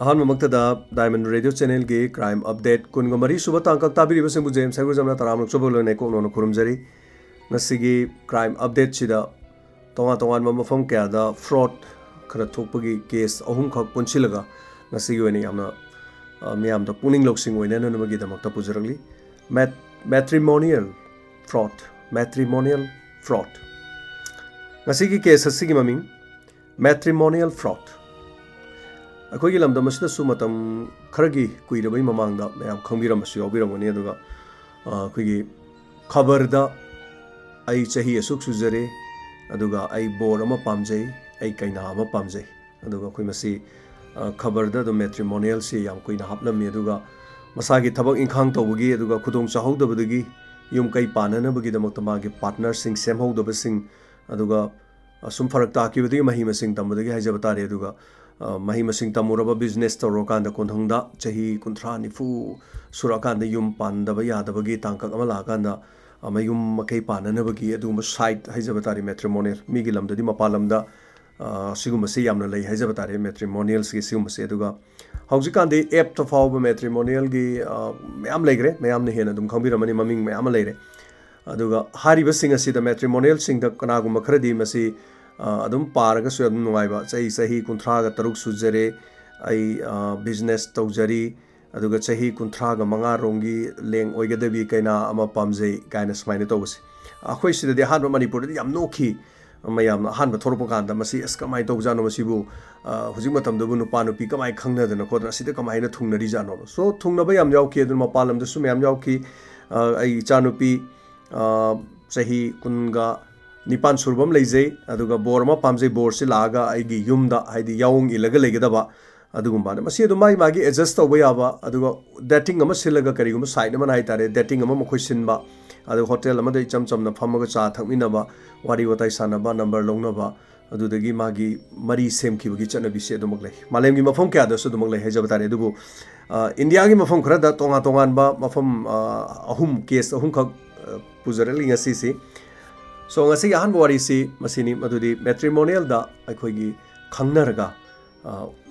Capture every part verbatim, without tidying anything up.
ꯑꯍꯥꯟꯕꯃꯛꯇꯗ Diamond Radio Channelꯒꯤ Crime Update ꯀꯨꯟꯒ ꯃꯔꯤ ꯁꯨꯕ ꯇꯥꯡꯀꯛ ꯇꯥꯕꯤꯔꯤꯕꯁꯤꯡꯕꯨ ꯖꯦꯝꯁ ꯍꯩꯒ꯭ꯔꯨꯖꯝꯅ ꯇꯔꯥꯝꯅ ꯑꯣꯛꯆꯕ ꯂꯣꯏꯅ ꯏꯀꯣꯛꯅꯣꯅ ꯈꯨꯔꯨꯝꯖꯔꯤ꯫ ꯉꯁꯤꯒꯤ Crime Updateꯁꯤꯗ ꯇꯣꯉꯥꯟ ꯇꯣꯉꯥꯟꯕ ꯃꯐꯝ ꯀꯌꯥꯗ fraud ꯈꯔ ꯊꯣꯛꯄꯒꯤ case ꯑꯍꯨꯝꯈꯛ ꯄꯨꯟꯁꯤꯜꯂꯒ ꯉꯁꯤꯒꯤ ꯑꯣꯏꯅ ꯌꯥꯝꯅ, ꯑ, ꯃꯤꯌꯥꯝꯗ ꯄꯨꯛꯅꯤꯡ ꯂꯧꯁꯤꯡ ꯑꯣꯏꯅꯅꯕꯒꯤꯗꯃꯛꯇ ꯄꯨꯖꯔꯛꯂꯤ꯫ Mat-, matrimonial fraud, matrimonial fraud꯫ ꯉꯁꯤꯒꯤ case ꯑꯁꯤꯒꯤ ꯃꯃꯤꯡ matrimonial fraud꯫ ꯑꯩꯈꯣꯏꯒꯤ ꯂꯝꯗꯝ ꯑꯁꯤꯗꯁꯨ ꯃꯇꯝ ꯈꯔꯒꯤ ꯀꯨꯏꯔꯕꯩ ꯃꯃꯥꯡꯗ ꯃꯌꯥꯝ ꯈꯪꯕꯤꯔꯝꯕꯁꯨ ꯌꯥꯎꯕꯤꯔꯝꯒꯅꯤ꯫ ꯑꯗꯨꯒ, ꯑ, ꯑꯩꯈꯣꯏꯒꯤ ꯈꯕꯔꯗ "ꯑꯩ ꯆꯍꯤ ꯑꯁꯨꯛ ꯁꯨꯖꯔꯦ, ꯑꯗꯨꯒ ꯑꯩ ꯕꯣꯔ ꯑꯃ ꯄꯥꯝꯖꯩ, ꯑꯩ ꯀꯩꯅꯥ ꯑꯃ ꯄꯥꯝꯖꯩ", ꯑꯗꯨꯒ ꯑꯩꯈꯣꯏ ꯃꯁꯤ, ꯑ, ꯈꯕꯔꯗ ꯑꯗꯨꯝ matrimonialꯁꯤ ꯌꯥꯝ ꯀꯨꯏꯅ ꯍꯥꯞꯂꯝꯃꯤ꯫ ꯑꯗꯨꯒ ꯃꯁꯥꯒꯤ ꯊꯕꯛ ꯏꯪꯈꯥꯡ ꯇꯧꯕꯒꯤ, ꯑꯗꯨꯒ ꯈꯨꯗꯣꯡ ꯆꯥꯍꯧꯗꯕꯗꯒꯤ ꯌꯨꯝ ꯀꯩ ꯄꯥꯟꯅꯅꯕꯒꯤꯗꯃꯛꯇ ꯃꯥꯒꯤ partnerꯁꯤꯡ ꯁꯦꯝꯍꯧꯗꯕꯁꯤꯡ, ꯑꯗꯨꯒ ꯑꯁꯨꯝ ꯐꯔꯛ ꯇꯥꯈꯤꯕꯗꯒꯤ ꯃꯍꯩ ꯃꯁꯤꯡ ꯇꯝꯕꯗꯒꯤ ꯍꯥꯏꯖꯕ ꯇꯥꯔꯦ꯫ ꯑꯗꯨꯒ, ꯑ, ꯃꯍꯩ ꯃꯁꯤꯡ ꯇꯝꯃꯨꯔꯕ, business ꯇꯧꯔꯀꯥꯟꯗ ꯀꯣꯟꯊꯪꯗ ꯆꯍꯤ ꯀꯨꯟꯊ꯭ꯔꯥ, ꯅꯤꯐꯨ ꯁꯨꯔꯛꯑꯀꯥꯟꯗ ꯌꯨꯝ ꯄꯥꯟꯗꯕ ꯌꯥꯗꯕꯒꯤ ꯇꯥꯡꯀꯛ ꯑꯃ ꯂꯥꯛꯑꯀꯥꯟꯗ, ꯑ, ꯃꯌꯨꯝ ꯃꯀꯩ ꯄꯥꯟꯅꯅꯕꯒꯤ ꯑꯗꯨꯒꯨꯝꯕ site ꯍꯥꯏꯖꯕ ꯇꯥꯔꯦ, matrimonial꯫ ꯃꯤꯒꯤ ꯂꯝꯗꯗꯤ, ꯃꯄꯥꯟ ꯂꯝꯗ, ꯑ, ꯁꯤꯒꯨꯝꯕꯁꯤ ꯌꯥꯝꯅ ꯂꯩ ꯍꯥꯏꯖꯕ ꯇꯥꯔꯦ, matrimonialꯁꯀꯤ ꯁꯤꯒꯨꯝꯕꯁꯦ꯫ ꯑꯗꯨꯒ ꯍꯧꯖꯤꯛꯀꯥꯟꯗꯤ appꯇ ꯐꯥꯎꯕ matrimonialꯒꯤ, ꯑ, ꯃꯌꯥꯝ ꯂꯩꯈ꯭ꯔꯦ, ꯃꯌꯥꯝꯅ ꯍꯦꯟꯅ ꯑꯗꯨꯝ ꯈꯪꯕꯤꯔꯝꯃꯅꯤ, ꯃꯃꯤꯡ ꯃꯌꯥꯝ ꯑꯃ ꯂꯩꯔꯦ꯫ ꯑꯗꯨꯒ ꯍꯥꯏꯔꯤꯕꯁꯤꯡ ꯑꯁꯤꯗ, matrimonialꯁꯤꯡꯗ ꯀꯅꯥꯒꯨꯝꯕ ꯈꯔꯗꯤ ꯃꯁꯤ, ꯑ, ꯑꯗꯨꯝ ꯄꯥꯔꯒꯁꯨ ꯌꯥꯝ ꯅꯨꯡꯉꯥꯏꯕ, "ꯑꯩ ꯆꯍꯤ ꯀꯨꯟꯊ꯭ꯔꯥꯒ ꯇꯔꯨꯛ ꯁꯨꯖꯔꯦ, ꯑꯩ, ꯑ, business ꯇꯧꯖꯔꯤ, ꯑꯗꯨꯒ ꯆꯍꯤ ꯀꯨꯟꯊ꯭ꯔꯥꯒ ꯃꯉꯥ ꯔꯣꯝꯒꯤ ꯂꯦꯡ ꯑꯣꯏꯒꯗꯕꯤ ꯀꯩꯅꯥ ꯑꯃ ꯄꯥꯝꯖꯩ" ꯀꯥꯏꯅ ꯁꯨꯃꯥꯏꯅ ꯇꯧꯕꯁꯦ꯫ ꯑꯩꯈꯣꯏ ꯁꯤꯗꯗꯤ ꯑꯍꯥꯟꯕ ꯃꯅꯤꯄꯨꯔꯗꯗꯤ ꯌꯥꯝ ꯅꯣꯛꯈꯤ ꯃꯌꯥꯝꯅ, ꯑꯍꯥꯟꯕ ꯊꯣꯛꯂꯛꯄ ꯀꯥꯟꯗ, "ꯃꯁꯤ, ꯑꯁ, ꯀꯃꯥꯏꯅ ꯇꯧꯖꯥꯠꯅꯣ ꯃꯁꯤꯕꯨ? ꯑ, ꯍꯧꯖꯤꯛ ꯃꯇꯝꯗꯕꯨ ꯅꯨꯄꯥ ꯅꯨꯄꯤ ꯀꯃꯥꯏꯅ ꯈꯪꯅꯗꯅ ꯈꯣꯠꯇꯅ ꯑꯁꯤꯗ ꯀꯃꯥꯏꯅ ꯊꯨꯡꯅꯔꯤꯖꯥꯠꯅꯣ?" So, ꯊꯨꯡꯅꯕ ꯌꯥꯝ ꯌꯥꯎꯈꯤ꯫ ꯑꯗꯨꯅ ꯃꯄꯥꯟ ꯂꯝꯗꯁꯨ ꯃꯌꯥꯝ ꯌꯥꯎꯈꯤ꯫ ꯑ, ꯑꯩ ꯏꯆꯥꯅꯨꯄꯤ, ꯑ, ꯆꯍꯤ ꯀꯨꯟꯒ ꯅꯤꯄꯥꯟ ꯁꯨꯔꯕ ꯑꯃ ꯂꯩꯖꯩ, ꯑꯗꯨꯒ ꯕꯣꯔ ꯑꯃ ꯄꯥꯝꯖꯩ꯫ ꯕꯣꯔꯁꯤ ꯂꯥꯛꯑꯒ ꯑꯩꯒꯤ ꯌꯨꯝꯗ, ꯍꯥꯏꯗꯤ ꯌꯥꯑꯣꯡ ꯏꯜꯂꯒ ꯂꯩꯒꯗꯕ, ꯑꯗꯨꯒꯨꯝꯕ꯫ ꯑꯗ ꯃꯁꯤ ꯑꯗꯨꯝ ꯃꯥꯒꯤ ꯃꯥꯒꯤ adjust ꯇꯧꯕ ꯌꯥꯕ, ꯑꯗꯨꯒ dating ꯑꯃ ꯁꯤꯜꯂꯒ, ꯀꯔꯤꯒꯨꯝꯕ site ꯑꯃꯅ ꯍꯥꯏꯇꯥꯔꯦ, dating ꯑꯃ ꯃꯈꯣꯏ ꯁꯤꯟꯕ, ꯑꯗꯨꯒ hotel ꯑꯃꯗ ꯏꯆꯝ ꯆꯝꯅ ꯐꯝꯃꯒ ꯆꯥ ꯊꯛꯃꯤꯟꯅꯕ, ꯋꯥꯔꯤ ꯋꯥꯇꯥꯏ ꯁꯥꯟꯅꯕ, number ꯂꯧꯅꯕ, ꯑꯗꯨꯗꯒꯤ ꯃꯥꯒꯤ ꯃꯔꯤ ꯁꯦꯝꯈꯤꯕꯒꯤ ꯆꯠꯅꯕꯤꯁꯦ ꯑꯗꯨꯃꯛ ꯂꯩ꯫ ꯃꯥꯂꯦꯝꯒꯤ ꯃꯐꯝ ꯀꯌꯥꯗꯁꯨ ꯑꯗꯨꯃꯛ ꯂꯩ ꯍꯥꯏꯖꯕ ꯇꯥꯔꯦ꯫ ꯑꯗꯨꯕꯨ, ꯑ, ꯏꯟꯗꯤꯌꯥꯒꯤ ꯃꯐꯝ ꯈꯔꯗ ꯇꯣꯉꯥꯟ ꯇꯣꯉꯥꯟꯕ ꯃꯐꯝ, ꯑ, ꯑꯍꯨꯝ, case ꯑꯍꯨꯝꯈꯛ, ꯑ, ꯄꯨꯖꯔꯛꯂꯤ ꯉꯁꯤꯁꯤ꯫ So, ꯉꯁꯤꯒꯤ ꯑꯍꯥꯟꯕ ꯋꯥꯔꯤꯁꯤ ꯃꯁꯤꯅꯤ, ꯃꯗꯨꯗꯤ matrimonialꯗ ꯑꯩꯈꯣꯏꯒꯤ ꯈꯪꯅꯔꯒ,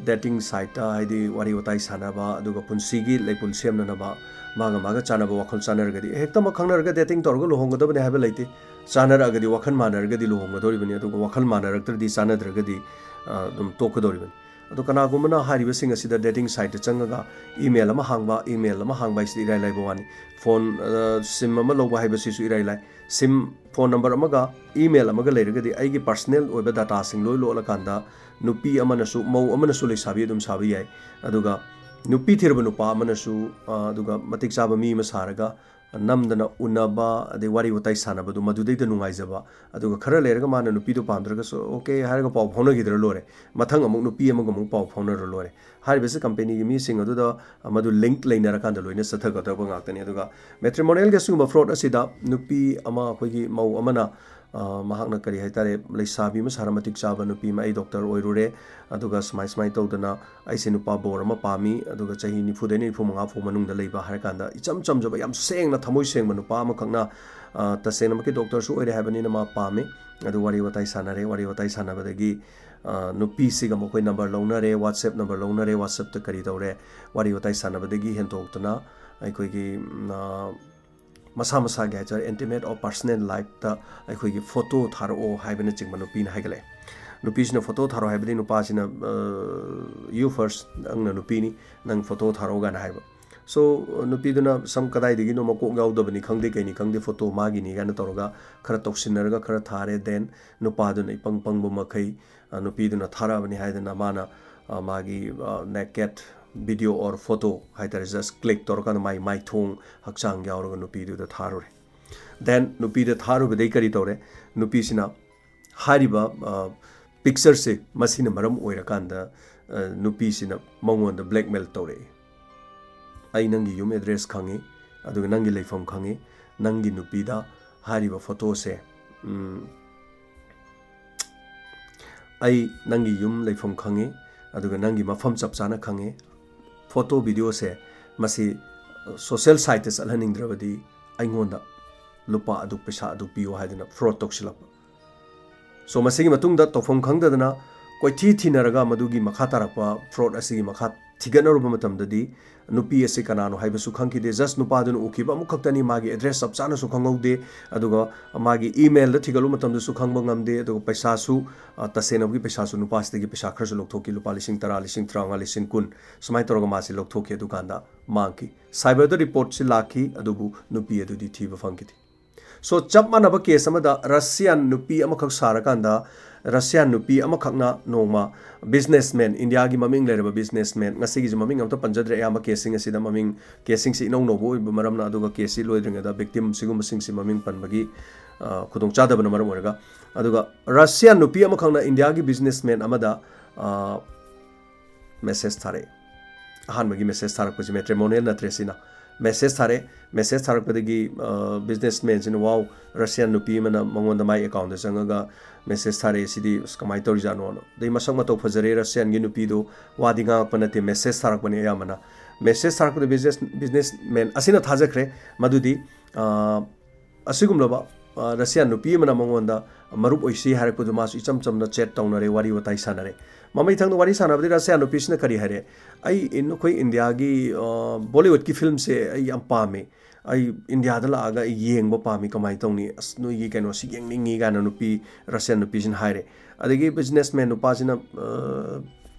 ꯗꯦꯇꯤꯡ ꯁꯥꯏꯠꯇ, ꯍꯥꯏꯗꯤ ꯋꯥꯔꯤ ꯋꯥꯇꯥꯏ ꯁꯥꯟꯅꯕ, ꯑꯗꯨꯒ ꯄꯨꯟꯁꯤꯒꯤ ꯂꯩꯄꯨꯟ ꯁꯦꯝꯅꯅꯕ ꯃꯥꯒ ꯃꯥꯒ ꯆꯥꯟꯅꯕ ꯋꯥꯈꯜ ꯆꯥꯟꯅꯔꯒꯗꯤ, ꯍꯦꯛꯇꯃꯛ ꯈꯪꯅꯔꯒ ꯗꯦꯇꯤꯡ ꯇꯧꯔꯒ ꯂꯨꯍꯣꯡꯒꯗꯕꯅꯤ ꯍꯥꯏꯕ ꯂꯩꯇꯦ꯫ ꯆꯥꯟꯅꯔꯛꯑꯒꯗꯤ, ꯋꯥꯈꯜ ꯃꯥꯟꯅꯔꯒꯗꯤ ꯂꯨꯍꯣꯡꯒꯗꯧꯔꯤꯕꯅꯤ, ꯑꯗꯨꯒ ꯋꯥꯈꯜ ꯃꯥꯟꯅꯔꯛꯇ꯭ꯔꯗꯤ ꯆꯥꯟꯅꯗ꯭ꯔꯒꯗꯤ, ꯑ, ꯑꯗꯨꯝ ꯇꯣꯛꯀꯗꯧꯔꯤꯕꯅꯤ꯫ ꯑꯗꯣ ꯀꯅꯥꯒꯨꯝꯕꯅ ꯍꯥꯏꯔꯤꯕꯁꯤꯡ ꯑꯁꯤꯗ ꯗꯦꯇꯤꯡ ꯁꯥꯏꯠꯇ ꯆꯪꯉꯒ ꯏꯃꯦꯜ ꯑꯃ ꯍꯥꯡꯕ, ꯏꯃꯦꯜ ꯑꯃ ꯍꯥꯡꯕ ꯍꯥꯏꯁꯤꯗꯤ ꯏꯔꯥꯏ ꯂꯥꯏꯕ ꯋꯥꯅꯤ꯫ ꯐꯣꯟ, ꯑ, ꯁꯤꯝ ꯑꯃ ꯂꯧꯕ ꯍꯥꯏꯕꯁꯤꯁꯨ ꯏꯔꯥꯏ ꯂꯥꯏ꯫ ꯁꯤꯝ, ꯐꯣꯟ ꯅꯝꯕꯔ ꯑꯃꯒ ꯏꯃꯦꯜ ꯑꯃꯒ ꯂꯩꯔꯒꯗꯤ ꯑꯩꯒꯤ ꯄꯥꯔꯁꯅꯦꯜ ꯑꯣꯏꯕ ꯗꯥꯇꯥꯁꯤꯡ ꯂꯣꯏ ꯂꯣꯠꯂꯀꯥꯟꯗ ꯅꯨꯄꯤ ꯑꯃꯅꯁꯨ, ꯃꯧ ꯑꯃꯅꯁꯨ ꯂꯩꯁꯥꯕꯤ ꯑꯗꯨꯝ ꯁꯥꯕ ꯌꯥꯏ꯫ ꯑꯗꯨꯒ ꯅꯨꯄꯤ ꯊꯤꯔꯕ ꯅꯨꯄꯥ ꯑꯃꯅꯁꯨ, ꯑ, ꯑꯗꯨꯒ ꯃꯇꯤꯛ ꯆꯥꯕ ꯃꯤ ꯑꯃ ꯁꯥꯔꯒ ꯅꯝꯗꯅ ꯎꯅꯕ, ꯑꯗꯩ ꯋꯥꯔꯤ ꯋꯥꯇꯥꯏ ꯁꯥꯟꯅꯕꯗꯨ ꯃꯗꯨꯗꯩꯗ ꯅꯨꯡꯉꯥꯏꯖꯕ꯫ ꯑꯗꯨꯒ ꯈꯔ ꯂꯩꯔꯒ ꯃꯥꯅ ꯅꯨꯄꯤꯗꯨ ꯄꯥꯝꯗ꯭ꯔꯒꯁꯨ, "ꯑꯣꯀꯦ" ꯍꯥꯏꯔꯒ ꯄꯥꯎ ꯐꯥꯎꯅꯈꯤꯗ꯭ꯔ ꯂꯣꯏꯔꯦ꯫ ꯃꯊꯪ ꯑꯃꯨꯛ ꯅꯨꯄꯤ ꯑꯃꯒ ꯑꯃꯨꯛ ꯄꯥꯎ ꯐꯥꯎꯅꯔ ꯂꯣꯏꯔꯦ꯫ ꯍꯥꯏꯔꯤꯕꯁꯤ ꯀꯝꯄꯦꯅꯤꯒꯤ ꯃꯤꯁꯤꯡ ꯑꯗꯨꯗ ꯃꯗꯨ ꯂꯤꯡꯛ ꯂꯩꯅꯔꯀꯥꯟꯗ ꯂꯣꯏꯅ ꯆꯠꯊꯒꯗꯕ ꯉꯥꯛꯇꯅꯤ꯫ ꯑꯗꯨꯒ ꯃꯦꯇ꯭ꯔꯤꯃꯣꯅꯤꯌꯦꯜꯒꯤ ꯑꯁꯤꯒꯨꯝꯕ ꯐ꯭ꯔꯣꯗ ꯑꯁꯤꯗ ꯅꯨꯄꯤ ꯑꯃ, ꯑꯩꯈꯣꯏꯒꯤ ꯃꯧ ꯑꯃꯅ, ꯑ, ꯃꯍꯥꯛꯅ ꯀꯔꯤ ꯍꯥꯏꯇꯥꯔꯦ, ꯂꯩꯁꯥꯕꯤ ꯑꯃ ꯁꯥꯔ ꯃꯇꯤꯛ ꯆꯥꯕ ꯅꯨꯄꯤ ꯑꯃ, "ꯑꯩ ꯗꯣꯛꯇꯔ ꯑꯣꯏꯔꯨꯔꯦ, ꯑꯗꯨꯒ ꯁꯨꯃꯥꯏ ꯁꯨꯃꯥꯏꯅ ꯇꯧꯗꯅ ꯑꯩꯁꯦ ꯅꯨꯄꯥ ꯕꯣꯔ ꯑꯃ ꯄꯥꯝꯃꯤ, ꯑꯗꯨꯒ ꯆꯍꯤ ꯅꯤꯐꯨꯗꯩꯅ ꯅꯤꯐꯨ ꯃꯉꯥ ꯐꯥꯎ ꯃꯅꯨꯡꯗ ꯂꯩꯕ" ꯍꯥꯏꯔ ꯀꯥꯟꯗ, ꯏꯆꯝ ꯆꯝꯖꯕ, ꯌꯥꯝ ꯁꯦꯡꯅ ꯊꯃꯣꯏ ꯁꯦꯡꯕ ꯅꯨꯄꯥ ꯑꯃꯈꯛꯅ, ꯑ, ꯇꯁꯦꯡꯅꯃꯛꯀꯤ ꯗꯣꯛꯇꯔꯁꯨ ꯑꯣꯏꯔꯦ ꯍꯥꯏꯕꯅꯤꯅ ꯃꯥ ꯄꯥꯝꯃꯤ꯫ ꯑꯗꯨ ꯋꯥꯔꯤ ꯋꯥꯇꯥꯏ ꯁꯥꯟꯅꯔꯦ, ꯋꯥꯔꯤ ꯋꯥꯇꯥꯏ ꯁꯥꯟꯅꯕꯗꯒꯤ, ꯑ, ꯅꯨꯄꯤꯁꯤꯒ ꯃꯈꯣꯏ ꯅꯝꯕꯔ ꯂꯧꯅꯔꯦ, WhatsApp ꯅꯝꯕꯔ ꯂꯧꯅꯔꯦ, WhatsApp-ꯇ ꯀꯔꯤ ꯇꯧꯔꯦ, ꯋꯥꯔꯤ ꯋꯥꯇꯥꯏ ꯁꯥꯟꯅꯕꯗꯒꯤ ꯍꯦꯟꯗꯣꯛꯇꯅ ꯑꯩꯈꯣꯏꯒꯤ, ꯎꯝ, ꯑ, ꯃꯁꯥ ꯃꯁꯥꯒꯤ ꯍꯥꯏꯇꯥꯔꯦ, intimate or personal life-ꯇ ꯑꯩꯈꯣꯏꯒꯤ ꯐꯣꯇꯣ ꯊꯥꯔꯛꯑꯣ ꯍꯥꯏꯕꯅꯆꯤꯡꯕ ꯅꯨꯄꯤꯅ ꯍꯥꯏꯒꯠꯂꯛꯑꯦ꯫ ꯅꯨꯄꯤꯁꯤꯅ ꯐꯣꯇꯣ ꯊꯥꯔꯛꯑꯣ ꯍꯥꯏꯕꯗꯤ ꯅꯨꯄꯥꯁꯤꯅ, ꯑ, "You first, ꯅꯪꯅ ꯅꯨꯄꯤꯅꯤ, ꯅꯪ ꯐꯣꯇꯣ ꯊꯥꯔꯛꯑꯣ" ꯀꯥꯏꯅ ꯍꯥꯏꯕ꯫ So, ꯅꯨꯄꯤꯗꯨꯅ ꯁꯝ ꯀꯗꯥꯏꯗꯒꯤꯅꯣ ꯃꯀꯣꯛ ꯌꯥꯎꯗꯕꯅꯤ ꯈꯪꯗꯦ, ꯀꯩꯅꯤ ꯈꯪꯗꯦ, ꯐꯣꯇꯣ ꯃꯥꯒꯤꯅꯤ ꯀꯥꯏꯅ ꯇꯧꯔꯒ ꯈꯔ ꯇꯧꯁꯤꯟꯅꯔꯒ ꯈꯔ ꯊꯥꯔꯦ꯫ Then ꯅꯨꯄꯥꯗꯨꯅ ꯏꯄꯪ ꯄꯪꯕ ꯃꯈꯩ, ꯑ, ꯅꯨꯄꯤꯗꯨꯅ ꯊꯥꯔꯛꯑꯕꯅꯤ ꯍꯥꯏꯗꯅ ꯃꯥꯅ, ꯑ, ꯃꯥꯒꯤ, ꯑ, naked video or photo ꯍꯥꯏꯇꯥꯔꯦ, just click ꯇꯧꯔꯀꯥꯟꯗ ꯃꯥꯒꯤ ꯃꯥꯏꯊꯣꯡ ꯍꯛꯆꯥꯡ ꯌꯥꯎꯔꯒ ꯅꯨꯄꯤꯗꯨꯗ ꯊꯥꯔꯨꯔꯦ꯫ Then ꯅꯨꯄꯤꯗ ꯊꯥꯔꯨꯕꯗꯩ ꯀꯔꯤ ꯇꯧꯔꯦ? ꯅꯨꯄꯤꯁꯤꯅ ꯍꯥꯏꯔꯤꯕ, ꯑ, picture-ꯁꯦ ꯃꯁꯤꯅ ꯃꯔꯝ ꯑꯣꯏꯔꯀꯥꯟꯗ, ꯑ, ꯅꯨꯄꯤꯁꯤꯅ ꯃꯉꯣꯟꯗ blackmail ꯇꯧꯔꯛꯏ꯫ "ꯑꯩ ꯅꯪꯒꯤ ꯌꯨꯝ address ꯈꯪꯉꯤ, ꯑꯗꯨꯒ ꯅꯪꯒꯤ ꯂꯩꯐꯝ ꯈꯪꯉꯤ, ꯅꯪꯒꯤ ꯅꯨꯄꯤꯗ ꯍꯥꯏꯔꯤꯕ ꯐꯣꯇꯣꯁꯦ, ꯎꯝ, ꯑꯩ ꯅꯪꯒꯤ ꯌꯨꯝ ꯂꯩꯐꯝ ꯈꯪꯉꯤ, ꯑꯗꯨꯒ ꯅꯪꯒꯤ ꯃꯐꯝ ꯆꯞ ꯆꯥꯅ ꯈꯪꯉꯤ꯫ ꯐꯣꯇꯣ ꯚꯤꯗꯤꯑꯣꯁꯦ ꯃꯁꯤ social site-ꯇ ꯆꯠꯍꯟꯅꯤꯡꯗ꯭ꯔꯕꯗꯤ ꯑꯩꯉꯣꯟꯗ ꯂꯨꯄꯥ ꯑꯗꯨ, ꯄꯩꯁꯥ ꯑꯗꯨ ꯄꯤꯌꯨ" ꯍꯥꯏꯗꯅ fraud ꯇꯧꯁꯤꯜꯂꯛꯄ꯫ So, ꯃꯁꯤꯒꯤ ꯃꯇꯨꯡꯗ ꯇꯧꯐꯝ ꯈꯪꯗꯗꯅ ꯀꯣꯏꯊꯤ ꯊꯤꯅꯔꯒ ꯃꯗꯨꯒꯤ ꯃꯈꯥ ꯇꯥꯔꯛꯄ fraud ꯑꯁꯤꯒꯤ ꯃꯈꯥ ꯊꯤꯒꯠꯅꯔꯨꯕ ꯃꯇꯝꯗꯗꯤ ꯅꯨꯄꯤ ꯑꯁꯤ ꯀꯅꯥꯅꯣ ꯍꯥꯏꯕꯁꯨ ꯈꯪꯈꯤꯗꯦ꯫ Just ꯅꯨꯄꯥꯗꯨꯅ ꯎꯈꯤꯕ ꯑꯃꯈꯛꯇꯅꯤ, ꯃꯥꯒꯤ address ꯆꯞ ꯆꯥꯅꯁꯨ ꯈꯪꯍꯧꯗꯦ꯫ ꯑꯗꯨꯒ ꯃꯥꯒꯤ emailꯗ ꯊꯤꯒꯠꯂꯨꯕ ꯃꯇꯝꯗꯁꯨ ꯈꯪꯕ ꯉꯝꯗꯦ꯫ ꯑꯗꯨꯒ ꯄꯩꯁꯥꯁꯨ, ꯑ, ꯇꯁꯦꯡꯅꯃꯛꯀꯤ ꯄꯩꯁꯥꯁꯨ ꯅꯨꯄꯥꯁꯤꯗꯒꯤ ꯄꯩꯁꯥ ꯈꯔꯁꯨ ꯂꯧꯊꯣꯛꯈꯤ, ꯂꯨꯄꯥ ꯂꯤꯁꯤꯡ ꯇꯔꯥ, ꯂꯤꯁꯤꯡ ꯇꯔꯥꯃꯉꯥ, ꯂꯤꯁꯤꯡ ꯀꯨꯟ ꯁꯨꯃꯥꯏꯅ ꯇꯧꯔꯒ ꯃꯥꯁꯦ ꯂꯧꯊꯣꯛꯈꯤ꯫ ꯑꯗꯨꯀꯥꯟꯗ ꯃꯥꯡꯈꯤ꯫ Cyberꯗ reportꯁꯤ ꯂꯥꯛꯈꯤ, ꯑꯗꯨꯕꯨ ꯅꯨꯄꯤ ꯑꯗꯨꯗꯤ ꯊꯤꯕ ꯐꯪꯈꯤꯗꯦ꯫ So, ꯆꯞ ꯃꯥꯟꯅꯕ case ꯑꯃꯗ Russian ꯅꯨꯄꯤ ꯑꯃꯈꯛ ꯁꯥꯔꯀꯥꯟꯗ, Russian ꯅꯨꯄꯤ ꯑꯃꯈꯛꯅ ꯅꯣꯡꯃ businessman, ꯏꯟꯗꯤꯌꯥꯒꯤ ꯃꯃꯤꯡ ꯂꯩꯔꯕ businessman, ꯉꯁꯤꯒꯤꯁꯤ ꯃꯃꯤꯡ ꯑꯝꯇ ꯄꯟꯖꯗ꯭ꯔꯦ, ꯑꯌꯥꯝꯕ caseꯁꯤꯡ ꯑꯁꯤꯗ ꯃꯃꯤꯡ, caseꯁꯤꯡꯁꯤ ꯏꯅꯧ ꯅꯧꯕ ꯑꯣꯏꯕ ꯃꯔꯝꯅ, ꯑꯗꯨꯒ caseꯁꯤ ꯂꯣꯏꯗ꯭ꯔꯤꯉꯩꯗ victim ꯁꯤꯒꯨꯝꯕꯁꯤꯡꯁꯤ ꯃꯃꯤꯡ ꯄꯟꯕꯒꯤ, ꯑ, ꯈꯨꯗꯣꯡꯆꯥꯗꯕꯅ ꯃꯔꯝ ꯑꯣꯏꯔꯒ꯫ ꯑꯗꯨꯒ Russian ꯅꯨꯄꯤ ꯑꯃꯈꯛꯅ ꯏꯟꯗꯤꯌꯥꯒꯤ businessman ꯑꯃꯗ, ꯑ, message ꯊꯥꯔꯛꯑꯦ꯫ ꯑꯍꯥꯟꯕꯒꯤ message ꯊꯥꯔꯛꯄꯁꯤ matrimonial ꯅꯠꯇ꯭ꯔꯦ ꯁꯤꯅ꯫ Message ꯊꯥꯔꯛꯑꯦ꯫ Message ꯊꯥꯔꯛꯄꯗꯒꯤ, ꯑ, businessmanꯁꯤꯅ, "Wow, Russian ꯅꯨꯄꯤ ꯑꯃꯅ ꯃꯉꯣꯟꯗ ꯃꯥꯏ accountꯇ ꯆꯪꯉꯒ message ꯊꯥꯔꯛꯑꯦ, ꯁꯤꯗꯤ ꯑꯁ ꯀꯃꯥꯏꯅ ꯇꯧꯔꯤꯖꯥꯠꯅꯣꯅ?" ꯑꯗꯩ ꯃꯁꯛ ꯃꯇꯧ ꯐꯖꯔꯦ Russianꯒꯤ ꯅꯨꯄꯤꯗꯣ, ꯋꯥꯗꯤ ꯉꯥꯡꯉꯛꯄ ꯅꯠꯇꯦ, message ꯊꯥꯔꯛꯄꯅꯦ ꯑꯌꯥꯝꯕꯅ꯫ Message ꯊꯥꯔꯛꯄꯗ business, businessman ꯑꯁꯤꯅ ꯊꯥꯖꯈ꯭ꯔꯦ ꯃꯗꯨꯗꯤ, ꯑ, ꯑꯁꯤꯒꯨꯝꯂꯕ, ꯑ, Russian ꯅꯨꯄꯤ ꯑꯃꯅ ꯃꯉꯣꯟꯗ ꯃꯔꯨꯞ ꯑꯣꯏꯁꯤ ꯍꯥꯏꯔꯛꯄꯗꯨ ꯃꯥꯁꯨ ꯏꯆꯝ ꯆꯝꯅ chat ꯇꯧꯅꯔꯦ, ꯋꯥꯔꯤ ꯋꯥꯇꯥꯏ ꯁꯥꯟꯅꯔꯦ꯫ ꯃꯃꯩ ꯊꯪꯗ ꯋꯥꯔꯤ ꯁꯥꯟꯅꯕꯗꯤ Russian ꯅꯨꯄꯤꯁꯤꯅ ꯀꯔꯤ ꯍꯥꯏꯔꯦ? "ꯑꯩ ꯏꯟ-, ꯑꯩꯈꯣꯏ ꯏꯟꯗꯤꯌꯥꯒꯤ, ꯑ, Bollywoodꯀꯤ filmꯁꯦ ꯑꯩ ꯌꯥꯝ ꯄꯥꯝꯃꯦ꯫ ꯑꯩ ꯏꯟꯗꯤꯌꯥꯗ ꯂꯥꯛꯑꯒ ꯑꯩ ꯌꯦꯡꯕ ꯄꯥꯝꯃꯤ, ꯀꯃꯥꯏꯅ ꯇꯧꯅꯤ? ꯑꯁ, ꯅꯣꯏꯒꯤ ꯀꯩꯅꯣꯁꯤ ꯌꯦꯡꯅꯤꯡꯉꯤ" ꯀꯥꯏꯅ ꯅꯨꯄꯤ, Russian ꯅꯨꯄꯤꯁꯤꯅ ꯍꯥꯏꯔꯦ꯫ ꯑꯗꯒꯤ businessman ꯅꯨꯄꯥꯁꯤꯅ, ꯑ,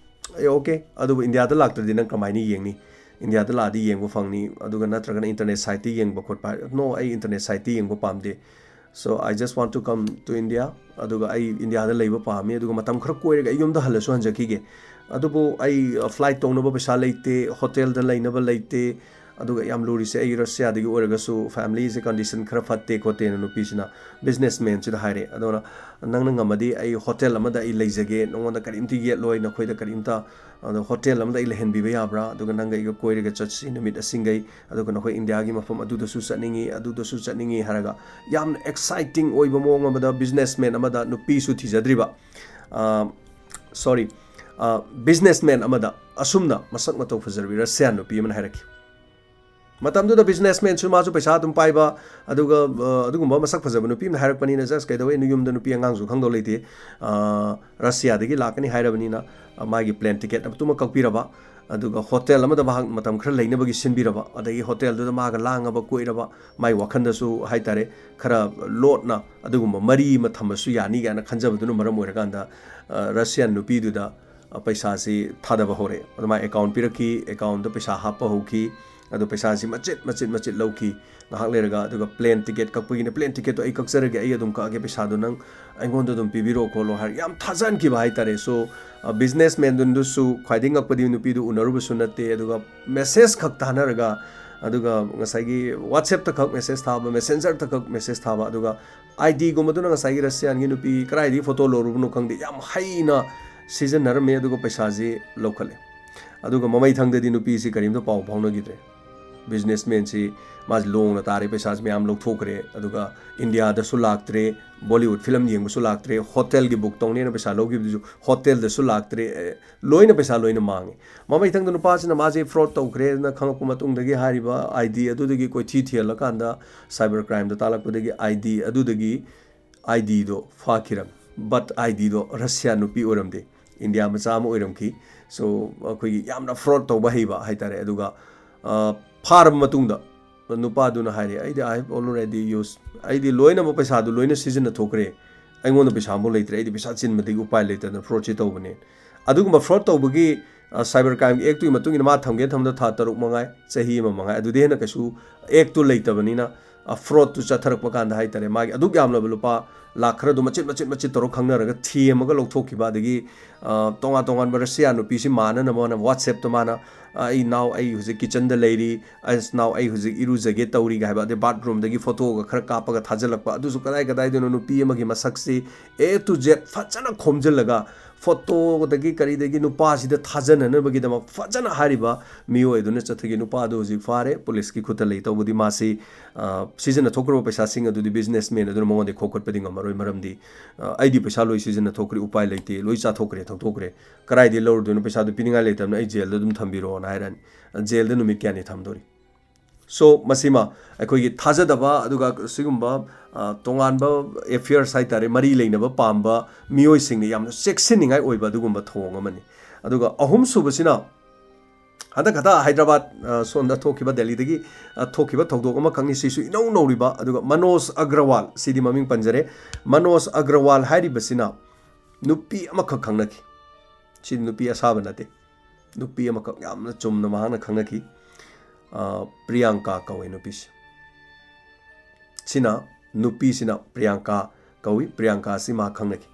"ꯑꯦ, okay, ꯑꯗꯨꯕꯨ ꯏꯟꯗꯤꯌꯥꯗ ꯂꯥꯛꯇ꯭ꯔꯗꯤ ꯅꯪ ꯀꯃꯥꯏꯅ ꯌꯦꯡꯅꯤ? ꯏꯟꯗꯤꯌꯥꯗ ꯂꯥꯛꯑꯗꯤ ꯌꯦꯡꯕ ꯐꯪꯅꯤ, ꯑꯗꯨꯒ ꯅꯠꯇ꯭ꯔꯒꯅ internet siteꯇ ꯌꯦꯡꯕ ꯈꯣꯠꯄ ꯍꯥꯏ-," "No, ꯑꯩ internet siteꯇ ꯌꯦꯡꯕ ꯄꯥꯝꯗꯦ꯫ So, I just want to come to India, ꯑꯗꯨꯒ ꯑꯩ ꯏꯟꯗꯤꯌꯥꯗ ꯂꯩꯕ ꯄꯥꯝꯃꯤ, ꯑꯗꯨꯒ ꯃꯇꯝ ꯈꯔ ꯀꯣꯏꯔꯒ ꯑꯩ ꯌꯨꯝꯗ ꯍꯜꯂꯁꯨ ꯍꯟꯖꯈꯤꯒꯦ꯫ ꯑꯗꯨꯕꯨ ꯑꯩ, ꯑ, flight ꯇꯣꯡꯅꯕ ꯄꯩꯁꯥ ꯂꯩꯇꯦ, hotelꯗ ꯂꯩꯅꯕ ꯂꯩꯇꯦ, ꯑꯗꯨꯒ ꯌꯥꯝ ꯂꯨꯔꯤꯁꯦ ꯑꯩ Russiaꯗꯒꯤ ꯑꯣꯏꯔꯒꯁꯨ familyꯁꯦ condition ꯈꯔ ꯐꯠꯇꯦ ꯈꯣꯠꯇꯦꯅ" ꯅꯨꯄꯤꯁꯤꯅ businessmanꯁꯤꯗ ꯍꯥꯏꯔꯦ꯫ ꯑꯗꯨꯅ "ꯅꯪꯅ ꯉꯝꯃꯗꯤ ꯑꯩ hotel ꯑꯃꯗ ꯑꯩ ꯂꯩꯖꯒꯦ, ꯅꯉꯣꯟꯗ ꯀꯔꯤꯝꯇ ꯌꯦꯠꯂꯣꯏ, ꯅꯈꯣꯏꯗ ꯀꯔꯤꯝꯇ, ꯑꯗꯣ hotel ꯑꯃꯗ ꯑꯩ ꯂꯩꯍꯟꯕꯤꯕ ꯌꯥꯕ꯭ꯔꯥ? ꯑꯗꯨꯒ ꯅꯪꯒ ꯑꯩꯒ ꯀꯣꯏꯔꯒ ꯆꯠꯁꯤ ꯅꯨꯃꯤꯠ ꯑꯁꯤꯡꯒꯩ, ꯑꯗꯨꯒ ꯅꯈꯣꯏ ꯏꯟꯗꯤꯌꯥꯒꯤ ꯃꯐꯝ ꯑꯗꯨꯗꯁꯨ ꯆꯠꯅꯤꯡꯉꯤ, ꯑꯗꯨꯗꯁꯨ ꯆꯠꯅꯤꯡꯉꯤ" ꯍꯥꯏꯔꯒ ꯌꯥꯝꯅ exciting ꯑꯣꯏꯕ ꯃꯑꯣꯡ ꯑꯃꯗ businessman ꯑꯃꯗ, ꯅꯨꯄꯤꯁꯨ ꯊꯤꯖꯗ꯭ꯔꯤꯕ, ꯑ, sorry, ꯑ, businessman ꯑꯃꯗ ꯑꯁꯨꯝꯅ ꯃꯁꯛ ꯃꯇꯧ ꯐꯖꯔꯕꯤ Russian ꯅꯨꯄꯤ ꯑꯃꯅ ꯍꯥꯏꯔꯛꯈꯤ꯫ ꯃꯇꯝꯗꯨꯗ ꯕꯤꯖꯤꯅꯦꯁꯃꯦꯟꯁꯨ ꯃꯥꯁꯨ ꯄꯩꯁꯥ ꯑꯗꯨꯝ ꯄꯥꯏꯕ, ꯑꯗꯨꯒ ꯑ, ꯑꯗꯨꯒꯨꯝꯕ ꯃꯁꯛ ꯐꯖꯕ ꯅꯨꯄꯤ ꯑꯃꯅ ꯍꯥꯏꯔꯛꯄꯅꯤꯅ, "ꯖꯁ, ꯀꯩꯗꯧꯋꯦ, ꯅꯌꯨꯝꯗ ꯅꯨꯄꯤ ꯑꯉꯥꯡꯁꯨ ꯈꯪꯗꯧ ꯂꯩꯇꯦ, ꯑ, ꯔꯁꯤꯌꯥꯗꯒꯤ ꯂꯥꯛꯀꯅꯤ ꯍꯥꯏꯔꯕꯅꯤꯅ, ꯑ, ꯃꯥꯒꯤ ꯄ꯭ꯂꯦꯟ ꯇꯤꯀꯦꯠ ꯑꯃꯇꯨꯃ ꯀꯛꯄꯤꯔꯕ, ꯑꯗꯨꯒ ꯍꯣꯇꯦꯜ ꯑꯃꯗ ꯃꯍꯥꯛ ꯃꯇꯝ ꯈꯔ ꯂꯩꯅꯕꯒꯤ ꯁꯤꯟꯕꯤꯔꯕ, ꯑꯗꯒꯤ ꯍꯣꯇꯦꯜꯗꯨꯗ ꯃꯥꯒ ꯂꯥꯡꯉꯕ ꯀꯣꯏꯔꯕ, ꯃꯥꯏ ꯋꯥꯈꯜꯗꯁꯨ ꯍꯥꯏꯇꯥꯔꯦ, ꯈꯔ ꯂꯣꯠꯅ ꯑꯗꯨꯒꯨꯝꯕ ꯃꯔꯤ ꯑꯃ ꯊꯝꯕꯁꯨ ꯌꯥꯅꯤ" ꯀꯥꯏꯅ ꯈꯟꯖꯕꯗꯨꯅ ꯃꯔꯝ ꯑꯣꯏꯔꯀꯥꯟꯗ, ꯑ, ꯔꯁꯤꯌꯥꯟ ꯅꯨꯄꯤꯗꯨꯗ, ꯑ, ꯄꯩꯁꯥꯁꯤ ꯊꯥꯗꯕ ꯍꯧꯔꯛꯑꯦ꯫ ꯑꯗꯨꯃꯥꯏꯅ ꯑꯦꯀꯥꯎꯟ ꯄꯤꯔꯛꯈꯤ, ꯑꯦꯀꯥꯎꯟꯗ ꯄꯩꯁꯥ ꯍꯥꯞꯄ ꯍꯧꯈꯤ꯫ ꯑꯗꯣ ꯄꯩꯁꯥꯁꯤ ꯃꯆꯤꯠ ꯃꯆꯤꯠ ꯃꯆꯤꯠ ꯂꯧꯈꯤ꯫ ꯉꯥꯏꯍꯥꯛ ꯂꯩꯔꯒ, ꯑꯗꯨꯒ ꯄ꯭ꯂꯦꯟ ꯇꯤꯀꯦꯠ ꯀꯛꯄꯒꯤꯅ, "ꯄ꯭ꯂꯦꯟ ꯇꯤꯀꯦꯠꯇꯣ ꯑꯩ ꯀꯛꯆꯔꯒꯦ, ꯑꯩ ꯑꯗꯨꯝ ꯀꯛꯑꯒꯦ, ꯄꯩꯁꯥꯗꯣ ꯅꯪ ꯑꯩꯉꯣꯟꯗ ꯑꯗꯨꯝ ꯄꯤꯕꯤꯔꯣ ꯈꯣꯠꯂꯣ" ꯍꯥꯏꯔ ꯌꯥꯝ ꯊꯥꯖꯍꯟꯈꯤꯕ ꯍꯥꯏꯇꯥꯔꯦ꯫ ꯁꯣ, ꯑ, ꯕꯤꯖꯤꯅꯦꯁꯃꯦꯟꯗꯨꯅꯁꯨ ꯈ꯭ꯋꯥꯏꯗꯒꯤ ꯉꯛꯄꯗꯤ ꯅꯨꯄꯤꯗꯨ ꯎꯅꯔꯨꯕꯁꯨ ꯅꯠꯇꯦ, ꯑꯗꯨꯒ ꯃꯦꯁꯦꯖ ꯈꯛ ꯊꯥꯅꯔꯒ, ꯑꯗꯨꯒ ꯉꯁꯥꯏꯒꯤ WhatsApp-ꯇ ꯈꯛ ꯃꯦꯁꯦꯖ ꯊꯥꯕ, Messenger-ꯗ ꯈꯛ ꯃꯦꯁꯦꯖ ꯊꯥꯕ, ꯑꯗꯨꯒ ꯑꯥꯏ ꯗꯤꯒꯨꯝꯕꯗꯨꯅ ꯉꯁꯥꯏꯒꯤ ꯔꯁꯤꯌꯥꯟꯒꯤ ꯅꯨꯄꯤ ꯀꯗꯥꯏꯗꯒꯤ ꯐꯣꯇꯣ ꯂꯧꯔꯨꯕꯅꯣ ꯈꯪꯗꯦ, ꯌꯥꯝ ꯍꯩꯅ ꯁꯤꯖꯤꯟꯅꯔꯝꯃꯦ, ꯑꯗꯨꯒ ꯄꯩꯁꯥꯁꯤ ꯂꯧꯈꯠꯂꯦ꯫ ꯑꯗꯨꯒ ꯃꯃꯩꯊꯪꯗꯗꯤ ꯅꯨꯄꯤꯁꯤ ꯀꯔꯤꯝꯇ ꯄꯥꯎ ꯐꯥꯎꯅꯈꯤꯗ꯭ꯔꯦ꯫ ꯕꯤꯖꯤꯅꯦꯁꯃꯦꯟꯁꯤ ꯃꯥꯁꯤ ꯂꯣꯡꯅ ꯇꯥꯔꯦ, ꯄꯩꯁꯥꯁꯤ ꯃꯌꯥꯝ ꯂꯧꯊꯣꯛꯈ꯭ꯔꯦ, ꯑꯗꯨꯒ ꯏꯟꯗꯤꯌꯥꯗꯁꯨ ꯂꯥꯛꯇ꯭ꯔꯦ, ꯕꯣꯂꯤꯋꯨꯗ ꯐꯤꯂꯝ ꯌꯦꯡꯕꯁꯨ ꯂꯥꯛꯇ꯭ꯔꯦ, ꯍꯣꯇꯦꯜꯒꯤ ꯕꯨꯛ ꯇꯧꯅꯦꯅ ꯄꯩꯁꯥ ꯂꯧꯈꯤꯕꯗꯨꯁꯨ ꯍꯣꯇꯦꯜꯗꯁꯨ ꯂꯥꯛꯇ꯭ꯔꯦ, ꯑꯦ, ꯂꯣꯏꯅ ꯄꯩꯁꯥ ꯂꯣꯏꯅ ꯃꯥꯡꯉꯦ꯫ ꯃꯃꯩꯊꯪꯗ ꯅꯨꯄꯥꯁꯤꯅ ꯃꯥꯁꯦ ꯐ꯭ꯔꯣꯗ ꯇꯧꯈ꯭ꯔꯦꯅ ꯈꯪꯉꯛꯄ ꯃꯇꯨꯡꯗꯒꯤ ꯍꯥꯏꯔꯤꯕ ꯑꯥꯏ ꯗꯤ ꯑꯗꯨꯗꯒꯤ ꯀꯣꯏꯊꯤ ꯊꯤꯍꯜꯂꯀꯥꯟꯗ ꯁꯥꯏꯕꯔ ꯀ꯭ꯔꯥꯏꯝꯗ ꯇꯥꯜꯂꯛꯄꯗꯒꯤ ꯑꯥꯏ ꯗꯤ ꯑꯗꯨꯗꯒꯤ ꯑꯥꯏ ꯗꯤꯗꯣ ꯐꯥꯈꯤꯔꯝꯃꯤ꯫ ꯕꯠ ꯑꯥꯏ ꯗꯤꯗꯣ ꯔꯁꯤꯌꯥ ꯅꯨꯄꯤ ꯑꯣꯏꯔꯝꯗꯦ, ꯏꯟꯗꯤꯌꯥ ꯃꯆꯥ ꯑꯃ ꯑꯣꯏꯔꯝꯈꯤ꯫ ꯁꯣ ꯑꯩꯈꯣꯏꯒꯤ ꯌꯥꯝꯅ ꯐ꯭ꯔꯣꯗ ꯇꯧꯕ ꯍꯩꯕ ꯍꯥꯏꯇꯥꯔꯦ꯫ ꯑꯗꯨꯒ, ꯑ, ꯐꯥꯔꯕ ꯃꯇꯨꯡꯗ ꯅꯨꯄꯥꯗꯨꯅ ꯍꯥꯏꯔꯦ, "ꯑꯩꯗꯤ I have already used, ꯑꯩꯗꯤ ꯂꯣꯏꯅꯃꯛ ꯄꯩꯁꯥꯗꯨ ꯂꯣꯏꯅ ꯁꯤꯖꯤꯟꯅꯊꯣꯛꯈ꯭ꯔꯦ, ꯑꯩꯉꯣꯟꯗ ꯄꯩꯁꯥ ꯑꯃꯐꯥꯎ ꯂꯩꯇ꯭ꯔꯦ, ꯑꯩꯗꯤ ꯄꯩꯁꯥ ꯆꯤꯟꯕꯗꯒꯤ ꯎꯄꯥꯏ ꯂꯩꯇꯗꯅ ꯐ꯭ꯔꯣꯗꯁꯤ ꯇꯧꯕꯅꯦ"꯫ ꯑꯗꯨꯒꯨꯝꯕ ꯐ꯭ꯔꯣꯗ ꯇꯧꯕꯒꯤ, ꯑ, ꯁꯥꯏꯕꯔ ꯀ꯭ꯔꯥꯏꯝꯒꯤ ꯑꯦꯛꯇꯨꯒꯤ ꯃꯇꯨꯡ ꯏꯟꯅ ꯃꯥ ꯊꯝꯒꯦ ꯊꯝꯗ ꯊꯥ ꯇꯔꯨꯛ ꯃꯉꯥꯏ, ꯆꯍꯤ ꯑꯃ ꯃꯉꯥꯏ, ꯑꯗꯨꯗꯤ ꯍꯦꯟꯅ ꯀꯩꯁꯨ ꯑꯦꯛꯇꯨ ꯂꯩꯇꯕꯅꯤꯅ, ꯑ, ꯐ꯭ꯔꯣꯗꯇꯨ ꯆꯠꯊꯔꯛꯄ ꯀꯥꯟꯗ ꯍꯥꯏꯇꯥꯔꯦ, ꯃꯥꯒꯤ ꯑꯗꯨꯛ ꯌꯥꯝꯂꯕ ꯂꯨꯄꯥ ꯂꯥꯛ ꯈꯔꯗꯨ ꯃꯆꯤꯠ ꯃꯆꯤꯠ ꯃꯆꯤꯠ ꯇꯧꯔ ꯈꯪꯅꯔꯒ ꯊꯦꯝꯃꯒ ꯂꯧꯊꯣꯛꯈꯤꯕ, ꯑꯗꯒꯤ, ꯑ, ꯇꯣꯉꯥꯟ ꯇꯣꯉꯥꯟꯕ ꯔꯁꯤꯌꯥ ꯅꯨꯄꯤꯁꯤ ꯃꯥꯟꯅꯅꯕ ꯃꯥꯅ WhatsApp-ꯇ ꯃꯥꯅ, ꯑ, "ꯑꯩ ꯅꯥꯎ ꯑꯩ ꯍꯧꯖꯤꯛ ꯀꯤꯆꯟꯗ ꯂꯩꯔꯤ, ꯑꯁ ꯅꯥꯎ ꯑꯩ ꯍꯧꯖꯤꯛ ꯏꯔꯨꯖꯒꯦ ꯇꯧꯔꯤꯒ" ꯍꯥꯏꯕ, ꯑꯗꯩ ꯕꯥꯠꯔꯨꯝꯗꯒꯤ ꯐꯣꯇꯣꯒ ꯈꯔ ꯀꯥꯞꯄꯒ ꯊꯥꯖꯤꯜꯂꯛꯄ, ꯑꯗꯨꯁꯨ ꯀꯗꯥꯏ ꯀꯗꯥꯏꯗꯅꯣ ꯅꯨꯄꯤ ꯑꯃꯒꯤ ꯃꯁꯛꯁꯤ A to Z ꯐꯖꯅ ꯈꯣꯝꯖꯤꯜꯂꯒ ꯐꯣꯇꯣꯗꯒꯤ ꯀꯔꯤꯗꯒꯤ ꯅꯨꯄꯥꯁꯤꯗ ꯊꯥꯖꯅꯅꯕꯒꯤꯗꯃꯛ ꯐꯖꯅ ꯍꯥꯏꯔꯤꯕ ꯃꯤꯑꯣꯏ ꯑꯗꯨꯅ ꯆꯠꯊꯈꯤ꯫ ꯅꯨꯄꯥ ꯑꯗꯨ ꯍꯧꯖꯤꯛ ꯐꯥꯔꯦ, ꯄꯨꯂꯤꯁꯀꯤ ꯈꯨꯠꯇ ꯂꯩ꯫ ꯇꯧꯕꯗꯤ ꯃꯥꯁꯤ, ꯑ, ꯁꯤꯖꯤꯟꯅꯊꯣꯛꯈ꯭ꯔꯕ ꯄꯩꯁꯥꯁꯤꯡ ꯑꯗꯨꯗꯤ ꯕꯤꯖꯤꯅꯦꯁꯃꯦꯟ ꯑꯗꯨꯅ ꯃꯉꯣꯟꯗꯒꯤ ꯈꯣꯀꯠꯄꯗꯤ ꯉꯝꯃꯔꯣꯏ, ꯃꯔꯝꯗꯤ, ꯑ, "ꯑꯩꯗꯤ ꯄꯩꯁꯥ ꯂꯣꯏ ꯁꯤꯖꯤꯟꯅꯊꯣꯛꯈ꯭ꯔꯦ, ꯎꯄꯥꯏ ꯂꯩꯇꯦ, ꯂꯣꯏ ꯆꯥꯊꯣꯛꯈ꯭ꯔꯦ, ꯊꯛꯇꯣꯛꯈ꯭ꯔꯦ, ꯀꯗꯥꯏꯗꯒꯤ ꯂꯧꯔꯨꯗꯣꯏꯅꯣ? ꯄꯩꯁꯥꯗꯨ ꯄꯤꯅꯤꯡꯉꯥꯏ ꯂꯩꯇꯕꯅ ꯑꯩ ꯖꯦꯜꯗ ꯑꯗꯨꯝ ꯊꯝꯕꯤꯔꯣꯅ" ꯍꯥꯏꯔꯛꯑꯅꯤ꯫ ꯖꯦꯜꯗ ꯅꯨꯃꯤꯠ ꯀꯌꯥꯅꯤ ꯊꯝꯗꯣꯔꯤ? So, ꯃꯁꯤꯃ ꯑꯩꯈꯣꯏꯒꯤ ꯊꯥꯖꯗꯕ, ꯑꯗꯨꯒ ꯁꯤꯒꯨꯝꯕ, ꯑ, ꯇꯣꯉꯥꯟꯕ affairs ꯍꯥꯏꯇꯥꯔꯦ, ꯃꯔꯤ ꯂꯩꯅꯕ ꯄꯥꯝꯕ ꯃꯤꯑꯣꯏꯁꯤꯡꯅ ꯌꯥꯝꯅ ꯆꯦꯛꯁꯤꯟꯅꯤꯡꯉꯥꯏ ꯑꯣꯏꯕ ꯑꯗꯨꯒꯨꯝꯕ ꯊꯧꯑꯣꯡ ꯑꯃꯅꯤ꯫ ꯑꯗꯨꯒ ꯑꯍꯨꯝꯁꯨꯕꯁꯤꯅ ꯍꯟꯗꯛ ꯈꯛꯇ ꯍꯥꯏꯗ꯭ꯔꯕꯥꯗ, ꯑ, ꯁꯣꯝꯗ ꯊꯣꯛꯈꯤꯕ, ꯗꯦꯜꯂꯤꯗꯒꯤ, ꯑ, ꯊꯣꯛꯈꯤꯕ ꯊꯧꯗꯣꯛ ꯑꯃꯈꯛꯅꯤ꯫ ꯁꯤꯁꯨ ꯏꯅꯧ ꯅꯧꯔꯤꯕ, ꯑꯗꯨꯒ ꯃꯅꯣꯖ ꯑꯒ꯭ꯔꯋꯥꯜ, ꯁꯤꯗꯤ ꯃꯃꯤꯡ ꯄꯟꯖꯔꯦ꯫ ꯃꯅꯣꯖ ꯑꯒ꯭ꯔꯋꯥꯜ ꯍꯥꯏꯔꯤꯕꯁꯤꯅ ꯅꯨꯄꯤ ꯑꯃꯈꯛ ꯈꯪꯅꯈꯤ꯫ ꯁꯤ ꯅꯨꯄꯤ ꯑꯁꯥꯕ ꯅꯠꯇꯦ꯫ ꯅꯨꯄꯤ ꯑꯃꯈꯛ ꯌꯥꯝꯅ ꯆꯨꯝꯅ ꯃꯍꯥꯛꯅ ꯈꯪꯅꯈꯤ꯫ ꯑ, ꯄ꯭ꯔꯤꯌꯥꯡꯀꯥ ꯀꯧꯋꯦ ꯅꯨꯄꯤꯁꯦ꯫ ꯁꯤꯅ, ꯅꯨꯄꯤꯁꯤꯅ ꯄ꯭ꯔꯤꯌꯥꯡꯀꯥ ꯀꯧꯏ꯫ ꯄ꯭ꯔꯤꯌꯥꯡꯀꯥ ꯑꯁꯤ ꯃꯍꯥꯛ ꯈꯪꯅꯈꯤ꯫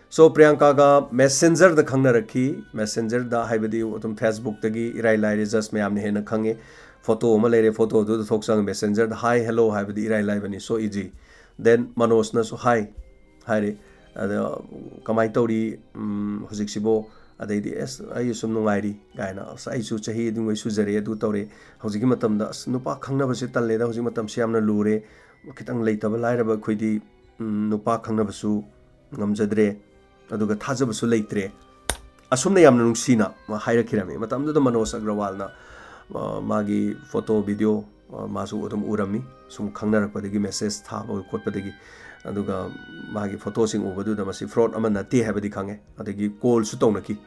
So, ꯄ꯭ꯔꯤꯌꯥꯡꯀꯥꯒ messenger ꯗ ꯈꯪꯅꯔꯛꯈꯤ꯫ Messenger ꯗ ꯍꯥꯏꯕꯗꯤ ꯑꯗꯨꯝ Facebook ꯇꯒꯤ ꯏꯔꯥꯏ ꯂꯥꯏꯔꯦ, just ꯃꯌꯥꯝꯅ ꯍꯦꯟꯅ ꯈꯪꯉꯦ꯫ Photo ꯑꯃ ꯂꯩꯔꯦ, photo ꯗꯨꯗ ꯊꯣꯛꯆꯔꯒ messenger ꯗ "Hi, hello" ꯍꯥꯏꯕꯗꯤ ꯏꯔꯥꯏ ꯂꯥꯏꯕꯅꯤ, so easy꯫ Then ꯃꯅꯣꯖꯅꯁꯨ "Hi" ꯍꯥꯏꯔꯦ꯫ ꯑꯗ, "ꯀꯃꯥꯏꯅ ꯇꯧꯔꯤ, ꯎꯝ, ꯍꯧꯖꯤꯛꯁꯤꯕꯣ?" ꯑꯗꯩꯗꯤ, "ꯑꯁ, ꯑꯩ ꯁꯨꯝ ꯅꯨꯡꯉꯥꯏꯔꯤ" ꯀꯥꯏꯅ, "ꯑꯁ, ꯑꯩꯁꯨ ꯆꯍꯤ ꯑꯗꯨꯉꯩ ꯁꯨꯖꯔꯦ, ꯑꯗꯨ ꯇꯧꯔꯦ"꯫ ꯍꯧꯖꯤꯛꯀꯤ ꯃꯇꯝꯗ, "ꯑꯁ, ꯅꯨꯄꯥ ꯈꯪꯅꯕꯁꯦ ꯇꯜꯂꯦꯗ, ꯍꯧꯖꯤꯛ ꯃꯇꯝꯁꯦ ꯌꯥꯝꯅ ꯂꯨꯔꯦ, ꯈꯤꯇꯪ ꯂꯩꯇꯕ ꯂꯥꯏꯔꯕ ꯑꯩꯈꯣꯏꯗꯤ, ꯎꯝ, ꯅꯨꯄꯥ ꯈꯪꯅꯕꯁꯨ ꯉꯝꯖꯗ꯭ꯔꯦ, ꯑꯗꯨꯒ ꯊꯥꯖꯕꯁꯨ ꯂꯩꯇ꯭ꯔꯦ"꯫ ꯑꯁꯨꯝꯅ ꯌꯥꯝꯅ ꯅꯨꯡꯁꯤꯅ ꯃꯥ ꯍꯥꯏꯔꯛꯈꯤꯔꯝꯃꯤ꯫ ꯃꯇꯝꯗꯨꯗ ꯃꯅꯣꯖ ꯑꯒ꯭ꯔꯋꯥꯜꯅ, ꯑ, ꯃꯥꯒꯤ photo, video, ꯑ, ꯃꯥꯁꯨ ꯑꯗꯨꯝ ꯎꯔꯝꯃꯤ, ꯁꯨꯝ ꯈꯪꯅꯔꯛꯄꯗꯒꯤ, message ꯊꯥꯕ ꯈꯣꯠꯄꯗꯒꯤ꯫ ꯑꯗꯨꯒ ꯃꯥꯒꯤ photo ꯁꯤꯡ ꯎꯕꯗꯨꯗ ꯃꯁꯤ fraud ꯑꯃ ꯅꯠꯇꯦ ꯍꯥꯏꯕꯗꯤ ꯈꯪꯉꯦ꯫ ꯑꯗꯒꯤ call ꯁꯨ ꯇꯧꯅꯈꯤ꯫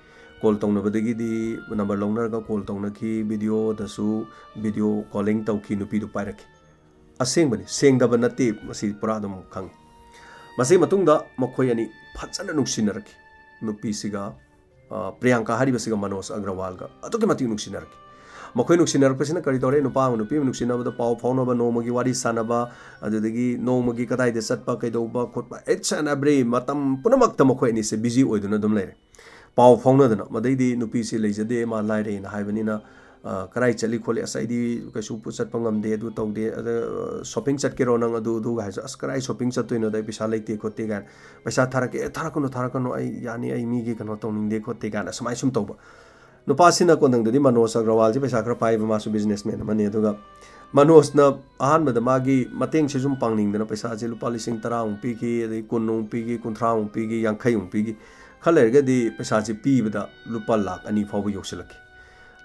Call ꯇꯧꯅꯕꯗꯒꯤꯗꯤ number ꯂꯧꯅꯔꯒ call ꯇꯧꯅꯈꯤ, video ꯗꯁꯨ video calling ꯇꯧꯈꯤ, ꯅꯨꯄꯤꯗꯨ ꯄꯥꯏꯔꯛꯈꯤ꯫ ꯑꯁꯦꯡꯕꯅꯤ, ꯁꯦꯡꯗꯕ ꯅꯠꯇꯦ, ꯃꯁꯤ ꯄꯨꯔꯥ ꯑꯗꯨꯝ ꯈꯪꯉꯤ꯫ ꯃꯁꯤꯒꯤ ꯃꯇꯨꯡꯗ ꯃꯈꯣꯏ ꯑꯅꯤ ꯐꯖꯅ ꯅꯨꯡꯁꯤꯅꯔꯛꯈꯤ꯫ ꯅꯨꯄꯤꯁꯤꯒ, ꯑ, ꯄ꯭ꯔꯤꯌꯥꯡꯀꯥ ꯍꯥꯏꯔꯤꯕꯁꯤꯒ ꯃꯅꯣꯖ ꯑꯒ꯭ꯔꯋꯥꯜꯒ ꯑꯗꯨꯛꯀꯤ ꯃꯇꯤꯛ ꯅꯨꯡꯁꯤꯅꯔꯛꯈꯤ꯫ ꯃꯈꯣꯏ ꯅꯨꯡꯁꯤꯅꯔꯛꯄꯁꯤꯅ ꯀꯔꯤ ꯇꯧꯔꯦ? ꯅꯨꯄꯥ ꯑꯃ ꯅꯨꯄꯤ ꯑꯃ ꯅꯨꯡꯁꯤꯅꯕꯗ ꯄꯥꯎ ꯐꯥꯎꯅꯕ, ꯅꯣꯡꯃꯒꯤ ꯋꯥꯔꯤ ꯁꯥꯟꯅꯕ, ꯑꯗꯨꯗꯒꯤ ꯅꯣꯡꯃꯒꯤ ꯀꯗꯥꯏꯗ ꯆꯠꯄ, ꯀꯩꯗꯧꯕ ꯈꯣꯠꯄ, each and every ꯃꯇꯝ ꯄꯨꯝꯅꯃꯛꯇ ꯃꯈꯣꯏ ꯑꯅꯤꯁꯦ busy ꯑꯣꯏꯗꯨꯅ ꯑꯗꯨꯝ ꯂꯩꯔꯦ꯫ ꯄꯥꯎ ꯐꯥꯎꯅꯗꯅ, ꯃꯗꯩꯗꯤ ꯅꯨꯄꯤꯁꯤ ꯂꯩꯖꯗꯦ, ꯃꯥ ꯂꯥꯏꯔꯩꯅ ꯍꯥꯏꯕꯅꯤꯅ, ꯑ, "ꯀꯔꯥꯏ ꯆꯠꯂꯤ ꯈꯣꯠꯂꯤ? ꯑꯁ, ꯑꯩꯗꯤ ꯀꯩꯁꯨ ꯄꯨ-, ꯆꯠꯄ ꯉꯝꯗꯦ, ꯑꯗꯨ ꯇꯧꯗꯦ, ꯑꯗ, ꯑ, shopping ꯆꯠꯀꯦꯔꯣ ꯅꯪ?" ꯑꯗꯨ, ꯑꯗꯨꯒ ꯍꯥꯏꯁꯨ, "ꯑꯁ, ꯀꯔꯥꯏ shopping ꯆꯠꯇꯣꯏꯅꯣꯗ, ꯑꯩ ꯄꯩꯁꯥ ꯂꯩꯇꯦ ꯈꯣꯠꯇꯦ" ꯀꯥꯏꯅ꯫ "ꯄꯩꯁꯥ ꯊꯥꯔꯛꯀꯦ"꯫ "ꯑꯦ, ꯊꯥꯔꯛꯀꯅꯨ, ꯊꯥꯔꯛꯀꯅꯨ, ꯑꯩ ꯌꯥꯅꯤ, ꯑꯩ ꯃꯤꯒꯤ ꯀꯩꯅꯣ ꯇꯧꯅꯤꯡꯗꯦ ꯈꯣꯠꯇꯦ" ꯀꯥꯏꯅ ꯁꯨꯃꯥꯏꯅ ꯁꯨꯝ ꯇꯧꯕ꯫ ꯅꯨꯄꯥꯁꯤꯅ ꯀꯣꯟꯊꯪꯗꯗꯤ ꯃꯅꯣꯖ ꯑꯒ꯭ꯔꯋꯥꯜꯁꯤ ꯄꯩꯁꯥ ꯈꯔ ꯄꯥꯏꯕ, ꯃꯥꯁꯨ businessman ꯑꯃꯅꯤ꯫ ꯑꯗꯨꯒ ꯃꯅꯣꯖꯅ ꯑꯍꯥꯟꯕꯗ ꯃꯥꯒꯤ ꯃꯇꯦꯡꯁꯦ ꯁꯨꯝ ꯄꯥꯡꯅꯤꯡꯗꯅ ꯄꯩꯁꯥꯁꯦ ꯂꯨꯄꯥ ꯂꯤꯁꯤꯡ ꯇꯔꯥꯃꯨꯛ ꯄꯤꯈꯤ, ꯑꯗꯩ ꯀꯨꯟꯃꯨꯛ ꯄꯤꯈꯤ, ꯀꯨꯟꯊ꯭ꯔꯥꯃꯨꯛ ꯄꯤꯈꯤ, ꯌꯥꯡꯈꯩꯃꯨꯛ ꯄꯤꯈꯤ꯫ ꯈꯔ ꯂꯩꯔꯒꯗꯤ ꯄꯩꯁꯥꯁꯦ ꯄꯤꯕꯗ ꯂꯨꯄꯥ ꯂꯥꯈ ꯑꯅꯤ ꯐꯥꯎꯕ ꯌꯧꯁꯤꯜꯂꯛꯈꯤ꯫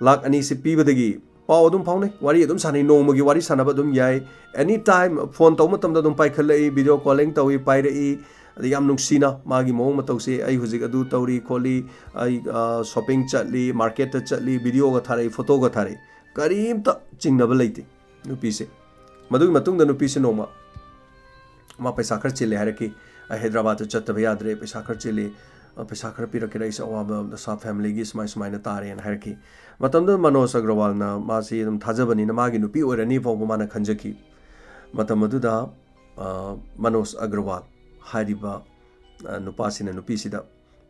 ꯂꯥꯈ ꯑꯅꯤꯁꯤ ꯄꯤꯕꯗꯒꯤ ꯄꯥꯎ ꯑꯗꯨꯝ ꯐꯥꯎꯅꯩ, ꯋꯥꯔꯤ ꯑꯗꯨꯝ ꯁꯥꯟꯅꯩ, ꯅꯣꯡꯃꯒꯤ ꯋꯥꯔꯤ ꯁꯥꯟꯅꯕ ꯑꯗꯨꯝ ꯌꯥꯏ꯫ Any time phone ꯇꯧꯕ ꯃꯇꯝꯗ ꯑꯗꯨꯝ ꯄꯥꯏꯈꯠꯂꯛꯏ, video calling ꯇꯧꯏ, ꯄꯥꯏꯔꯛꯏ꯫ ꯑꯗ ꯌꯥꯝ ꯅꯨꯡꯁꯤꯅ ꯃꯥꯒꯤ ꯃꯑꯣꯡ ꯃꯇꯧꯁꯦ, "ꯑꯩ ꯍꯧꯖꯤꯛ ꯑꯗꯨ ꯇꯧꯔꯤ ꯈꯣꯠꯂꯤ, ꯑꯩ shopping ꯆꯠꯂꯤ, marketꯇ ꯆꯠꯂꯤ", videoꯒ ꯊꯥꯔꯛꯏ, photoꯒ ꯊꯥꯔꯛꯏ꯫ ꯀꯔꯤꯝꯇ ꯆꯤꯡꯅꯕ ꯂꯩꯇꯦ ꯅꯨꯄꯤꯁꯦ꯫ ꯃꯗꯨꯒꯤ ꯃꯇꯨꯡꯗ ꯅꯨꯄꯤꯁꯦ ꯅꯣꯡꯃ ꯃꯥ ꯄꯩꯁꯥ ꯈꯔ ꯆꯤꯜꯂꯦ ꯍꯥꯏꯔꯛꯈꯤ꯫ "ꯑꯩ ꯍꯥꯏꯗ꯭ꯔꯕꯥꯗꯇ ꯆꯠꯇꯕ ꯌꯥꯗ꯭ꯔꯦ, ꯄꯩꯁꯥ ꯈꯔ ꯆꯤꯜꯂꯤ, ꯄꯩꯁꯥ ꯈꯔ ꯄꯤꯔꯛꯀꯦꯔꯥ, ꯑꯩꯁꯦ ꯑꯋꯥꯕ ꯗꯁꯥ, familyꯒꯤ ꯁꯨꯃꯥꯏ ꯁꯨꯃꯥꯏꯅ ꯇꯥꯔꯦꯅ" ꯍꯥꯏꯔꯛꯈꯤ꯫ ꯃꯇꯝꯗꯨꯗ ꯃꯅꯣꯖ ꯑꯒ꯭ꯔꯋꯥꯜꯅ ꯃꯥꯁꯤ ꯑꯗꯨꯝ ꯊꯥꯖꯕꯅꯤꯅ ꯃꯥꯒꯤ ꯅꯨꯄꯤ ꯑꯣꯏꯔꯅꯤ ꯐꯥꯎꯕ ꯃꯥꯅ ꯈꯟꯖꯈꯤ꯫ ꯃꯇꯝ ꯑꯗꯨꯗ ꯃꯅꯣꯖ ꯑꯒ꯭ꯔꯋꯥꯜ ꯍꯥꯏꯔꯤꯕ ꯅꯨꯄꯥꯁꯤꯅ ꯅꯨꯄꯤꯁꯤꯗ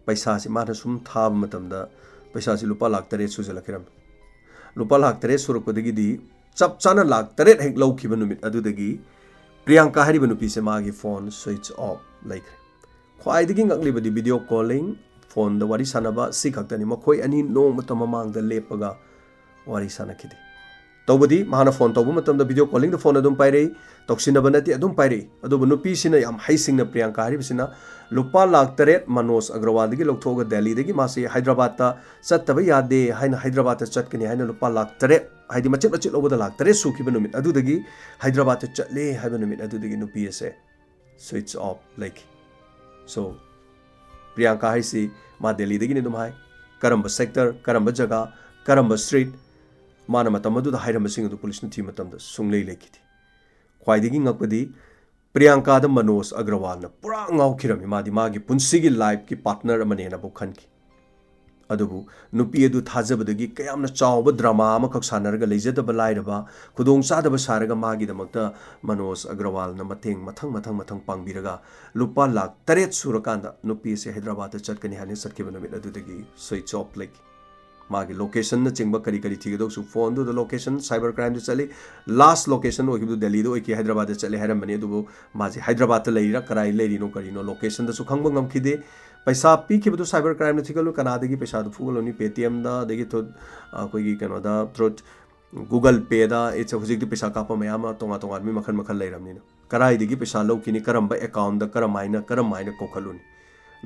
ꯄꯩꯁꯥꯁꯤ ꯃꯥꯅ ꯁꯨꯝ ꯊꯥꯕ ꯃꯇꯝꯗ ꯄꯩꯁꯥꯁꯤ ꯂꯨꯄꯥ ꯂꯥꯛ ꯇꯔꯦꯠ ꯁꯨꯖꯜꯂꯛꯈꯤꯔꯝꯃꯤ꯫ ꯂꯨꯄꯥ ꯂꯥꯛ ꯇꯔꯦꯠ ꯁꯨꯔꯛꯄꯗꯒꯤꯗꯤ ꯆꯞ ꯆꯥꯅ ꯂꯥꯛ ꯇꯔꯦꯠ ꯍꯦꯛ ꯂꯧꯈꯤꯕ ꯅꯨꯃꯤꯠ ꯑꯗꯨꯗꯒꯤ ꯄ꯭ꯔꯤꯌꯥꯡꯀꯥ ꯍꯥꯏꯔꯤꯕ ꯅꯨꯄꯤꯁꯦ ꯃꯥꯒꯤ phone switch off ꯂꯩꯈ꯭ꯔꯦ꯫ ꯈ꯭ꯋꯥꯏꯗꯒꯤ ꯉꯛꯂꯤꯕꯗꯤ video calling, phoneꯗ ꯋꯥꯔꯤ ꯁꯥꯟꯅꯕ, ꯁꯤ ꯈꯛꯇꯅꯤ꯫ ꯃꯈꯣꯏ ꯑꯅꯤ ꯅꯣꯡꯃꯇ ꯃꯃꯥꯡꯗ ꯂꯦꯞꯄꯒ ꯋꯥꯔꯤ ꯁꯥꯟꯅꯈꯤꯗꯦ꯫ ꯇꯧꯕꯗꯤ ꯃꯥꯅ phone ꯇꯧꯕ ꯃꯇꯝꯗ video callingꯗ phone ꯑꯗꯨꯝ ꯄꯥꯏꯔꯛꯏ, ꯇꯧꯁꯤꯟꯅꯕ ꯅꯠꯇꯦ, ꯑꯗꯨꯝ ꯄꯥꯏꯔꯛꯏ꯫ ꯑꯗꯨꯕꯨ ꯅꯨꯄꯤꯁꯤꯅ ꯌꯥꯝ ꯍꯩꯁꯤꯡꯅ ꯄ꯭ꯔꯤꯌꯥꯡꯀꯥ ꯍꯥꯏꯔꯤꯕꯁꯤꯅ ꯂꯨꯄꯥ ꯂꯥꯛ ꯇꯔꯦꯠ ꯃꯅꯣꯖ ꯑꯒ꯭ꯔꯋꯥꯜꯗꯒꯤ ꯂꯧꯊꯣꯛꯑꯒ ꯗꯦꯜꯂꯤꯗꯒꯤ ꯃꯥꯁꯤ ꯍꯥꯏꯗ꯭ꯔꯕꯥꯗꯇ ꯆꯠꯇꯕ ꯌꯥꯗꯦ ꯍꯥꯏꯅ, ꯍꯥꯏꯗ꯭ꯔꯕꯥꯗꯇ ꯆꯠꯀꯅꯤ ꯍꯥꯏꯅ ꯂꯨꯄꯥ ꯂꯥꯛ ꯇꯔꯦꯠ, ꯍꯥꯏꯗꯤ ꯃꯆꯤꯠ ꯃꯆꯤꯠ ꯂꯧꯕꯗ ꯂꯥꯛ ꯇꯔꯦꯠ ꯁꯨꯈꯤꯕ ꯅꯨꯃꯤꯠ ꯑꯗꯨꯗꯒꯤ ꯍꯥꯏꯗ꯭ꯔꯕꯥꯗꯇ ꯆꯠꯂꯦ ꯍꯥꯏꯕ ꯅꯨꯃꯤꯠ ꯑꯗꯨꯗꯒꯤ ꯅꯨꯄꯤ ꯑꯁꯦ switch off ꯂꯩꯈꯤ꯫ So, ꯄ꯭ꯔꯤꯌꯥꯡꯀꯥ ꯍꯥꯏꯁꯤ ꯃꯥ ꯗꯦꯜꯂꯤꯗꯒꯤꯅꯤ ꯑꯗꯨꯝ ꯍꯥꯏ꯫ ꯀꯔꯝꯕ sector, ꯀꯔꯝꯕ ꯖꯒꯥ, ꯀꯔꯝꯕ street, ꯃꯥꯅ ꯃꯇꯝ ꯑꯗꯨꯗ ꯍꯥꯏꯔꯝꯕꯁꯤꯡ ꯑꯗꯨ ꯄꯨꯂꯤꯁꯅ ꯊꯤꯕ ꯃꯇꯝꯗ ꯁꯨꯡꯂꯩ ꯂꯩꯈꯤꯗꯦ꯫ ꯈ꯭ꯋꯥꯏꯗꯒꯤ ꯉꯛꯄꯗꯤ ꯄ꯭ꯔꯤꯌꯥꯡꯀꯥꯗ ꯃꯅꯣꯖ ꯑꯒ꯭ꯔꯋꯥꯜꯅ ꯄꯨꯔꯥ ꯉꯥꯎꯈꯤꯔꯝꯃꯤ꯫ ꯃꯥꯗꯤ ꯃꯥꯒꯤ ꯄꯨꯟꯁꯤꯒꯤ lifeꯀꯤ partner ꯑꯃꯅꯦꯅꯕꯨ ꯈꯟꯈꯤ꯫ ꯑꯗꯨꯕꯨ ꯅꯨꯄꯤ ꯑꯗꯨ ꯊꯥꯖꯕꯗꯒꯤ ꯀꯌꯥꯝꯅ ꯆꯥꯎꯕ drama ꯑꯃꯈꯛ ꯁꯥꯟꯅꯔꯒ ꯂꯩꯖꯗꯕ ꯂꯥꯏꯔꯕ, ꯈꯨꯗꯣꯡꯆꯥꯗꯕ ꯁꯥꯔꯒ ꯃꯥꯒꯤꯗꯃꯛꯇ ꯃꯅꯣꯖ ꯑꯒ꯭ꯔꯋꯥꯜꯅ ꯃꯇꯦꯡ ꯃꯊꯪ ꯃꯊꯪ ꯃꯊꯪ ꯄꯥꯡꯕꯤꯔꯒ ꯂꯨꯄꯥ ꯂꯥꯛ ꯇꯔꯦꯠ ꯁꯨꯔꯀꯥꯟꯗ ꯅꯨꯄꯤ ꯑꯁꯤ ꯍꯥꯏꯗ꯭ꯔꯕꯥꯗꯇ ꯆꯠꯀꯅꯤ ꯍꯥꯏꯅ ꯆꯠꯈꯤꯕ ꯅꯨꯃꯤꯠ ꯑꯗꯨꯗꯒꯤ switch off ꯂꯩꯈꯤ꯫ ꯃꯥꯒꯤ locationꯅꯆꯤꯡꯕ ꯀꯔꯤ ꯀꯔꯤ ꯊꯤꯒꯗꯧꯁꯨ phoneꯗꯨꯗ location cyber crimeꯗ ꯆꯠꯂꯤ꯫ Last location ꯑꯣꯏꯈꯤꯕꯗꯨ ꯗꯦꯜꯂꯤꯗ ꯑꯣꯏꯈꯤ, ꯍꯥꯏꯗ꯭ꯔꯕꯥꯗꯇ ꯆꯠꯂꯦ ꯍꯥꯏꯔꯝꯕꯅꯤ, ꯑꯗꯨꯕꯨ ꯃꯥꯁꯦ ꯍꯥꯏꯗ꯭ꯔꯕꯥꯗꯇ ꯂꯩꯔꯤꯔꯥ ꯀꯔꯥꯏ ꯂꯩꯔꯤꯅꯣ ꯀꯔꯤꯅꯣ locationꯗꯁꯨ ꯈꯪꯕ ꯉꯝꯈꯤꯗꯦ꯫ ꯄꯩꯁꯥ ꯄꯤꯈꯤꯕꯗꯨ cyber crimeꯅ ꯊꯤꯒꯠꯂꯨ, ꯀꯅꯥꯗꯒꯤ ꯄꯩꯁꯥꯗꯨ ꯐꯨꯒꯠꯂꯨꯅꯤ? Paytmꯗ, ꯑꯗꯒꯤ ꯊꯨ-, ꯑꯩꯈꯣꯏꯒꯤ ꯀꯩꯅꯣꯗ, through Google Payꯗ, it's a, ꯍꯧꯖꯤꯛꯇꯤ ꯄꯩꯁꯥ ꯀꯥꯞꯄ ꯃꯌꯥꯝ ꯑꯃ ꯇꯣꯉꯥꯟ ꯇꯣꯉꯥꯟꯕ ꯃꯈꯜ ꯃꯈꯜ ꯂꯩꯔꯕꯅꯤꯅ꯫ ꯀꯗꯥꯏꯗꯒꯤ ꯄꯩꯁꯥ ꯂꯧꯈꯤꯅꯤ? ꯀꯔꯝꯕ accountꯗ, ꯀꯔꯝ ꯍꯥꯏꯅ, ꯀꯔꯝ ꯍꯥꯏꯅ ꯀꯧꯈꯠꯂꯨꯅꯤ?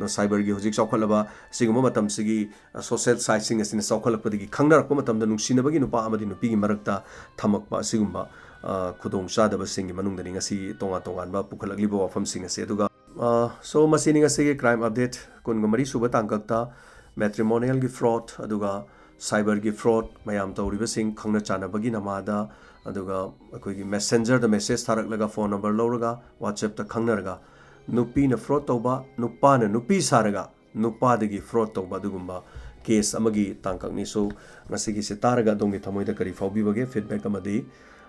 ꯁꯥꯏꯕꯔꯒꯤ ꯍꯧꯖꯤꯛ ꯆꯥꯎꯈꯠꯂꯕ ꯑꯁꯤꯒꯨꯝꯕ ꯃꯇꯝꯁꯤꯒꯤ, ꯑ, ꯁꯣꯁꯦꯜ ꯁꯥꯏꯠꯁꯤꯡ ꯑꯁꯤꯅ ꯆꯥꯎꯈꯠꯂꯛꯄꯗꯒꯤ ꯈꯪꯅꯔꯛꯄ ꯃꯇꯝꯗ ꯅꯨꯡꯁꯤꯅꯕꯒꯤ ꯅꯨꯄꯥ ꯑꯃꯗꯤ ꯅꯨꯄꯤꯒꯤ ꯃꯔꯛꯇ ꯊꯝꯃꯛꯄ ꯑꯁꯤꯒꯨꯝꯕ, ꯑ, ꯈꯨꯗꯣꯡꯆꯥꯗꯕꯁꯤꯡꯒꯤ ꯃꯅꯨꯡꯗꯅꯤ ꯉꯁꯤ ꯇꯣꯉꯥꯟ ꯇꯣꯉꯥꯟꯕ ꯄꯨꯈꯠꯂꯛꯂꯤꯕ ꯋꯥꯐꯝꯁꯤꯡ ꯑꯁꯤ꯫ ꯑꯗꯨꯒ, ꯑ, so ꯃꯁꯤꯅꯤ ꯉꯁꯤꯒꯤ ꯀ꯭ꯔꯥꯏꯝ ꯑꯞꯗꯦꯠ ꯀꯨꯟꯒ ꯃꯔꯤ ꯁꯨꯕ ꯇꯥꯡꯀꯛꯇ ꯃꯦꯇ꯭ꯔꯤꯃꯣꯅꯤꯌꯦꯜꯒꯤ ꯐ꯭ꯔꯣꯗ, ꯑꯗꯨꯒ ꯁꯥꯏꯕꯔꯒꯤ ꯐ꯭ꯔꯣꯗ ꯃꯌꯥꯝ ꯇꯧꯔꯤꯕꯁꯤꯡ ꯈꯪꯅ ꯆꯥꯟꯅꯕꯒꯤ ꯅꯃꯥꯗ, ꯑꯗꯨꯒ ꯑꯩꯈꯣꯏꯒꯤ ꯃꯦꯁꯦꯟꯖꯔꯗ ꯃꯦꯁꯦꯖ ꯊꯥꯔꯛꯂꯒ ꯐꯣꯟ ꯅꯝꯕꯔ ꯂꯧꯔꯒ WhatsApp-ꯇ ꯈꯪꯅꯔꯒ ꯅꯨꯄꯤꯅ ꯐ꯭ꯔꯣꯗ ꯇꯧꯕ, ꯅꯨꯄꯥꯅ ꯅꯨꯄꯤ ꯁꯥꯔꯒ ꯅꯨꯄꯥꯗꯒꯤ ꯐ꯭ꯔꯣꯗ ꯇꯧꯕ ꯑꯗꯨꯒꯨꯝꯕ ꯀꯦꯁ ꯑꯃꯒꯤ ꯇꯥꯡꯀꯛꯅꯤ꯫ So ꯉꯁꯤꯒꯤꯁꯤ ꯇꯥꯔꯒ ꯑꯗꯣꯝꯒꯤ ꯊꯃꯣꯏꯗ ꯀꯔꯤ ꯐꯥꯎꯕꯤꯕꯒꯦ? ꯐꯤꯗꯕꯦꯛ ꯑꯃꯗꯤ,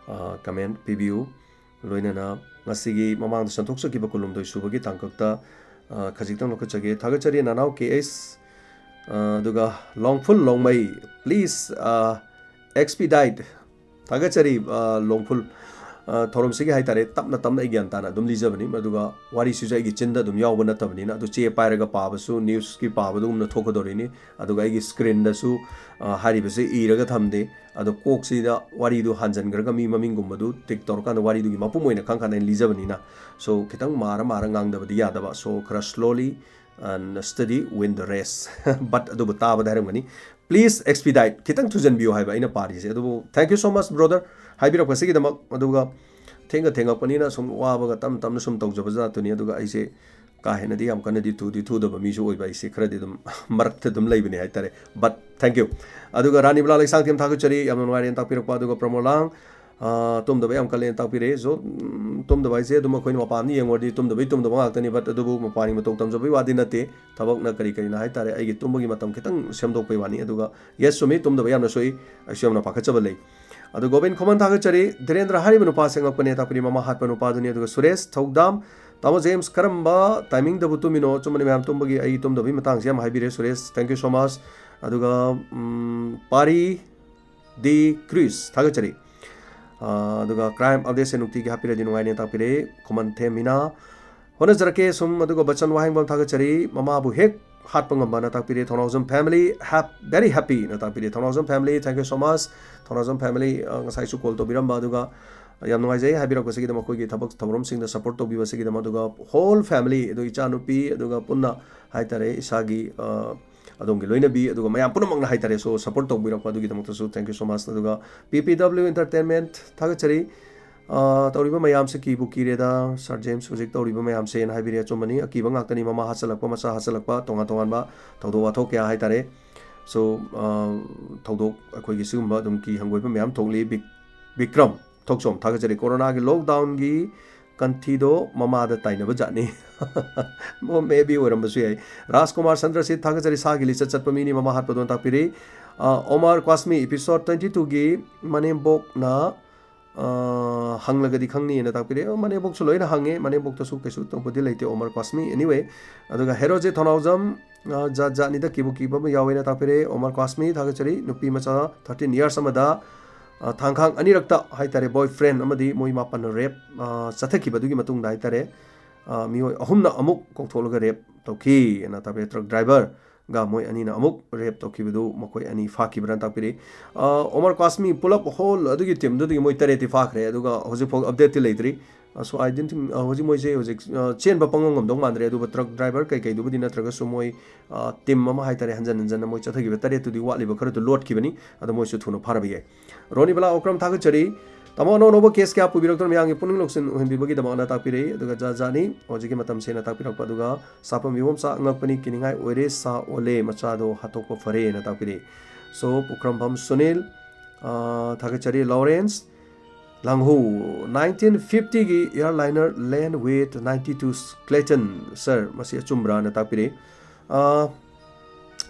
ꯑ, ꯀꯃꯦꯟ ꯄꯤꯕꯤꯌꯨ꯫ ꯂꯣꯏꯅꯅ ꯉꯁꯤꯒꯤ ꯃꯃꯥꯡꯗ ꯁꯟꯗꯣꯛꯆꯈꯤꯕ ꯀꯨꯟꯍꯨꯝꯗꯣꯏ ꯁꯨꯕꯒꯤ ꯇꯥꯡꯀꯛꯇ, ꯑ, ꯈꯖꯤꯛꯇꯪ ꯂꯧꯈꯠꯆꯒꯦ꯫ ꯊꯥꯒꯠꯆꯔꯤ ꯅꯅꯥꯎ ꯀꯦ ꯑꯦꯁ, ꯑ, ꯑꯗꯨꯒ ꯂꯣꯡꯐꯨꯜ ꯂꯣꯡꯃꯩ, please, ꯑ, expedite꯫ ꯊꯥꯒꯠꯆꯔꯤ, ꯑ, ꯂꯣꯡꯐꯨꯜ꯫ ꯑ, ꯊꯧꯔꯝꯁꯤꯒꯤ ꯍꯥꯏꯇꯥꯔꯦ, ꯇꯞꯅ ꯇꯞꯅ ꯑꯩ ꯒ꯭ꯌꯥꯟ ꯇꯥꯅ ꯑꯗꯨꯝ ꯂꯤꯖꯕꯅꯤ, ꯑꯗꯨꯒ ꯋꯥꯔꯤꯁꯤꯁꯨ ꯑꯩꯒꯤ ꯆꯤꯟꯗ ꯑꯗꯨꯝ ꯌꯥꯎꯕ ꯅꯠꯇꯕꯅꯤꯅ, ꯑꯗꯨ ꯆꯦ ꯄꯥꯏꯔꯒ ꯄꯥꯕꯁꯨ ꯅ꯭ꯌꯨꯁꯀꯤ ꯄꯥꯕꯗꯨꯒꯨꯝꯅ ꯊꯣꯛꯀꯗꯧꯔꯤꯅꯤ꯫ ꯑꯗꯨꯒ ꯑꯩꯒꯤ ꯁ꯭ꯀ꯭ꯔꯤꯟꯗꯁꯨ, ꯑ, ꯍꯥꯏꯔꯤꯕꯁꯦ ꯏꯔꯒ ꯊꯝꯗꯦ꯫ ꯑꯗꯣ ꯀꯣꯛꯁꯤꯗ ꯋꯥꯔꯤꯗꯨ ꯍꯟꯖꯤꯟꯈ꯭ꯔꯒ ꯃꯤ ꯃꯃꯤꯡꯒꯨꯝꯕꯗꯨ ꯇꯤꯛ ꯇꯧꯔꯀꯥꯟꯗ ꯋꯥꯔꯤꯗꯨꯒꯤ ꯃꯄꯨꯝ ꯑꯣꯏꯅ ꯈꯪ ꯀꯥꯟꯗ ꯑꯩꯅ ꯂꯤꯖꯕꯅꯤꯅ꯫ So ꯈꯤꯇꯪ ꯃꯥꯔ ꯃꯥꯔ ꯉꯥꯡꯗꯕꯗꯤ ꯌꯥꯗꯕ꯫ So ꯈꯔ slowly and steady win the race꯫ But ꯑꯗꯨꯕꯨ ꯇꯥꯕꯗ ꯍꯥꯏꯔꯝꯒꯅꯤ, please expedite, ꯈꯤꯇꯪ ꯊꯨꯖꯟꯕꯤꯌꯨ ꯍꯥꯏꯕ ꯑꯩꯅ ꯄꯥꯔꯤꯁꯦ꯫ ꯑꯗꯨꯕꯨ thank you so much, brother, ꯍꯥꯏꯕꯤꯔꯛꯄꯁꯤꯒꯤꯗꯃꯛ꯫ ꯑꯗꯨꯒ ꯊꯦꯡꯅ ꯊꯦꯡꯉꯛꯄꯅꯤꯅ ꯁꯨꯝ ꯋꯥꯕꯒ ꯇꯞꯅ ꯇꯞꯅ ꯁꯨꯝ ꯇꯧꯖꯕ ꯖꯥꯠꯇꯨꯅꯤ꯫ ꯑꯗꯨꯒ ꯑꯩꯁꯦ ꯀꯥ ꯍꯦꯟꯅꯗꯤ ꯌꯥꯝ ꯀꯟꯅꯗꯤ ꯊꯨꯗꯤ ꯊꯨꯗꯕ ꯃꯤꯁꯨ ꯑꯣꯏꯕ ꯑꯩꯁꯦ, ꯈꯔꯗꯤ ꯑꯗꯨꯝ ꯃꯔꯛꯇ ꯑꯗꯨꯝ ꯂꯩꯕꯅꯦ ꯍꯥꯏꯇꯥꯔꯦ꯫ But thank you꯫ ꯑꯗꯨꯒ ꯔꯥꯅꯤꯕꯂꯥ ꯂꯩꯁꯥꯡꯊꯦꯝ ꯊꯥꯒꯠꯆꯔꯤ, ꯌꯥꯝꯅ ꯅꯨꯡꯉꯥꯏꯔꯦꯅ ꯇꯥꯛꯄꯤꯔꯛꯄ꯫ ꯑꯗꯨꯒ ꯄ꯭ꯔꯃꯣꯂꯥꯡ, ꯑ, ꯇꯨꯝꯗꯕ ꯌꯥꯝ ꯀꯜꯂꯦꯅ ꯇꯥꯛꯄꯤꯔꯛꯑꯦ꯫ So, ꯎꯝ, ꯇꯨꯝꯗꯕ ꯍꯥꯏꯁꯦ ꯑꯗꯨꯝ ꯑꯩꯈꯣꯏꯅ ꯃꯄꯥꯟꯗ ꯌꯦꯡꯉꯨꯔꯗꯤ ꯇꯨꯝꯗꯕꯩ ꯇꯨꯝꯗꯕ ꯉꯥꯛꯇꯅꯤ, but ꯑꯗꯨꯕꯨ ꯃꯄꯥꯟꯒꯤ ꯃꯇꯧ ꯇꯝꯖꯕꯩ ꯋꯥꯗꯤ ꯅꯠꯇꯦ꯫ ꯊꯕꯛꯅ ꯀꯔꯤ ꯀꯔꯤꯅꯣ ꯍꯥꯏꯇꯥꯔꯦ, ꯑꯩꯒꯤ ꯇꯨꯝꯕꯒꯤ ꯃꯇꯝ ꯈꯤꯇꯪ ꯁꯦꯝꯗꯣꯛꯄꯩ ꯋꯥꯅꯤ꯫ ꯑꯗꯨꯒ yes, ꯆꯨꯝꯃꯤ, ꯇꯨꯝꯗꯕ ꯌꯥꯝꯅ ꯁꯣꯛꯏ, ꯑꯩꯁꯨ ꯌꯥꯝꯅ ꯄꯥꯈꯠꯆꯕ ꯂꯩ꯫ ꯑꯗꯨ ꯒꯣꯕꯤꯟ ꯈꯨꯃꯟ ꯊꯥꯒꯠꯆꯔꯤ, ꯙꯤꯔꯦꯟꯗ꯭ꯔ ꯍꯥꯏꯔꯤꯕ ꯅꯨꯄꯥꯁꯦ ꯑꯉꯛꯄꯅꯦ ꯇꯥꯛꯄꯤꯔꯤ, ꯃꯃꯥ ꯍꯥꯠꯄ ꯅꯨꯄꯥꯗꯨꯅꯤ꯫ ꯑꯗꯨꯒ ꯁꯨꯔꯦꯁ ꯊꯧꯗꯥꯝ, ꯇꯥꯃꯣ ꯖꯦꯝꯁ, ꯀꯔꯝꯕ ꯇꯥꯏꯃꯤꯡꯗꯕꯨ ꯇꯨꯝꯃꯤꯅꯣ? ꯑꯆꯨꯝꯕꯅꯤ ꯃꯌꯥꯝ, ꯇꯨꯝꯕꯒꯤ ꯑꯩ ꯇꯨꯝꯗꯕꯒꯤ ꯃꯇꯥꯡꯁꯦ ꯌꯥꯝ ꯍꯥꯏꯕꯤꯔꯦ Suresh, thank you so much꯫ ꯑꯗꯨꯒ, ꯎꯝ, ꯄꯥꯔꯤ ꯗꯤ ꯀ꯭ꯔꯤꯁ ꯊꯥꯒꯠꯆꯔꯤ꯫ ꯑ, ꯑꯗꯨꯒ ꯀ꯭ꯔꯥꯏꯝ ꯑꯞꯗꯦꯠꯁꯦ ꯅꯨꯡꯇꯤꯒꯤ ꯍꯥꯞꯄꯤꯔꯗꯤ ꯅꯨꯡꯉꯥꯏꯅꯦ ꯇꯥꯛꯄꯤꯔꯦ, ꯈꯨꯃꯟ ꯊꯦꯝ ꯃꯤꯅꯥ꯫ ꯍꯣꯠꯅꯖꯔꯛꯀꯦ ꯁꯨꯝ꯫ ꯑꯗꯨꯒ ꯕꯆꯟ ꯋꯥꯍꯦꯡꯕꯝ ꯊꯥꯒꯠꯆꯔꯤ, ꯃꯃꯥꯕꯨ ꯍꯦꯛ ꯍꯥꯠꯄ ꯉꯝꯕꯅ ꯇꯥꯛꯄꯤꯔꯦ꯫ ꯊꯧꯅꯥꯎꯖꯝ family, hap-, very happy ꯅ ꯇꯥꯛꯄꯤꯔꯦ꯫ ꯊꯧꯅꯥꯎꯖꯝ family, thank you so much꯫ Thounaojam family, ꯑ, ꯉꯁꯥꯏꯁꯨ ꯀꯣꯜ ꯇꯧꯕꯤꯔꯝꯕ, ꯑꯗꯨꯒ ꯌꯥꯝ ꯅꯨꯡꯉꯥꯏꯖꯩ ꯍꯥꯏꯕꯤꯔꯛꯄꯁꯤꯒꯤꯗꯃꯛ, ꯑꯩꯈꯣꯏꯒꯤ ꯊꯕꯛ ꯊꯧꯔꯝꯁꯤꯡꯗ ꯁꯞꯄꯣꯔꯠ ꯇꯧꯕꯤꯕꯁꯤꯒꯤꯗꯃꯛ, ꯑꯗꯨꯒ ꯍꯣꯜ ꯐꯦꯃꯤꯂꯤ, ꯑꯗꯨ ꯏꯆꯥꯅꯨꯄꯤ, ꯑꯗꯨꯒ ꯄꯨꯟꯅ ꯍꯥꯏꯇꯥꯔꯦ, ꯏꯁꯥꯒꯤ, ꯑ, ꯑꯗꯣꯝꯒꯤ ꯂꯣꯏꯅꯕꯤ, ꯑꯗꯨꯒ ꯃꯌꯥꯝ ꯄꯨꯝꯅꯃꯛꯅ ꯍꯥꯏꯇꯥꯔꯦ, ꯁꯣ ꯁꯞꯄꯣꯔꯠ ꯇꯧꯕꯤꯔꯛꯄ ꯑꯗꯨꯒꯤꯗꯃꯛꯇꯁꯨ thank you so much꯫ ꯑꯗꯨꯒ P P W Entertainment ꯊꯥꯒꯠꯆꯔꯤ꯫ ꯑ, ꯇꯧꯔꯤꯕ ꯃꯌꯥꯝꯁꯦ ꯀꯤꯕꯨ ꯀꯤꯔꯦꯗ, ꯁꯥꯔ ꯖꯦꯝꯁ ꯍꯧꯖꯤꯛ ꯇꯧꯔꯤꯕ ꯃꯌꯥꯝꯁꯦꯅ ꯍꯥꯏꯕꯤꯔꯦ꯫ ꯑꯆꯨꯝꯕꯅꯤ, ꯑꯀꯤꯕ ꯉꯥꯛꯇꯅꯤ, ꯃꯃꯥ ꯍꯥꯠꯆꯜꯂꯛꯄ, ꯃꯆꯥ ꯍꯥꯠꯆꯜꯂꯛꯄ, ꯇꯣꯉꯥꯟ ꯇꯣꯉꯥꯟꯕ ꯊꯧꯗꯣꯛ ꯋꯥꯊꯣꯛ ꯀꯌꯥ ꯍꯥꯏꯇꯥꯔꯦ꯫ ꯁꯣ, ꯑ, ꯊꯧꯗꯣꯛ ꯑꯩꯈꯣꯏꯒꯤ ꯁꯤꯒꯨꯝꯕ ꯑꯗꯨꯝ ꯀꯤ ꯍꯪꯒꯣꯏꯕ ꯃꯌꯥꯝ ꯊꯣꯛꯂꯤ꯫ ꯕꯤꯛ-, ꯕꯤꯀ꯭ꯔꯝ ꯊꯣꯛꯆꯣꯝ ꯊꯥꯒꯠꯆꯔꯤ꯫ ꯀꯣꯔꯣꯅꯥꯒꯤ ꯂꯣꯛꯗꯥꯎꯟꯒꯤ ꯀꯟꯊꯤꯗꯣ ꯃꯃꯥꯗ ꯇꯥꯏꯅꯕ ꯖꯥꯠꯅꯤ꯫ ꯑꯣ, maybe ꯑꯣꯏꯔꯝꯕꯁꯨ ꯌꯥꯏ꯫ ꯔꯥꯖꯀꯨꯃꯥꯔ ꯁꯟꯗ꯭ꯔꯁꯤꯠ ꯊꯥꯒꯠꯆꯔꯤ, ꯁꯥꯒꯤ ꯂꯤꯆꯠ ꯆꯠꯄ ꯃꯤꯅꯤ, ꯃꯃꯥ ꯍꯥꯠꯄꯗꯣꯅ ꯇꯥꯛꯄꯤꯔꯤ꯫ ꯑ, ꯑꯣꯃꯔ ꯀ꯭ꯋꯥꯁꯃꯤ episode twenty twoꯒꯤ ꯃꯅꯦꯝꯕꯣꯛꯅ, ꯑ, ꯍꯪꯂꯒꯗꯤ ꯈꯪꯅꯤꯅ ꯇꯥꯛꯄꯤꯔꯤ꯫ ꯑ, ꯃꯅꯦꯝꯕꯣꯛꯁꯨ ꯂꯣꯏꯅ ꯍꯪꯉꯦ, ꯃꯅꯦꯝꯕꯣꯛꯇꯁꯨ ꯀꯩꯁꯨ ꯇꯧꯕꯗꯤ ꯂꯩꯇꯦ ꯑꯣꯃꯔ ꯀ꯭ꯋꯥꯁꯃꯤ꯫ Anyway, ꯑꯗꯨꯒ ꯍꯦꯔꯣꯖꯤꯠ ꯊꯣꯅꯥꯎꯖꯝ, ꯑ, ꯖꯥꯠ ꯖꯥꯠꯅꯤꯗ, ꯀꯤꯕꯨ ꯀꯤꯕ ꯑꯃ ꯌꯥꯎꯋꯦꯅ ꯇꯥꯛꯄꯤꯔꯦ꯫ ꯑꯣꯃꯔ ꯀ꯭ꯋꯥꯁꯃꯤ ꯊꯥꯒꯠꯆꯔꯤ꯫ ꯅꯨꯄꯤ ꯃꯆꯥ thirteen years ꯑꯃꯗ, ꯑ, ꯊꯥꯡꯈꯥꯡ ꯑꯅꯤꯔꯛꯇ ꯍꯥꯏꯇꯥꯔꯦ, boyfriend ꯑꯃꯗꯤ ꯃꯣꯏ ꯃꯥꯄꯟꯅ rape, ꯑ, ꯆꯠꯊꯈꯤꯕꯗꯨꯒꯤ ꯃꯇꯨꯡꯗ ꯍꯥꯏꯇꯥꯔꯦ, ꯑ, ꯃꯤꯑꯣꯏ ꯑꯍꯨꯝꯅ ꯑꯃꯨꯛ ꯀꯧꯊꯣꯛꯂꯒ rape ꯇꯧꯈꯤ ꯑꯅ ꯇꯥꯛꯄꯤꯔꯦ꯫ Truck driverꯒ ꯃꯣꯏ ꯑꯅꯤꯅ ꯑꯃꯨꯛ rape ꯇꯧꯈꯤꯕꯗꯨ ꯃꯈꯣꯏ ꯑꯅꯤ ꯐꯥꯈꯤꯕ꯭ꯔꯅ ꯇꯥꯛꯄꯤꯔꯤ꯫ ꯑ, ꯑꯣꯃꯔ ꯀ꯭ꯋꯥꯁꯃꯤ ꯄꯨꯂꯞ ꯍꯣꯜ ꯑꯗꯨꯒꯤ ꯇꯤꯝꯗꯨꯗꯒꯤ ꯃꯣꯏ ꯇꯔꯦꯠꯇꯤ ꯐꯥꯈ꯭ꯔꯦ, ꯑꯗꯨꯒ ꯍꯧꯖꯤꯛꯐꯥꯎ ꯑꯞꯗꯦꯠꯇꯤ ꯂꯩꯇ꯭ꯔꯤ꯫ ꯑ, so I don't think, ꯑ, ꯍꯧꯖꯤꯛ ꯃꯣꯏꯁꯦ ꯍꯧꯖꯤꯛ, ꯑ, ꯆꯦꯟꯕ ꯄꯪꯉꯝ ꯉꯝꯗꯧ ꯃꯥꯟꯗ꯭ꯔꯦ꯫ ꯑꯗꯨꯕꯨ truck driver ꯀꯩꯀꯩꯗꯨꯕꯨꯗꯤ ꯅꯠꯇ꯭ꯔꯒꯁꯨ ꯃꯣꯏ, ꯑ, ꯇꯤꯝ ꯑꯃ ꯍꯥꯏꯇꯥꯔꯦ, ꯍꯟꯖꯟ ꯍꯟꯖꯟꯅ ꯃꯣꯏ ꯆꯠꯊꯈꯤꯕ ꯇꯔꯦꯠꯇꯨꯗꯤ ꯋꯥꯠꯂꯤꯕ ꯈꯔꯗꯨ ꯂꯣꯠꯈꯤꯕꯅꯤ꯫ ꯑꯗꯣ ꯃꯣꯏꯁꯨ ꯊꯨꯅ ꯐꯥꯔꯕ ꯌꯥꯏ꯫ ꯔꯣꯅꯤ ꯕꯂꯥ ꯑꯣꯀ꯭ꯔꯝ ꯊꯥꯒꯠꯆꯔꯤ꯫ ꯇꯥꯃꯣ, ꯑꯅꯧ ꯑꯅꯧꯕ ꯀꯦꯁ ꯀꯌꯥ ꯄꯨꯕꯤꯔꯛꯇꯨꯅ ꯃꯌꯥꯝꯒꯤ ꯄꯨꯛꯅꯤꯡ ꯂꯧꯁꯤꯡ ꯑꯣꯏꯍꯟꯕꯤꯕꯒꯤꯗꯃꯛꯅ ꯇꯥꯛꯄꯤꯔꯛꯏ꯫ ꯑꯗꯨꯒ ꯖꯥ ꯖꯥꯅꯤ ꯍꯧꯖꯤꯛꯀꯤ ꯃꯇꯝꯁꯦꯅ ꯇꯥꯛꯄꯤꯔꯛꯄ꯫ ꯑꯗꯨꯒ ꯁꯥꯐꯝ ꯏꯕꯣꯝꯆꯥ ꯑꯉꯛꯄꯅꯤ, ꯀꯤꯅꯤꯡꯉꯥꯏ ꯑꯣꯏꯔꯦ, ꯁꯥ ꯑꯣꯜꯂꯦ, ꯃꯆꯥꯗꯣ ꯍꯥꯠꯇꯣꯛꯄ ꯐꯔꯦꯅ ꯇꯥꯛꯄꯤꯔꯛꯏ꯫ ꯁꯣ, ꯄꯨꯈ꯭ꯔꯝꯕꯝ ꯁꯨꯅꯤꯜ, ꯑ, ꯊꯥꯒꯠꯆꯔꯤ꯫ ꯂꯣꯔꯦꯟꯁ ꯂꯥꯡꯍꯧ, nineteen fiftyꯒꯤ airliner land with ninety-two Clayton, sir, ꯃꯁꯤ ꯑꯆꯨꯝꯕ꯭ꯔꯥꯅ ꯇꯥꯛꯄꯤꯔꯛꯏ꯫ ꯑ,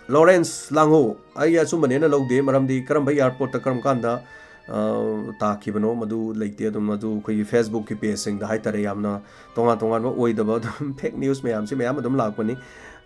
ꯂꯣꯔꯦꯟꯁ ꯂꯥꯡꯍꯧ, ꯑꯩ ꯑꯆꯨꯝꯕꯅꯦꯅ ꯂꯧꯗꯦ, ꯃꯔꯝꯗꯤ ꯀꯔꯝꯕ airportꯇ ꯀꯔꯝ ꯀꯥꯟꯗ, ꯑ, ꯇꯥꯈꯤꯕꯅꯣ ꯃꯗꯨ ꯂꯩꯇꯦ꯫ ꯑꯗꯨꯝ ꯃꯗꯨ ꯑꯩꯈꯣꯏꯒꯤ Facebookꯀꯤ pageꯁꯤꯡꯗ ꯍꯥꯏꯇꯥꯔꯦ, ꯌꯥꯝꯅ ꯇꯣꯉꯥꯟ ꯇꯣꯉꯥꯟꯕ ꯑꯣꯏꯗꯕ ꯑꯗꯨꯝ fake news ꯃꯌꯥꯝꯁꯤ ꯃꯌꯥꯝ ꯑꯗꯨꯝ ꯂꯥꯛꯄꯅꯤ꯫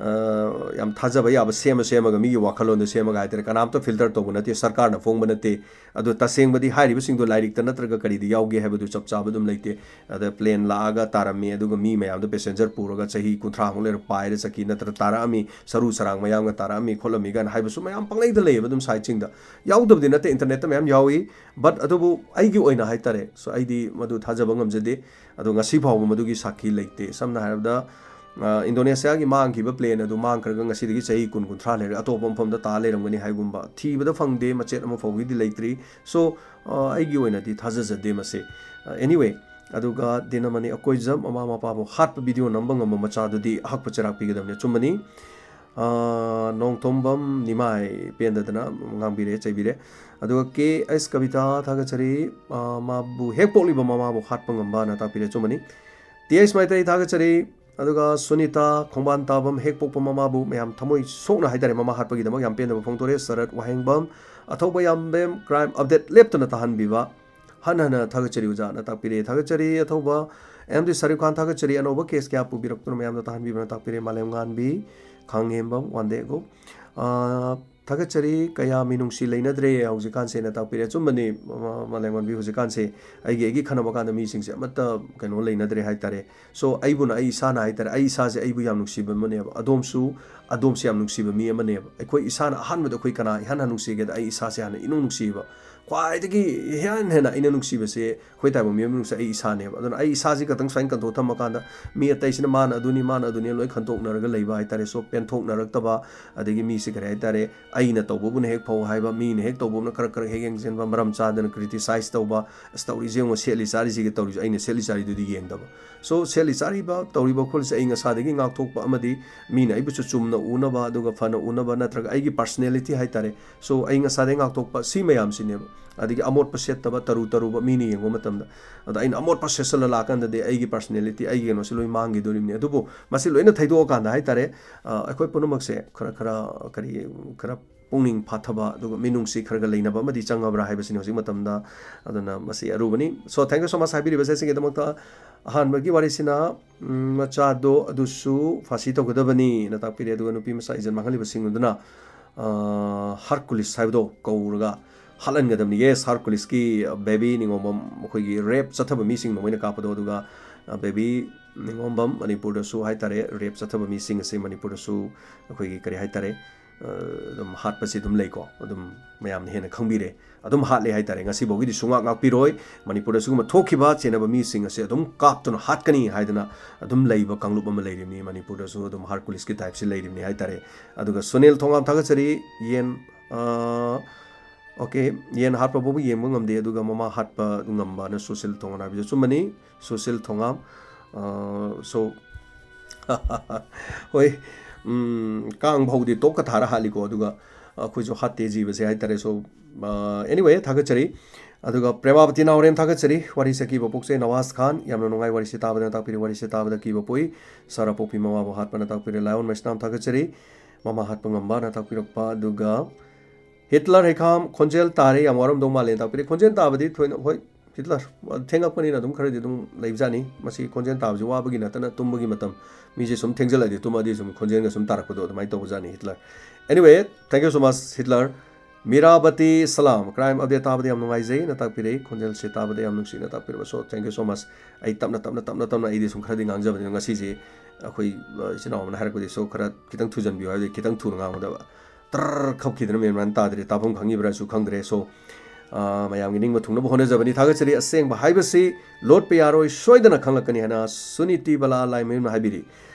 ꯌꯥꯝ ꯊꯥꯖꯕ ꯌꯥꯕ ꯁꯦꯝꯃ ꯁꯦꯝꯃꯒ, ꯃꯤꯒꯤ ꯋꯥꯈꯜꯂꯣꯟꯗꯣ ꯁꯦꯝꯃꯒ ꯍꯥꯏꯇꯥꯔꯦ, ꯀꯅꯥꯝꯇ ꯐꯤꯜꯇꯔ ꯇꯧꯕ ꯅꯠꯇꯦ, ꯁꯔꯀꯥꯔꯅ ꯐꯣꯡꯕ ꯅꯠꯇꯦ꯫ ꯑꯗꯣ ꯇꯁꯦꯡꯕꯗꯤ ꯍꯥꯏꯔꯤꯕꯁꯤꯡꯗꯣ ꯂꯥꯏꯔꯤꯛꯇ ꯅꯠꯇ꯭ꯔꯒ ꯀꯔꯤꯗ ꯌꯥꯎꯒꯦ ꯍꯥꯏꯕꯗꯨ ꯆꯞ ꯆꯥꯕ ꯑꯗꯨꯝ ꯂꯩꯇꯦ꯫ ꯑꯗ ꯄ꯭ꯂꯦꯟ ꯂꯥꯛꯑꯒ ꯇꯥꯔꯝꯃꯤ, ꯑꯗꯨꯒ ꯃꯤ ꯃꯌꯥꯝꯗꯣ ꯄꯦꯁꯦꯟꯖꯔ ꯄꯨꯔꯒ ꯆꯍꯤ ꯀꯨꯟꯊ꯭ꯔꯥꯃꯨꯛ ꯂꯩꯔ ꯄꯥꯏꯔ ꯆꯠꯈꯤ, ꯅꯠꯇ꯭ꯔꯒ ꯇꯥꯔꯛꯑꯝꯃꯤ, ꯁꯔꯨ ꯁꯔꯥꯡ ꯃꯌꯥꯝꯒ ꯇꯥꯔꯛꯑꯝꯃꯤ ꯈꯣꯠꯂꯝꯃꯤ ꯀꯥꯏꯅ ꯍꯥꯏꯕꯁꯨ ꯃꯌꯥꯝ ꯄꯪꯂꯩꯗ ꯂꯩꯌꯦꯕ ꯑꯗꯨꯝ ꯁꯥꯏꯠꯁꯤꯡꯗ꯫ ꯌꯥꯎꯗꯕꯗꯤ ꯅꯠꯇꯦ, ꯏꯟꯇꯔꯅꯦꯠꯇ ꯃꯌꯥꯝ ꯌꯥꯎꯏ꯫ ꯕꯠ ꯑꯗꯨꯕꯨ ꯑꯩꯒꯤ ꯑꯣꯏꯅ ꯍꯥꯏꯇꯥꯔꯦ, ꯁꯣ ꯑꯩꯗꯤ ꯃꯗꯨ ꯊꯥꯖꯕ ꯉꯝꯖꯗꯦ꯫ ꯑꯗꯣ ꯉꯁꯤ ꯐꯥꯎꯕ ꯃꯗꯨꯒꯤ ꯁꯥꯈꯤ ꯂꯩꯇꯦ꯫ ꯁꯝꯅ ꯍꯥꯏꯔꯕꯗ, ꯑ, ꯏꯟꯗꯣꯅꯦꯁꯤꯌꯥꯒꯤ ꯃꯥꯡꯈꯤꯕ ꯄ꯭ꯂꯦꯟ ꯑꯗꯨ ꯃꯥꯡꯈ꯭ꯔꯒ ꯉꯁꯤꯗꯒꯤ ꯆꯍꯤ ꯀꯨꯟ ꯀꯨꯟꯊ꯭ꯔꯥ ꯂꯩꯔꯒ ꯑꯇꯣꯞꯄ ꯃꯐꯝꯗ ꯇꯥ ꯂꯩꯔꯝꯒꯅꯤ ꯍꯥꯏꯒꯨꯝꯕ ꯊꯤꯕꯗ ꯐꯪꯗꯦ, ꯃꯆꯦꯠ ꯑꯃ ꯐꯥꯎꯕꯒꯤꯗꯤ ꯂꯩꯇ꯭ꯔꯤ꯫ ꯁꯣ, ꯑ, ꯑꯩꯒꯤ ꯑꯣꯏꯅꯗꯤ ꯊꯥꯖꯖꯗꯦ ꯃꯁꯦ꯫ ꯑ, ꯑꯦꯅꯤꯋꯦ, ꯑꯗꯨꯒ ꯗꯤꯅꯃꯅꯤ ꯑꯀꯣꯏꯖꯝ ꯃꯃꯥ ꯃꯄꯥꯕꯨ ꯍꯥꯠꯄ ꯚꯤꯗꯤꯑꯣ ꯅꯝꯕ ꯉꯝꯕ ꯃꯆꯥꯗꯨꯗꯤ ꯑꯍꯛꯄ ꯆꯩꯔꯥꯛ ꯄꯤꯒꯗꯕꯅꯤ꯫ ꯑꯆꯨꯝꯕꯅꯤ꯫ ꯑ, ꯅꯣꯡꯊꯣꯝꯕꯝ ꯅꯤꯃꯥꯏ ꯄꯦꯟꯗꯗꯅ ꯉꯥꯡꯕꯤꯔꯦ, ꯆꯩꯕꯤꯔꯦ꯫ ꯑꯗꯨꯒ ꯀꯦ ꯑꯦꯁ ꯀꯕꯤꯇꯥ ꯊꯥꯒꯠꯆꯔꯤ, ꯑ, ꯃꯥꯕꯨ ꯍꯦꯛ ꯄꯣꯛꯂꯤꯕ ꯃꯃꯥꯕꯨ ꯍꯥꯠꯄ ꯉꯝꯕꯅ ꯇꯥꯛꯄꯤꯔꯦ꯫ ꯑꯆꯨꯝꯕꯅꯤ꯫ ꯇꯤ ꯑꯩꯆ ꯃꯩꯇꯩ ꯊꯥꯒꯠꯆꯔꯤ꯫ ꯑꯗꯨꯒ ꯁꯨꯅꯤꯇꯥ ꯈꯣꯡꯕꯥꯟ ꯇꯥꯕꯝ ꯍꯦꯛ ꯄꯣꯛꯄ ꯃꯃꯥꯕꯨ ꯃꯌꯥꯝ ꯊꯃꯣꯏ ꯁꯣꯛꯅ ꯍꯥꯏꯇꯥꯔꯦ, ꯃꯃꯥ ꯍꯥꯠꯄꯒꯤꯗꯃꯛ ꯌꯥꯝ ꯄꯦꯟꯗꯕ ꯐꯣꯡꯗꯣꯔꯦ꯫ ꯁꯔꯠ ꯋꯥꯍꯦꯡꯕꯝ, ꯑꯊꯧꯕ ꯌꯥꯝꯕꯦꯝ ꯀ꯭ꯔꯥꯏꯝ ꯑꯞꯗꯦꯠ ꯂꯦꯞꯇꯅ ꯇꯥꯍꯟꯕꯤꯕ꯫ ꯍꯟꯅ ꯍꯟꯅ ꯊꯥꯒꯠꯆꯔꯤ ꯑꯣꯖꯥꯅ ꯇꯥꯛꯄꯤꯔꯦ꯫ ꯊꯥꯒꯠꯆꯔꯤ ꯑꯊꯧꯕ ꯑꯦꯝ ꯗꯤ ꯁꯔꯤꯐ ꯈꯥꯟ ꯊꯥꯒꯠꯆꯔꯤ꯫ ꯑꯅꯧꯕ ꯀꯦꯁ ꯀꯌꯥ ꯄꯨꯕꯤꯔꯛꯇꯨꯅ ꯃꯌꯥꯝꯗ ꯇꯥꯍꯟꯕꯤꯕꯅ ꯇꯥꯛꯄꯤꯔꯦ꯫ ꯃꯥꯂꯦꯝ ꯉꯥꯟꯕꯤ, ꯈꯥꯡꯉꯦꯝꯕꯝ, ꯋꯥꯟꯗꯦꯒꯣ꯫ ꯑꯥ, ꯊꯥꯒꯠꯆꯔꯤ꯫ ꯀꯌꯥ ꯃꯤꯅꯨꯡꯁꯤ ꯂꯩꯅꯗ꯭ꯔꯦ ꯍꯧꯖꯤꯛꯀꯥꯟꯁꯦꯅ ꯇꯥꯛꯄꯤꯔꯦ꯫ ꯑꯆꯨꯝꯕꯅꯤ, ꯃ-, ꯃꯥꯂꯦꯝ ꯉꯥꯟꯕꯤ, ꯍꯧꯖꯤꯛꯀꯥꯟꯁꯦ ꯑꯩꯒꯤ, ꯑꯩꯒꯤ ꯈꯟꯅꯕ ꯀꯥꯟꯗ ꯃꯤꯁꯤꯡꯁꯦ ꯑꯃꯠꯇ ꯀꯩꯅꯣ ꯂꯩꯅꯗ꯭ꯔꯦ ꯍꯥꯏꯇꯥꯔꯦ꯫ ꯁꯣ ꯑꯩꯕꯨꯅ ꯑꯩ ꯏꯁꯥꯅ ꯍꯥꯏꯇꯥꯔꯦ, ꯑꯩ ꯏꯁꯥꯁꯦ ꯑꯩꯕꯨ ꯌꯥꯝ ꯅꯨꯡꯁꯤꯕ ꯑꯃꯅꯦꯕ꯫ ꯑꯗꯣꯝꯁꯨ, ꯑꯗꯣꯝꯁꯦ ꯌꯥꯝ ꯅꯨꯡꯁꯤꯕ ꯃꯤ ꯑꯃꯅꯦꯕ꯫ ꯑꯩꯈꯣꯏ ꯏꯁꯥꯅ ꯑꯍꯥꯟꯕꯗ ꯑꯩꯈꯣꯏ ꯀꯅꯥ ꯏꯍꯥꯟ ꯍꯥꯟꯅ ꯅꯨꯡꯁꯤꯒꯦꯗ ꯑꯩ ꯏꯁꯥꯁꯦ ꯍꯥꯟꯅ ꯏꯅꯨꯡ ꯅꯨꯡꯁꯤꯕ꯫ ꯈ꯭ꯋꯥꯏꯗꯒꯤ ꯏꯍꯥꯟ ꯍꯦꯟꯅ ꯑꯩꯅ ꯅꯨꯡꯁꯤꯕꯁꯦ ꯑꯩꯈꯣꯏ ꯇꯥꯏꯕꯪ ꯃꯤꯑꯣꯏꯕ ꯃꯅꯨꯡꯁꯦ ꯑꯩ ꯏꯁꯥꯅꯦꯕ꯫ ꯑꯗꯨꯅ ꯑꯩ ꯏꯁꯥꯁꯤ ꯈꯛꯇꯪ ꯁꯨꯃꯥꯏꯅ ꯀꯟꯊꯣꯛ ꯊꯝꯃꯀꯥꯟꯗ ꯃꯤ ꯑꯇꯩꯁꯤꯅ ꯃꯥꯅ ꯑꯗꯨꯅꯤ, ꯃꯥꯅ ꯑꯗꯨꯅꯤ ꯂꯣꯏ ꯈꯟꯇꯣꯛꯅꯔꯒ ꯂꯩꯕ ꯍꯥꯏꯇꯥꯔꯦ꯫ ꯁꯣ ꯄꯦꯟꯊꯣꯛꯅꯔꯛꯇꯕ, ꯑꯗꯒꯤ ꯃꯤꯁꯦ ꯀꯔꯤ ꯍꯥꯏꯇꯥꯔꯦ, ꯑꯩꯅ ꯇꯧꯕꯕꯨꯅ ꯍꯦꯛ ꯐꯧ ꯍꯥꯏꯕ, ꯃꯤꯅ ꯍꯦꯛ ꯇꯧꯕꯕꯨꯅ ꯈꯔ ꯈꯔ ꯍꯦꯛ ꯌꯦꯡꯁꯤꯟꯕ, ꯃꯔꯝ ꯆꯥꯗꯅ ꯀ꯭ꯔꯤꯇꯤꯁꯥꯏꯁ ꯇꯧꯕ, "ꯑꯁ, ꯇꯧꯔꯤꯁꯦ ꯌꯦꯡꯉꯣ, ꯁꯦꯠꯂꯤ ꯆꯥꯔꯤꯁꯤꯒ ꯇꯧꯔꯤꯁꯦ, ꯑꯩꯅ ꯁꯦꯠꯂꯤ ꯆꯥꯔꯤꯗꯨꯗꯤ ꯌꯦꯡꯗꯕ"꯫ ꯁꯣ ꯁꯦꯠꯂꯤ ꯆꯥꯔꯤꯕ, ꯇꯧꯔꯤꯕ ꯈꯣꯠꯂꯤꯁꯦ ꯑꯏꯪ ꯑꯁꯥꯗꯒꯤ ꯉꯥꯛꯊꯣꯛꯄ ꯑꯃꯗꯤ ꯃꯤꯅ ꯑꯩꯕꯨꯁꯨ ꯆꯨꯝꯅ ꯎꯅꯕ, ꯑꯗꯨꯒ ꯐꯅ ꯎꯅꯕ, ꯅꯠꯇ꯭ꯔꯒ ꯑꯩꯒꯤ ꯄꯔꯁꯅꯦꯂꯤꯇꯤ ꯍꯥꯏꯇꯥꯔꯦ, ꯁꯣ ꯑꯏꯪ ꯑꯁꯥꯗꯒꯤ ꯉꯥꯛꯊꯣꯛꯄ, ꯁꯤ ꯃꯌꯥꯝꯁꯤꯅꯦꯕ꯫ ꯑꯗꯒꯤ ꯑꯃꯣꯠꯄ ꯁꯦꯠꯇꯕ, ꯇꯔꯨ ꯇꯔꯨꯕ ꯃꯤꯅ ꯌꯦꯡꯕ ꯃꯇꯝꯗ꯫ ꯑꯗ ꯑꯩꯅ ꯑꯃꯣꯠꯄ ꯁꯦꯠꯆꯜꯂ ꯂꯥꯛꯀꯥꯟꯗꯗꯤ ꯑꯩꯒꯤ ꯄꯔꯁꯅꯦꯂꯤꯇꯤ, ꯑꯩꯒꯤ ꯀꯩꯅꯣꯁꯦ ꯂꯣꯏ ꯃꯥꯡꯈꯤꯗꯣꯔꯤꯕꯅꯤ꯫ ꯑꯗꯨꯕꯨ ꯃꯁꯤ ꯂꯣꯏꯅ ꯊꯩꯗꯣꯛꯑꯀꯥꯟꯗ ꯍꯥꯏꯇꯥꯔꯦ, ꯑ, ꯑꯩꯈꯣꯏ ꯄꯨꯝꯅꯃꯛꯁꯦ ꯈꯔ, ꯈꯔ, ꯀꯔꯤ, ꯈꯔ ꯄꯨꯛꯅꯤꯡ ꯐꯥꯊꯕ, ꯑꯗꯨꯒ ꯃꯤꯅꯨꯡꯁꯤ ꯈꯔꯒ ꯂꯩꯅꯕ ꯑꯃꯗꯤ ꯆꯪꯉꯕ꯭ꯔꯥ ꯍꯥꯏꯕꯁꯤꯅꯤ ꯍꯧꯖꯤꯛ ꯃꯇꯝꯗ꯫ ꯑꯗꯨꯅ ꯃꯁꯤ ꯑꯔꯨꯕꯅꯤ꯫ So, thank you so much ꯍꯥꯏꯕꯤꯔꯤꯕꯁꯦ ꯁꯤꯒꯤꯗꯃꯛꯇ꯫ ꯑꯍꯥꯟꯕꯒꯤ ꯋꯥꯔꯤꯁꯤꯅ, ꯎꯝ, ꯃꯆꯥꯗꯣ ꯑꯗꯨꯁꯨ ꯐꯥꯁꯤ ꯇꯧꯒꯗꯕꯅꯤꯅ ꯇꯥꯛꯄꯤꯔꯦ, ꯑꯗꯨꯒ ꯅꯨꯄꯤ ꯃꯆꯥ ꯏꯖꯟ ꯃꯥꯡꯍꯜꯂꯤꯕꯁꯤꯡ ꯑꯗꯨꯅ, ꯑ, ꯍꯥꯔꯀꯨꯂꯤꯁ ꯍꯥꯏꯕꯗꯣ ꯀꯧꯔꯒ ꯍꯥꯠꯍꯟꯒꯗꯕꯅꯤ꯫ Yes, ꯍꯥꯔꯀꯨꯂꯤꯁꯀꯤ, ꯑ, ꯕꯦꯕꯤ ꯅꯤꯉꯣꯝꯕꯝ, ꯑꯩꯈꯣꯏꯒꯤ ꯔꯦꯞ ꯆꯠꯊꯕ ꯃꯤꯁꯤꯡꯅ ꯃꯣꯏꯅ ꯀꯥꯞꯄꯗꯣ, ꯑꯗꯨꯒ, ꯑ, ꯕꯦꯕꯤ ꯅꯤꯉꯣꯝꯕꯝ ꯃꯅꯤꯄꯨꯔꯗꯁꯨ ꯍꯥꯏꯇꯥꯔꯦ, ꯔꯦꯞ ꯆꯠꯊꯕ ꯃꯤꯁꯤꯡ ꯑꯁꯤ ꯃꯅꯤꯄꯨꯔꯗꯁꯨ ꯑꯩꯈꯣꯏꯒꯤ ꯀꯔꯤ ꯍꯥꯏꯇꯥꯔꯦ, ꯑ, ꯑꯗꯨꯝ ꯍꯥꯠꯄꯁꯤ ꯑꯗꯨꯝ ꯂꯩꯀꯣ, ꯑꯗꯨꯝ ꯃꯌꯥꯝꯅ ꯍꯦꯟꯅ ꯈꯪꯕꯤꯔꯦ꯫ ꯑꯗꯨꯝ ꯍꯥꯠꯂꯦ ꯍꯥꯏꯇꯥꯔꯦ꯫ ꯉꯁꯤꯐꯥꯎꯒꯤꯗꯤ ꯁꯨꯡꯉꯥꯛ ꯉꯥꯛꯄꯤꯔꯣꯏ꯫ ꯃꯅꯤꯄꯨꯔꯗ ꯁꯤꯒꯨꯝꯕ ꯊꯣꯛꯈꯤꯕ ꯆꯦꯟꯅꯕ ꯃꯤꯁꯤꯡ ꯑꯁꯦ ꯑꯗꯨꯝ ꯀꯥꯞꯇꯨꯅ ꯍꯥꯠꯀꯅꯤ ꯍꯥꯏꯗꯅ ꯑꯗꯨꯝ ꯂꯩꯕ ꯀꯥꯡꯂꯨꯞ ꯑꯃ ꯂꯩꯔꯤꯕꯅꯤ꯫ ꯃꯅꯤꯄꯨꯔꯗꯁꯨ ꯑꯗꯨꯝ ꯍꯥꯔꯀꯨꯂꯤꯁꯀꯤ ꯇꯥꯏꯞꯁꯤ ꯂꯩꯔꯤꯕꯅꯤ ꯍꯥꯏꯇꯥꯔꯦ꯫ ꯑꯗꯨꯒ ꯁꯨꯅꯤꯜ ꯊꯣꯉꯥꯝ ꯊꯥꯒꯠꯆꯔꯤ꯫ ꯌꯦꯟ, ꯑ, ꯑꯣꯀꯦ, ꯌꯦꯟ ꯍꯥꯠꯄ ꯐꯥꯎꯕ ꯌꯦꯡꯕ ꯉꯝꯗꯦ, ꯑꯗꯨꯒ ꯃꯃꯥ ꯍꯥꯠꯄ ꯉꯝꯕꯅ ꯁꯨꯁꯤꯜ ꯊꯣꯉꯥꯝ ꯍꯥꯏꯕꯁꯦ ꯑꯆꯨꯝꯕꯅꯤ꯫ ꯁꯨꯁꯤꯜ ꯊꯣꯉꯥꯝ, ꯑ, so, ꯍꯣꯏ, ꯎꯝ, ꯀꯥꯡ ꯐꯥꯎꯗꯤ ꯇꯣꯛꯀ ꯊꯥꯔ ꯍꯥꯠꯂꯤꯀꯣ, ꯑꯗꯨꯒ ꯑꯩꯈꯣꯏꯁꯨ ꯍꯥꯠꯇꯦ ꯖꯤꯕꯁꯦ ꯍꯥꯏꯇꯥꯔꯦ꯫ So, ꯑ, anyway, ꯊꯥꯒꯠꯆꯔꯤ꯫ ꯑꯗꯨꯒ ꯄ꯭ꯔꯦꯃꯥꯕꯇꯤ ꯅꯥꯎꯔꯦꯝ ꯊꯥꯒꯠꯆꯔꯤ꯫ ꯋꯥꯔꯤꯁꯦ ꯑꯀꯤꯕ ꯄꯣꯛꯆꯩ꯫ ꯅꯋꯥꯖ ꯈꯥꯟ, ꯌꯥꯝꯅ ꯅꯨꯡꯉꯥꯏ ꯋꯥꯔꯤꯁꯦ ꯇꯥꯕꯗ꯫ ꯅꯇꯥꯛꯄꯤꯔꯦ꯫ ꯋꯥꯔꯤꯁꯦ ꯇꯥꯕꯗ ꯑꯀꯤꯕ ꯄꯣꯛꯏ꯫ ꯁꯥꯔ ꯄꯣꯛꯄꯤ ꯃꯃꯥꯕꯨ ꯍꯥꯠꯄ꯫ ꯅꯇꯥꯛꯄꯤꯔꯦ꯫ ꯂꯥꯏꯑꯣꯟ ꯃꯩꯁꯅꯥꯝ ꯊꯥꯒꯠꯆꯔꯤ꯫ ꯃꯃꯥ ꯍꯥꯠꯄ ꯉꯝꯕ꯫ ꯅꯇꯥꯛꯄꯤꯔꯛꯄ꯫ ꯑꯗꯨꯒ ꯍꯤꯠꯂꯔ ꯍꯩꯈꯥꯝ, ꯈꯣꯟꯖꯦꯜ ꯇꯥꯔꯦ, ꯌꯥꯝ ꯋꯥꯔꯝꯗꯧ ꯃꯥꯜꯂꯦ꯫ ꯇꯥꯛꯄꯤꯔꯦ꯫ ꯈꯣꯟꯖꯦꯜ ꯇꯥꯕꯗꯤ ꯊꯣꯏꯅ, ꯍꯣꯏ, ꯍꯤꯠꯂꯔ, ꯊꯦꯡꯉꯛꯄꯅꯤꯅ ꯑꯗꯨꯝ ꯈꯔꯗꯤ ꯑꯗꯨꯝ ꯂꯩꯕꯖꯥꯠꯅꯤ꯫ ꯃꯁꯤ ꯈꯣꯟꯖꯦꯜ ꯇꯥꯕꯁꯤ ꯋꯥꯕꯒꯤ ꯅꯠꯇꯅ ꯇꯨꯝꯕꯒꯤ ꯃꯇꯝ, ꯃꯤꯁꯦ ꯁꯨꯝ ꯊꯦꯡꯖꯜꯂꯛꯑꯗꯤ ꯇꯨꯝꯃꯗꯤ ꯁꯨꯝ ꯈꯣꯟꯖꯦꯜꯒ ꯁꯨꯝ ꯇꯥꯔꯛꯄꯗꯣ ꯑꯗꯨꯃꯥꯏꯅ ꯇꯧꯕꯖꯥꯠꯅꯤ Hitler. Anyway, thank you so much Hitler. Mirabati Salam, crime update ꯇꯥꯕꯗ ꯌꯥꯝ ꯅꯨꯡꯉꯥꯏꯖꯩ, ꯅ ꯇꯥꯛꯄꯤꯔꯛꯏ꯫ ꯈꯣꯟꯖꯦꯜꯁꯦ ꯇꯥꯕꯗ ꯌꯥꯝ ꯅꯨꯡꯁꯤꯅ ꯇꯥꯛꯄꯤꯔꯕ꯫ So, thank you so much꯫ ꯑꯩ ꯇꯞꯅ, ꯇꯞꯅ, ꯇꯞꯅ, ꯇꯞꯅ ꯑꯩꯗꯤ ꯁꯨꯝ ꯈꯔꯗꯤ ꯉꯥꯡꯖꯕꯅꯤ꯫ ꯉꯁꯤꯁꯦ ꯑꯩꯈꯣꯏ, ꯑ, ꯏꯆꯤꯟ ꯏꯅꯥꯎ ꯑꯃꯅ ꯍꯥꯏꯔꯛꯄꯗꯤ, so, ꯈꯔ ꯈꯤꯇꯪ ꯊꯨꯖꯟꯕꯤꯌꯨ ꯍꯥꯏꯕꯗꯤ ꯈꯤꯇꯪ ꯊꯨꯅ ꯉꯥꯡꯒꯗꯕ꯫ ꯇꯔ ꯈꯞꯈꯤꯗꯅ ꯃꯦꯟ ꯃꯥꯟ ꯇꯥꯗ꯭ꯔꯦ, ꯇꯥꯐꯝ ꯈꯪꯉꯤꯕ꯭ꯔꯥꯁꯨ ꯈꯪꯗ꯭ꯔꯦ꯫ So, ꯑ, ꯃꯌꯥꯝꯒꯤ ꯅꯤꯡꯕ ꯊꯨꯡꯅꯕ ꯍꯣꯠꯅꯖꯕꯅꯤ꯫ ꯊꯥꯒꯠꯆꯔꯤ꯫ ꯑꯁꯦꯡꯕ ꯍꯥꯏꯕꯁꯤ ꯂꯣꯠꯄ ꯌꯥꯔꯣꯏ, ꯁꯣꯏꯗꯅ ꯈꯪꯂꯛꯀꯅꯤ ꯍꯥꯏꯅ ꯁꯨꯅꯤꯇꯤ ꯕꯂꯥ ꯂꯥꯏꯃꯌꯨꯝꯅ ꯍꯥꯏꯕꯤꯔꯤ꯫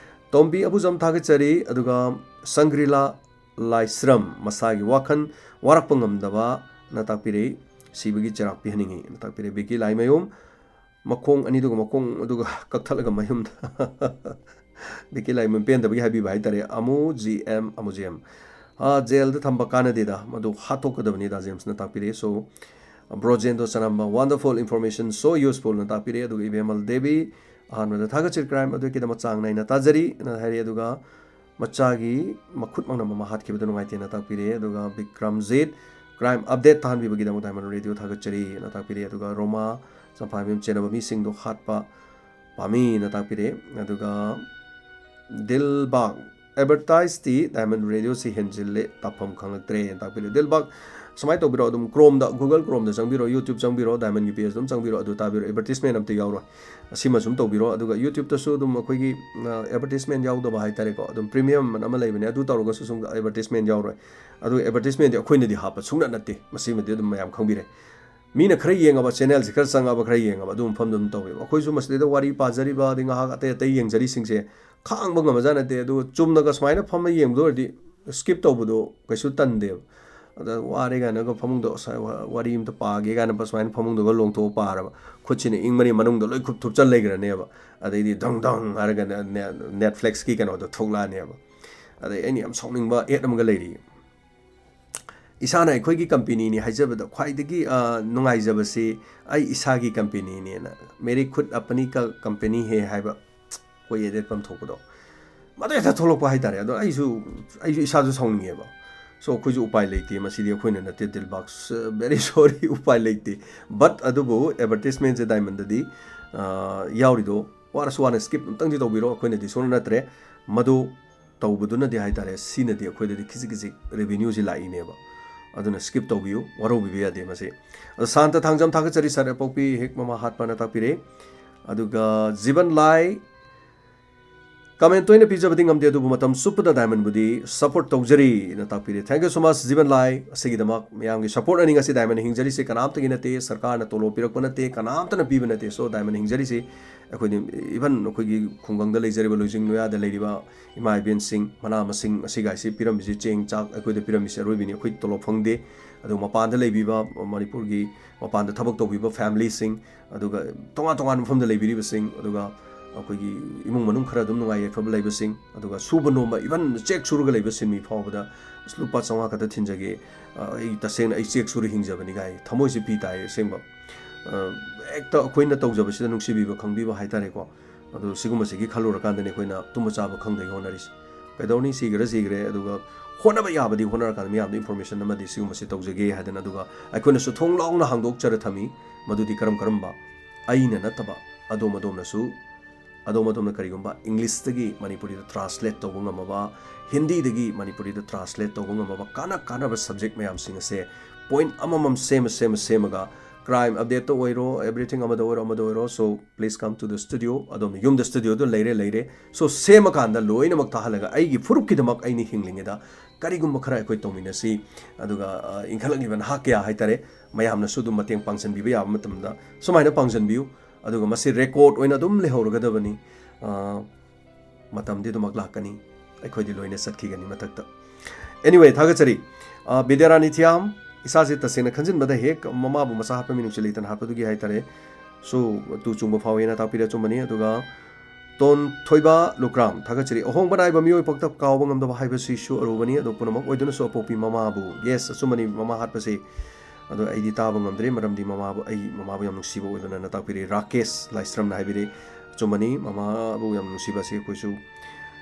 ꯇꯣꯝꯕꯤ ꯑꯍꯨꯖꯝ ꯊꯥꯒꯠꯆꯔꯤ꯫ ꯑꯗꯨꯒ ꯁꯪꯒ꯭ꯔꯤꯂꯥ ꯂꯥꯏꯁ꯭ꯔꯝ, ꯃꯁꯥꯒꯤ ꯋꯥꯈꯜ ꯋꯥꯔꯛꯄ ꯉꯝꯗꯕꯅ ꯇꯥꯛꯄꯤꯔꯛꯏ꯫ ꯁꯤꯕꯒꯤ ꯆꯩꯔꯥꯛ ꯄꯤꯍꯟꯅꯤꯡꯉꯤ ꯅ ꯇꯥꯛꯄꯤꯔꯛꯏ꯫ ꯕꯤꯀꯤ ꯂꯥꯏꯃꯌꯨꯝ, ꯃꯈꯣꯡ ꯑꯅꯤꯗꯨꯒ ꯃꯈꯣꯡ ꯑꯗꯨꯒ ꯀꯛꯊꯠꯂꯒ ꯃꯌꯨꯝꯗ꯫ ꯕꯤꯀꯤ ꯂꯥꯏꯃꯌꯨꯝ ꯄꯦꯟꯗꯕꯒꯤ ꯍꯥꯏꯕꯤꯕ ꯍꯥꯏꯇꯥꯔꯦ꯫ ꯑꯃꯨ ꯖꯤ ꯑꯦꯝ, ꯑꯃꯨ ꯖꯤ ꯑꯦꯝ꯫ ꯑꯥ, ꯖꯦꯜꯗ ꯊꯝꯕ ꯀꯥꯟꯅꯗꯦꯗ, ꯃꯗꯨ ꯍꯥꯠꯇꯣꯛꯀꯗꯕꯅꯤ, ꯗꯥ ꯖꯦꯝꯁꯅ ꯇꯥꯛꯄꯤꯔꯛꯏ꯫ So, ꯕ꯭ꯔꯣꯖꯦꯟꯗꯣ ꯆꯅꯝꯕ, wonderful information, so useful ꯅ ꯇꯥꯛꯄꯤꯔꯛꯏ꯫ ꯑꯗꯨꯒ ꯏꯕꯦꯝꯃꯜ ꯗꯦꯕꯤ, ꯑꯍꯥꯟꯕꯗ ꯊꯥꯒꯠꯆꯔꯤ, crime ꯑꯗꯨꯒꯤꯗꯃꯛ ꯆꯥꯡ ꯅꯥꯏꯅ ꯇꯥꯖꯔꯤ ꯅ ꯍꯥꯏꯔꯛꯏ꯫ ꯑꯗꯨꯒ ꯃꯆꯥꯒꯤ ꯃꯈꯨꯠꯃꯛꯅ ꯃꯃꯥ ꯍꯥꯠꯈꯤꯕꯗ ꯅꯨꯡꯉꯥꯏꯇꯦꯅ ꯇꯥꯛꯄꯤꯔꯦ꯫ ꯑꯗꯨꯒ Bikramjit, crime update ꯇꯥꯍꯟꯕꯤꯕꯒꯤꯗꯃꯛ diamond radio ꯊꯥꯒꯠꯆꯔꯤꯅ ꯇꯥꯛꯄꯤꯔꯦ꯫ ꯑꯗꯨꯒ ꯔꯣꯃꯥ ꯆꯝꯐꯥꯕꯤꯝ, ꯆꯦꯟꯅꯕ ꯃꯤꯁꯤꯡꯗꯣ ꯍꯥꯠꯄ ꯄꯥꯝꯃꯤꯅ ꯇꯥꯛꯄꯤꯔꯦ꯫ ꯑꯗꯨꯒ ꯗꯤꯜꯕꯥꯒ, advertise ꯇꯤ diamond radio ꯁꯤ ꯍꯦꯟꯖꯤꯜꯂꯦ, ꯇꯥꯛꯐꯝ ꯈꯪꯂꯛꯇ꯭ꯔꯦꯅ ꯇꯥꯛꯄꯤꯔꯦ꯫ ꯗꯤꯜꯕꯥꯒ, ꯁꯨꯃꯥꯏꯅ ꯇꯧꯕꯤꯔꯣ, ꯑꯗꯨꯝ Chrome ꯗ, Google Chrome ꯗ ꯆꯪꯕꯤꯔꯣ, YouTube ꯆꯪꯕꯤꯔꯣ, diamond ꯒꯤ page ꯑꯗꯨꯝ ꯆꯪꯕꯤꯔꯣ, ꯑꯗꯨ ꯇꯥꯕꯤꯔꯣ, advertisement ꯑꯝꯇ ꯌꯥꯎꯔꯣꯏ꯫ ꯑꯁꯤꯃ ꯁꯨꯝ ꯇꯧꯕꯤꯔꯣ꯫ ꯑꯗꯨꯒ YouTube ꯇꯁꯨ ꯑꯗꯨꯝ ꯑꯩꯈꯣꯏꯒꯤ, ꯑ, advertisement ꯌꯥꯎꯗꯕ ꯍꯥꯏꯇꯥꯔꯦꯀꯣ, ꯑꯗꯨꯝ premium ꯑꯃ ꯂꯩꯕꯅꯦ, ꯑꯗꯨ ꯇꯧꯔꯒꯁꯨ ꯁꯨꯝ advertisement ꯌꯥꯎꯔꯣꯏ꯫ ꯑꯗꯨꯒ advertisement ꯗꯤ ꯑꯩꯈꯣꯏꯅꯗꯤ ꯍꯥꯞꯄ ꯁꯨꯡꯅꯠ ꯅꯠꯇꯦ, ꯃꯁꯤꯃꯗꯤ ꯑꯗꯨꯝ ꯃꯌꯥꯝ ꯈꯪꯕꯤꯔꯦ꯫ ꯃꯤꯅ ꯈꯔ ꯌꯦꯡꯉꯕ, channel ꯁꯤ ꯈꯔ ꯆꯪꯉꯕ, ꯈꯔ ꯌꯦꯡꯉꯕ, ꯑꯗꯨ ꯃꯐꯝꯗ ꯑꯗꯨꯝ ꯇꯧꯋꯦꯕ꯫ ꯑꯩꯈꯣꯏꯁꯨ ꯃꯁꯤꯗꯩꯗ ꯋꯥꯔꯤ ꯄꯥꯖꯔꯤꯕ, ꯑꯗꯩ ꯉꯥꯏꯍꯥꯛ ꯑꯇꯩ ꯑꯇꯩ ꯌꯦꯡꯖꯔꯤꯁꯤꯡꯁꯦ ꯈꯥꯡꯕ ꯉꯝꯕꯖꯥꯠ ꯅꯠꯇꯦ꯫ ꯑꯗꯨꯒ ꯆꯨꯝꯅꯒ ꯁꯨꯃꯥꯏꯅ ꯐꯝꯃ ꯌꯦꯡꯕꯗ ꯑꯣꯏꯔꯗꯤ skip ꯇꯧꯕꯗꯣ ꯀꯩꯁꯨ ꯇꯟꯗꯦꯕ꯫ ꯑꯗ ꯋꯥꯔꯦ ꯀꯥꯏꯅꯒ ꯐꯃꯨꯡꯗ, "ꯑꯁ, ꯋꯥ-, ꯋꯥꯔꯤ ꯑꯝꯇ ꯄꯥꯒꯦ" ꯀꯥꯏꯅ ꯁꯨꯃꯥꯏꯅ ꯐꯃꯨꯡꯗꯒ ꯂꯣꯡꯊꯣꯛꯑ ꯄꯥꯔꯕ, ꯈꯨꯠꯁꯤꯅ ꯏꯪꯕꯅꯤ ꯃꯅꯨꯡꯗ ꯂꯣꯏ ꯈꯨꯞ ꯊꯨꯞꯆꯜ ꯂꯩꯈ꯭ꯔꯅꯦꯕ꯫ ꯑꯗꯩꯗꯤ ꯙꯪ ꯙꯪ ꯍꯥꯏꯔꯒ ꯅꯦ-, ꯅꯦ-, Netflix ꯀꯤ ꯀꯩꯅꯣꯗꯣ ꯊꯣꯛꯂꯛꯑꯅꯦꯕ꯫ ꯑꯗꯩ ꯑꯩꯅ ꯌꯥꯝ ꯁꯥꯎꯅꯤꯡꯕ ad ꯑꯃꯒ ꯂꯩꯔꯤ꯫ ꯏꯁꯥꯅ ꯑꯩꯈꯣꯏꯒꯤ company ꯅꯤ ꯍꯥꯏꯖꯕꯗ ꯈ꯭ꯋꯥꯏꯗꯒꯤ, ꯑ, ꯅꯨꯡꯉꯥꯏꯖꯕꯁꯤ ꯑꯩ ꯏꯁꯥꯒꯤ company ꯅꯦꯅ, "मेरी खुद अपनी का-, कंपनी है" ꯍꯥꯏꯕ ꯑꯩꯈꯣꯏ ad ꯄꯟ ꯊꯣꯛꯄꯗꯣ, ꯃꯗꯨ ꯍꯦꯛꯇ ꯊꯣꯛꯂꯛꯄ ꯍꯥꯏꯇꯥꯔꯦ꯫ ꯑꯗꯣ ꯑꯩꯁꯨ, ꯑꯩꯁꯨ ꯏꯁꯥꯁꯨ ꯁꯥꯎꯅꯤꯡꯉꯦꯕ꯫ So ꯑꯩꯈꯣꯏꯁꯨ ꯎꯄꯥꯏ ꯂꯩꯇꯦ, ꯃꯁꯤꯗꯤ ꯑꯩꯈꯣꯏꯅ ꯅꯠꯇꯦ, ꯗꯤꯜꯕꯥꯒ, very sorry, ꯎꯄꯥꯏ ꯂꯩꯇꯦ꯫ But ꯑꯗꯨꯕꯨ advertisement ꯁꯦ diamond ꯗꯗꯤ, ꯑ, ꯌꯥꯎꯔꯤꯗꯣ ꯋꯥꯔꯁꯨ ꯋꯥꯅ skip ꯑꯝꯇꯪꯗꯤ ꯇꯧꯕꯤꯔꯣ, ꯑꯩꯈꯣꯏꯅꯗꯤ ꯁꯨꯡꯅ ꯅꯠꯇ꯭ꯔꯦ꯫ ꯃꯗꯨ ꯇꯧꯕꯗꯨꯅꯗꯤ ꯍꯥꯏꯇꯥꯔꯦ, ꯁꯤꯅꯗꯤ ꯑꯩꯈꯣꯏꯗꯗꯤ ꯈꯤꯖꯤꯛ ꯈꯤꯖꯤꯛ revenue ꯁꯤ ꯂꯥꯛꯏꯅꯦꯕ꯫ ꯑꯗꯨꯅ skip ꯇꯧꯕꯤꯌꯨ, ꯋꯥꯔꯧꯕꯤꯕ ꯌꯥꯗꯦ ꯃꯁꯤ꯫ ꯑꯗꯣ ꯁꯥꯟꯇ ꯊꯥꯡꯖꯝ ꯊꯥꯒꯠꯆꯔꯤ, sir, ꯑꯄꯣꯛꯄꯤ ꯍꯦꯛ ꯃꯃꯥ ꯍꯥꯠꯄꯅ ꯇꯥꯛꯄꯤꯔꯦ꯫ ꯑꯗꯨꯒ ꯖꯤꯕꯟ ꯂꯥꯏ, comment ꯇꯣꯏꯅ ꯄꯤꯖꯕꯗꯤ ꯉꯝꯗꯦ, ꯑꯗꯨꯕꯨ ꯃꯇꯝ ꯆꯨꯞꯄꯗ diamond ꯕꯨꯗꯤ support ꯇꯧꯖꯔꯤꯅ ꯇꯥꯛꯄꯤꯔꯦ꯫ Thank you so much, ꯖꯤꯕꯟ ꯂꯥꯏ꯫ ꯑꯁꯤꯒꯤꯗꯃꯛ ꯃꯌꯥꯝꯒꯤ support ꯑꯅꯤ ꯉꯁꯤ diamond ꯍꯤꯡꯖꯔꯤꯁꯦ ꯀꯅꯥꯝꯇꯒꯤ ꯅꯠꯇꯦ, ꯁꯔꯀꯥꯔꯅ ꯇꯣꯂꯣꯞ ꯄꯤꯔꯛꯄ ꯅꯠꯇꯦ, ꯀꯅꯥꯝꯇꯅ ꯄꯤꯕ ꯅꯠꯇꯦ꯫ So diamond ꯍꯤꯡꯖꯔꯤꯁꯦ ꯑꯩꯈꯣꯏꯗꯤ, even ꯑꯩꯈꯣꯏꯒꯤ ꯈꯨꯡꯒꯪꯗ ꯂꯩꯖꯔꯤꯕ, ꯂꯨꯏꯖꯤꯡ ꯂꯣꯌꯥꯗ ꯂꯩꯔꯤꯕ ꯏꯃꯥ ꯏꯕꯦꯟꯁꯤꯡ, ꯃꯅꯥ ꯃꯁꯤꯡ ꯑꯁꯤꯒꯥꯏꯁꯤ ꯄꯤꯔꯝꯃꯤꯁꯤ, ꯆꯦꯡ ꯆꯥꯛ ꯑꯩꯈꯣꯏꯗ ꯄꯤꯔꯝꯃꯤꯁꯤ ꯑꯔꯣꯏꯕꯤꯅꯤ꯫ ꯑꯩꯈꯣꯏ ꯇꯣꯂꯣꯞ ꯐꯪꯗꯦ꯫ ꯑꯗꯨꯒ ꯃꯄꯥꯟꯗ ꯂꯩꯕꯤꯕ, ꯃꯅꯤꯄꯨꯔꯒꯤ ꯃꯄꯥꯟꯗ ꯊꯕꯛ ꯇꯧꯕꯤꯕ family ꯁꯤꯡ, ꯑꯗꯨꯒ ꯇꯣꯉꯥꯟ ꯇꯣꯉꯥꯟꯕ ꯃꯐꯝꯗ ꯂꯩꯕꯤꯔꯤꯕꯁꯤꯡ, ꯑꯗꯨꯒ ꯑꯩꯈꯣꯏꯒꯤ ꯏꯃꯨꯡ ꯃꯅꯨꯡ ꯈꯔ ꯑꯗꯨꯝ ꯅꯨꯡꯉꯥꯏ ꯌꯥꯏꯐꯕ ꯂꯩꯕꯁꯤꯡ, ꯑꯗꯨꯒ ꯁꯨꯕ ꯅꯣꯝꯕ, even ꯆꯦꯛ ꯁꯨꯔꯒ ꯂꯩꯕ ꯁꯤꯟꯃꯤ ꯐꯥꯎꯕꯗ, "ꯑꯁ, ꯂꯨꯄꯥ ꯆꯥꯝꯃꯉꯥ ꯈꯛꯇ ꯊꯤꯟꯖꯒꯦ, ꯑ, ꯑꯩ ꯇꯁꯦꯡꯅ ꯑꯩ ꯆꯦꯛ ꯁꯨꯔ ꯍꯤꯡꯖꯕꯅꯤ" ꯀꯥꯏ ꯊꯃꯣꯏꯁꯦ ꯄꯤ ꯇꯥꯏ ꯑꯁꯦꯡꯕ꯫ ꯑ, ꯍꯦꯛꯇ ꯑꯩꯈꯣꯏꯅ ꯇꯧꯖꯕꯁꯤꯗ ꯅꯨꯡꯁꯤꯕꯤꯕ ꯈꯪꯕꯤꯕ ꯍꯥꯏꯇꯥꯔꯦꯀꯣ꯫ ꯑꯗꯨ ꯁꯤꯒꯨꯝꯕꯁꯤꯒꯤ ꯈꯜꯂꯨꯔꯀꯥꯟꯗꯅꯤ ꯑꯩꯈꯣꯏꯅ ꯇꯨꯝꯕ ꯆꯥꯕ ꯈꯪꯗꯒꯩ ꯍꯣꯠꯅꯔꯤꯁꯦ꯫ ꯀꯩꯗꯧꯅꯤ, ꯁꯤꯈ꯭ꯔ ꯁꯤꯈ꯭ꯔꯦ, ꯑꯗꯨꯒ ꯍꯣꯠꯅꯕ ꯌꯥꯕꯗꯤ ꯍꯣꯠꯅꯔꯀꯥꯟꯗ ꯃꯤꯌꯥꯝꯗ ꯏꯟꯐꯣꯔꯃꯦꯁꯟ ꯑꯃꯗꯤ ꯁꯤꯒꯨꯝꯕꯁꯤ ꯇꯧꯖꯒꯦ ꯍꯥꯏꯗꯅ, ꯑꯗꯨꯒ ꯑꯩꯈꯣꯏꯅꯁꯨ ꯊꯣꯡ ꯂꯥꯎꯅ ꯍꯥꯡꯗꯣꯛꯆꯔ ꯊꯝꯃꯤ꯫ ꯃꯗꯨꯗꯤ ꯀꯔꯝ ꯀꯔꯝꯕ? ꯑꯩꯅ ꯅꯠꯇꯕ ꯑꯗꯣꯝ ꯑꯗꯣꯝꯅꯁꯨ, ꯑꯗꯣꯝ ꯑꯗꯣꯝꯅ ꯀꯔꯤꯒꯨꯝꯕ ꯏꯪꯂꯤꯁꯇꯒꯤ ꯃꯅꯤꯄꯨꯔꯤꯗ ꯇ꯭ꯔꯥꯟꯁꯂꯦꯠ ꯇꯧꯕ ꯉꯝꯃꯕ, ꯍꯤꯟꯗꯤꯗꯒꯤ ꯃꯅꯤꯄꯨꯔꯤꯗ ꯇ꯭ꯔꯥꯟꯁꯂꯦꯠ ꯇꯧꯕ ꯉꯝꯃꯕ ꯀꯥꯟꯅ ꯀꯥꯟꯅꯕ ꯁꯕꯖꯦꯛ ꯃꯌꯥꯝꯁꯤꯡ ꯑꯁꯦ ꯄꯣꯏꯟ ꯑꯃꯃꯝ ꯁꯦꯝꯃ ꯁꯦꯝꯃ ꯁꯦꯝꯃꯒ, ꯀ꯭ꯔꯥꯏꯝ ꯑꯞꯗꯦꯠꯇ ꯑꯣꯏꯔꯣ, ꯑꯦꯕ꯭ꯔꯤꯊꯤꯡ ꯑꯃꯗ ꯑꯣꯏꯔꯣ, ꯑꯃꯗ ꯑꯣꯏꯔꯣ, so please come to the studio. ꯑꯗꯣꯝꯅ ꯌꯨꯝꯗ ꯁ꯭ꯇꯨꯗꯤꯑꯣꯗꯣ ꯂꯩꯔꯦ, ꯂꯩꯔꯦ꯫ So ꯁꯦꯝꯃꯀꯥꯟꯗ ꯂꯣꯏꯅꯃꯛ ꯊꯥꯍꯜꯂꯒ ꯑꯩꯒꯤ ꯐꯨꯔꯨꯞꯀꯤꯗꯃꯛ ꯑꯩꯅ ꯍꯤꯡꯂꯤꯉꯩꯗ ꯀꯔꯤꯒꯨꯝꯕ ꯈꯔ ꯑꯩꯈꯣꯏ ꯇꯧꯃꯤꯟꯅꯁꯤ꯫ ꯑꯗꯨꯒ ꯑ, ꯏꯟꯈꯠꯂꯛꯂꯤꯕ ꯅꯍꯥ ꯀꯌꯥ ꯍꯥꯏꯇꯥꯔꯦ, ꯃꯌꯥꯝꯅꯁꯨ ꯑꯗꯨꯝ ꯃꯇꯦꯡ ꯄꯥꯡꯁꯤꯟꯕꯤꯕ ꯌꯥꯕ ꯃꯇꯝꯗ ꯁꯨꯃꯥꯏꯅ ꯄꯥꯡꯁꯤꯟꯕꯤꯌꯨ꯫ ꯑꯗꯨꯒ ꯃꯁꯤ ꯔꯦꯀꯣꯔꯗ ꯑꯣꯏꯅ ꯑꯗꯨꯝ ꯂꯩꯍꯧꯔꯒꯗꯕꯅꯤ꯫ ꯑ, ꯃꯇꯝꯗꯤ ꯑꯗꯨꯃꯛ ꯂꯥꯛꯀꯅꯤ, ꯑꯩꯈꯣꯏꯗꯤ ꯂꯣꯏꯅ ꯆꯠꯈꯤꯒꯅꯤ ꯃꯊꯛꯇ꯫ Anyway, ꯊꯥꯒꯠꯆꯔꯤ꯫ ꯑ, ꯕꯤꯗ꯭ꯌꯥꯔꯥꯅꯤ ꯊꯤꯌꯥꯝ, ꯏꯁꯥꯁꯦ ꯇꯁꯦꯡꯅ ꯈꯟꯖꯤꯟꯕꯗ ꯍꯦꯛ ꯃꯃꯥꯕꯨ ꯃꯆꯥ ꯍꯥꯠꯄ ꯃꯤꯅꯨꯡꯁꯤ ꯂꯩꯇꯅ ꯍꯥꯠꯄꯗꯨꯒꯤ ꯍꯥꯏꯇꯥꯔꯦ꯫ So, ꯇꯨ ꯆꯨꯡꯕ ꯐꯥꯎꯋꯦꯅ ꯇꯥꯛꯄꯤꯔꯦ, ꯑꯆꯨꯝꯕꯅꯤ꯫ ꯑꯗꯨꯒ ꯇꯣꯟꯊꯣꯏꯕ ꯂꯨꯀ꯭ꯔꯥꯝ, ꯊꯥꯒꯠꯆꯔꯤ꯫ ꯑꯍꯣꯡꯕ ꯅꯥꯏꯕ ꯃꯤꯑꯣꯏ ꯄꯣꯛꯇ ꯀꯥꯎꯕ ꯉꯝꯗꯕ ꯍꯥꯏꯕꯁꯤꯁꯨ ꯑꯔꯨꯕꯅꯤ, ꯑꯗꯣ ꯄꯨꯝꯅꯃꯛ ꯑꯣꯏꯗꯨꯅꯁꯨ ꯑꯄꯣꯛꯄꯤ ꯃꯃꯥꯕꯨ꯫ Yes, ꯑꯆꯨꯝꯕꯅꯤ, ꯃꯃꯥ ꯍꯥꯠꯄꯁꯤ꯫ ꯑꯗꯣ ꯑꯩꯗꯤ ꯇꯥꯕ ꯉꯝꯗ꯭ꯔꯦ, ꯃꯔꯝꯗꯤ ꯃꯃꯥꯕꯨ, ꯑꯩ ꯃꯃꯥꯕꯨ ꯌꯥꯝ ꯅꯨꯡꯁꯤꯕ ꯑꯣꯏꯕꯅ ꯇꯥꯛꯄꯤꯔꯦ꯫ ꯔꯥꯀꯦꯁ ꯂꯥꯏꯁ꯭ꯔꯝꯅ ꯍꯥꯏꯕꯤꯔꯦ, ꯑꯆꯨꯝꯕꯅꯤ, ꯃꯃꯥꯕꯨ ꯌꯥꯝ ꯅꯨꯡꯁꯤꯕ ꯑꯁꯤ ꯑꯩꯈꯣꯏꯁꯨ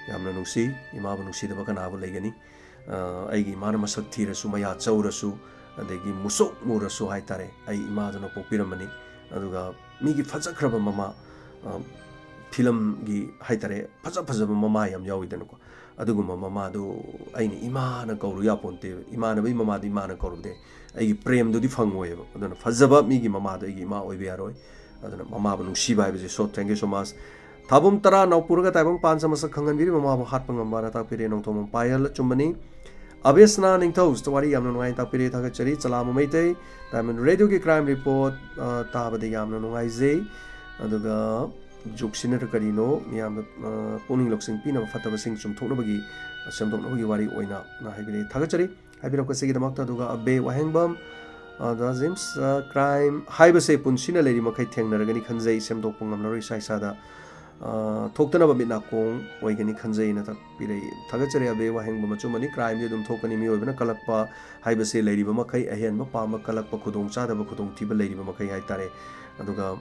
ꯌꯥꯝꯅ ꯅꯨꯡꯁꯤ꯫ ꯏꯃꯥꯕꯨ ꯅꯨꯡꯁꯤꯗꯕ ꯀꯅꯥꯕꯨ ꯂꯩꯒꯅꯤ? ꯑ, ꯑꯩꯒꯤ ꯏꯃꯥꯅ ꯃꯁꯛ ꯊꯤꯔꯁꯨ, ꯃꯌꯥ ꯆꯧꯔꯁꯨ, ꯑꯗꯒꯤ ꯃꯨꯁꯨꯛ ꯃꯨꯔꯁꯨ ꯍꯥꯏꯇꯥꯔꯦ, ꯑꯩ ꯏꯃꯥꯗꯨꯅ ꯄꯣꯛꯄꯤꯔꯝꯕꯅꯤ꯫ ꯑꯗꯨꯒ ꯃꯤꯒꯤ ꯐꯖꯈ꯭ꯔꯕ ꯃꯃꯥ, ꯑ, ꯐꯤꯂꯝꯒꯤ ꯍꯥꯏꯇꯥꯔꯦ, ꯐꯖ ꯐꯖꯕ ꯃꯃꯥ ꯌꯥꯝ ꯌꯥꯎꯋꯤꯗꯅꯀꯣ, ꯑꯗꯨꯒꯨꯝꯕ ꯃꯃꯥꯗꯨ ꯑꯩꯅ ꯏꯃꯥꯅ ꯀꯧꯔꯨ ꯌꯥꯄꯣꯟꯇꯦꯕ꯫ ꯏꯃꯥꯟꯅꯕꯒꯤ ꯃꯃꯥꯗꯨ ꯏꯃꯥꯅ ꯀꯧꯔꯨꯗꯦ, ꯑꯩꯒꯤ ꯄ꯭ꯔꯦꯝꯗꯨꯗꯤ ꯐꯪꯉꯣꯏꯕ꯫ ꯑꯗꯨꯅ ꯐꯖꯕ ꯃꯤꯒꯤ ꯃꯃꯥꯗꯣ ꯑꯩꯒꯤ ꯏꯃꯥ ꯑꯣꯏꯕ ꯌꯥꯔꯣꯏ꯫ ꯑꯗꯨꯅ ꯃꯃꯥꯕꯨ ꯅꯨꯡꯁꯤꯕ ꯍꯥꯏꯕꯁꯦ꯫ So, thank you so much꯫ ꯊꯥꯕꯨꯝ ꯇꯔꯥ ꯅꯥꯎꯄꯨꯔꯒ ꯇꯥꯏꯕꯪ ꯄꯥꯟꯖ ꯃꯁꯛ ꯈꯪꯍꯟꯕꯤꯔꯤꯕ ꯃꯃꯥꯕꯨ ꯍꯥꯠꯄ ꯉꯝꯕꯅ ꯇꯥꯛꯄꯤꯔꯦ ꯅꯣꯡꯊꯣꯝꯕꯝ ꯄꯥꯌꯜ, ꯑꯆꯨꯝꯕꯅꯤ꯫ ꯑꯕꯦꯁꯅꯥ ꯅꯤꯡꯊꯧ, ꯋꯥꯔꯤ ꯌꯥꯝꯅ ꯅꯨꯡꯉꯥꯏꯅ ꯇꯥꯛꯄꯤꯔꯦ, ꯊꯥꯒꯠꯆꯔꯤ꯫ ꯆꯂꯥꯝꯕ ꯃꯩꯇꯩ, ꯗꯥꯏꯃꯟ ꯔꯦꯗꯤꯑꯣꯒꯤ ꯀ꯭ꯔꯥꯏꯝ ꯔꯤꯄꯣꯔꯠ, ꯑ, ꯇꯥꯕꯗ ꯌꯥꯝꯅ ꯅꯨꯡꯉꯥꯏꯖꯩ꯫ ꯑꯗꯨꯒ ꯖꯨꯛꯁꯤꯅ ꯀꯔꯤꯅꯣ, ꯃꯤꯌꯥꯝꯗ, ꯑ, ꯄꯨꯛꯅꯤꯡ ꯂꯧꯁꯤꯡ ꯄꯤꯅꯕ, ꯐꯠꯇꯕꯁꯤꯡ ꯆꯨꯝꯊꯣꯛꯅꯕꯒꯤ, ꯁꯦꯝꯗꯣꯛꯅꯕꯒꯤ ꯋꯥꯔꯤ ꯑꯣꯏꯅ ꯍꯥꯏꯕꯤꯔꯦ, ꯊꯥꯒꯠꯆꯔꯤ꯫ ꯍꯥꯏꯕꯤꯔꯛꯄꯁꯤꯒꯤꯗꯃꯛꯇ꯫ ꯑꯗꯨꯒ ꯑꯕꯦ ꯋꯥꯍꯦꯡꯕꯝ, ꯑꯗ ꯖꯦꯝꯁ, ꯑ, ꯀ꯭ꯔꯥꯏꯝ ꯍꯥꯏꯕꯁꯦ ꯄꯨꯟꯁꯤꯅ ꯂꯩꯔꯤ ꯃꯈꯩ ꯊꯦꯡꯅꯔꯒꯅꯤ ꯈꯟꯖꯩ, ꯁꯦꯝꯗꯣꯛꯄ ꯉꯝꯂꯔꯣꯏ ꯏꯁꯥ ꯏꯁꯥꯗ, ꯑ, ꯊꯣꯛꯇꯅꯕ ꯃꯤꯠ ꯅꯥꯀꯣꯡ ꯑꯣꯏꯒꯅꯤ ꯈꯟꯖꯩꯅ ꯇꯥꯛꯄꯤꯔꯛꯏ꯫ ꯊꯥꯒꯠꯆꯔꯤ ꯑꯕꯦ ꯋꯥꯍꯦꯡꯕꯝ꯫ ꯑꯆꯨꯝꯕꯅꯤ, ꯀ꯭ꯔꯥꯏꯝꯗꯤ ꯑꯗꯨꯝ ꯊꯣꯛꯀꯅꯤ, ꯃꯤꯑꯣꯏꯕꯅ ꯀꯜꯂꯛꯄ ꯍꯥꯏꯕꯁꯦ ꯂꯩꯔꯤꯕ ꯃꯈꯩ, ꯑꯍꯦꯟꯕ ꯄꯥꯝꯕ, ꯀꯜꯂꯛꯄ, ꯈꯨꯗꯣꯡꯆꯥꯗꯕ, ꯈꯨꯗꯣꯡꯊꯤꯕ ꯂꯩꯔꯤꯕ ꯃꯈꯩ ꯍꯥꯏꯇꯥꯔꯦ꯫ ꯑꯗꯨꯒ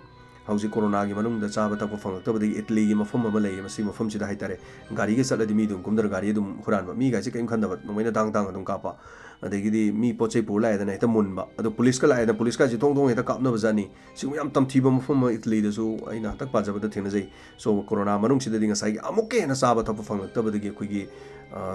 ꯍꯧꯖꯤꯛ ꯀꯣꯔꯣꯅꯥꯒꯤ ꯃꯅꯨꯡꯗ ꯆꯥꯕ ꯊꯛꯄ ꯐꯪꯂꯛꯇꯕꯗꯒꯤ ꯏꯇꯂꯤꯒꯤ ꯃꯐꯝ ꯑꯃ ꯂꯩꯌꯦ, ꯃꯁꯤ ꯃꯐꯝꯁꯤꯗ ꯍꯥꯏꯇꯥꯔꯦ, ꯒꯥꯔꯤꯒ ꯆꯠꯂꯗꯤ ꯃꯤ ꯑꯗꯨꯝ ꯀꯨꯝꯊꯔ ꯒꯥꯔꯤ ꯑꯗꯨꯝ ꯍꯨꯔꯥꯟꯕ, ꯃꯤꯒꯥꯏꯁꯦ ꯀꯔꯤꯝ ꯈꯟꯗꯕ, ꯅꯣꯡꯃꯩꯅ ꯗꯥꯡ ꯗꯥꯡ ꯑꯗꯨꯝ ꯀꯥꯞꯄ, ꯑꯗꯒꯤꯗꯤ ꯃꯤ ꯄꯣꯠ ꯆꯩ ꯄꯨꯔ ꯂꯥꯛꯑꯦꯗꯅ ꯍꯦꯛꯇ ꯃꯨꯟꯕ, ꯑꯗꯣ ꯄꯨꯂꯤꯁꯀ ꯂꯥꯛꯑꯦꯗꯅ ꯄꯨꯂꯤꯁꯀꯥꯁꯦ ꯊꯣꯡ ꯊꯣꯡ ꯍꯦꯛꯇ ꯀꯥꯞꯅꯕ ꯖꯥꯠꯅꯤ꯫ ꯁꯤꯒꯨꯝꯕ ꯌꯥꯝ ꯇꯝꯊꯤꯕ ꯃꯐꯝ ꯑꯃ ꯏꯇꯂꯤꯗꯁꯨ ꯑꯩꯅ ꯍꯟꯗꯛ ꯄꯥꯖꯕꯗ ꯊꯦꯡꯅꯖꯩ꯫ So ꯀꯣꯔꯣꯅꯥ ꯃꯅꯨꯡꯁꯤꯗꯗꯤ ꯉꯁꯥꯏꯒꯤ ꯑꯃꯨꯛꯀ ꯍꯦꯟꯅ ꯆꯥꯕ ꯊꯛꯄ ꯐꯪꯂꯛꯇꯕꯗꯒꯤ ꯑꯩꯈꯣꯏꯒꯤ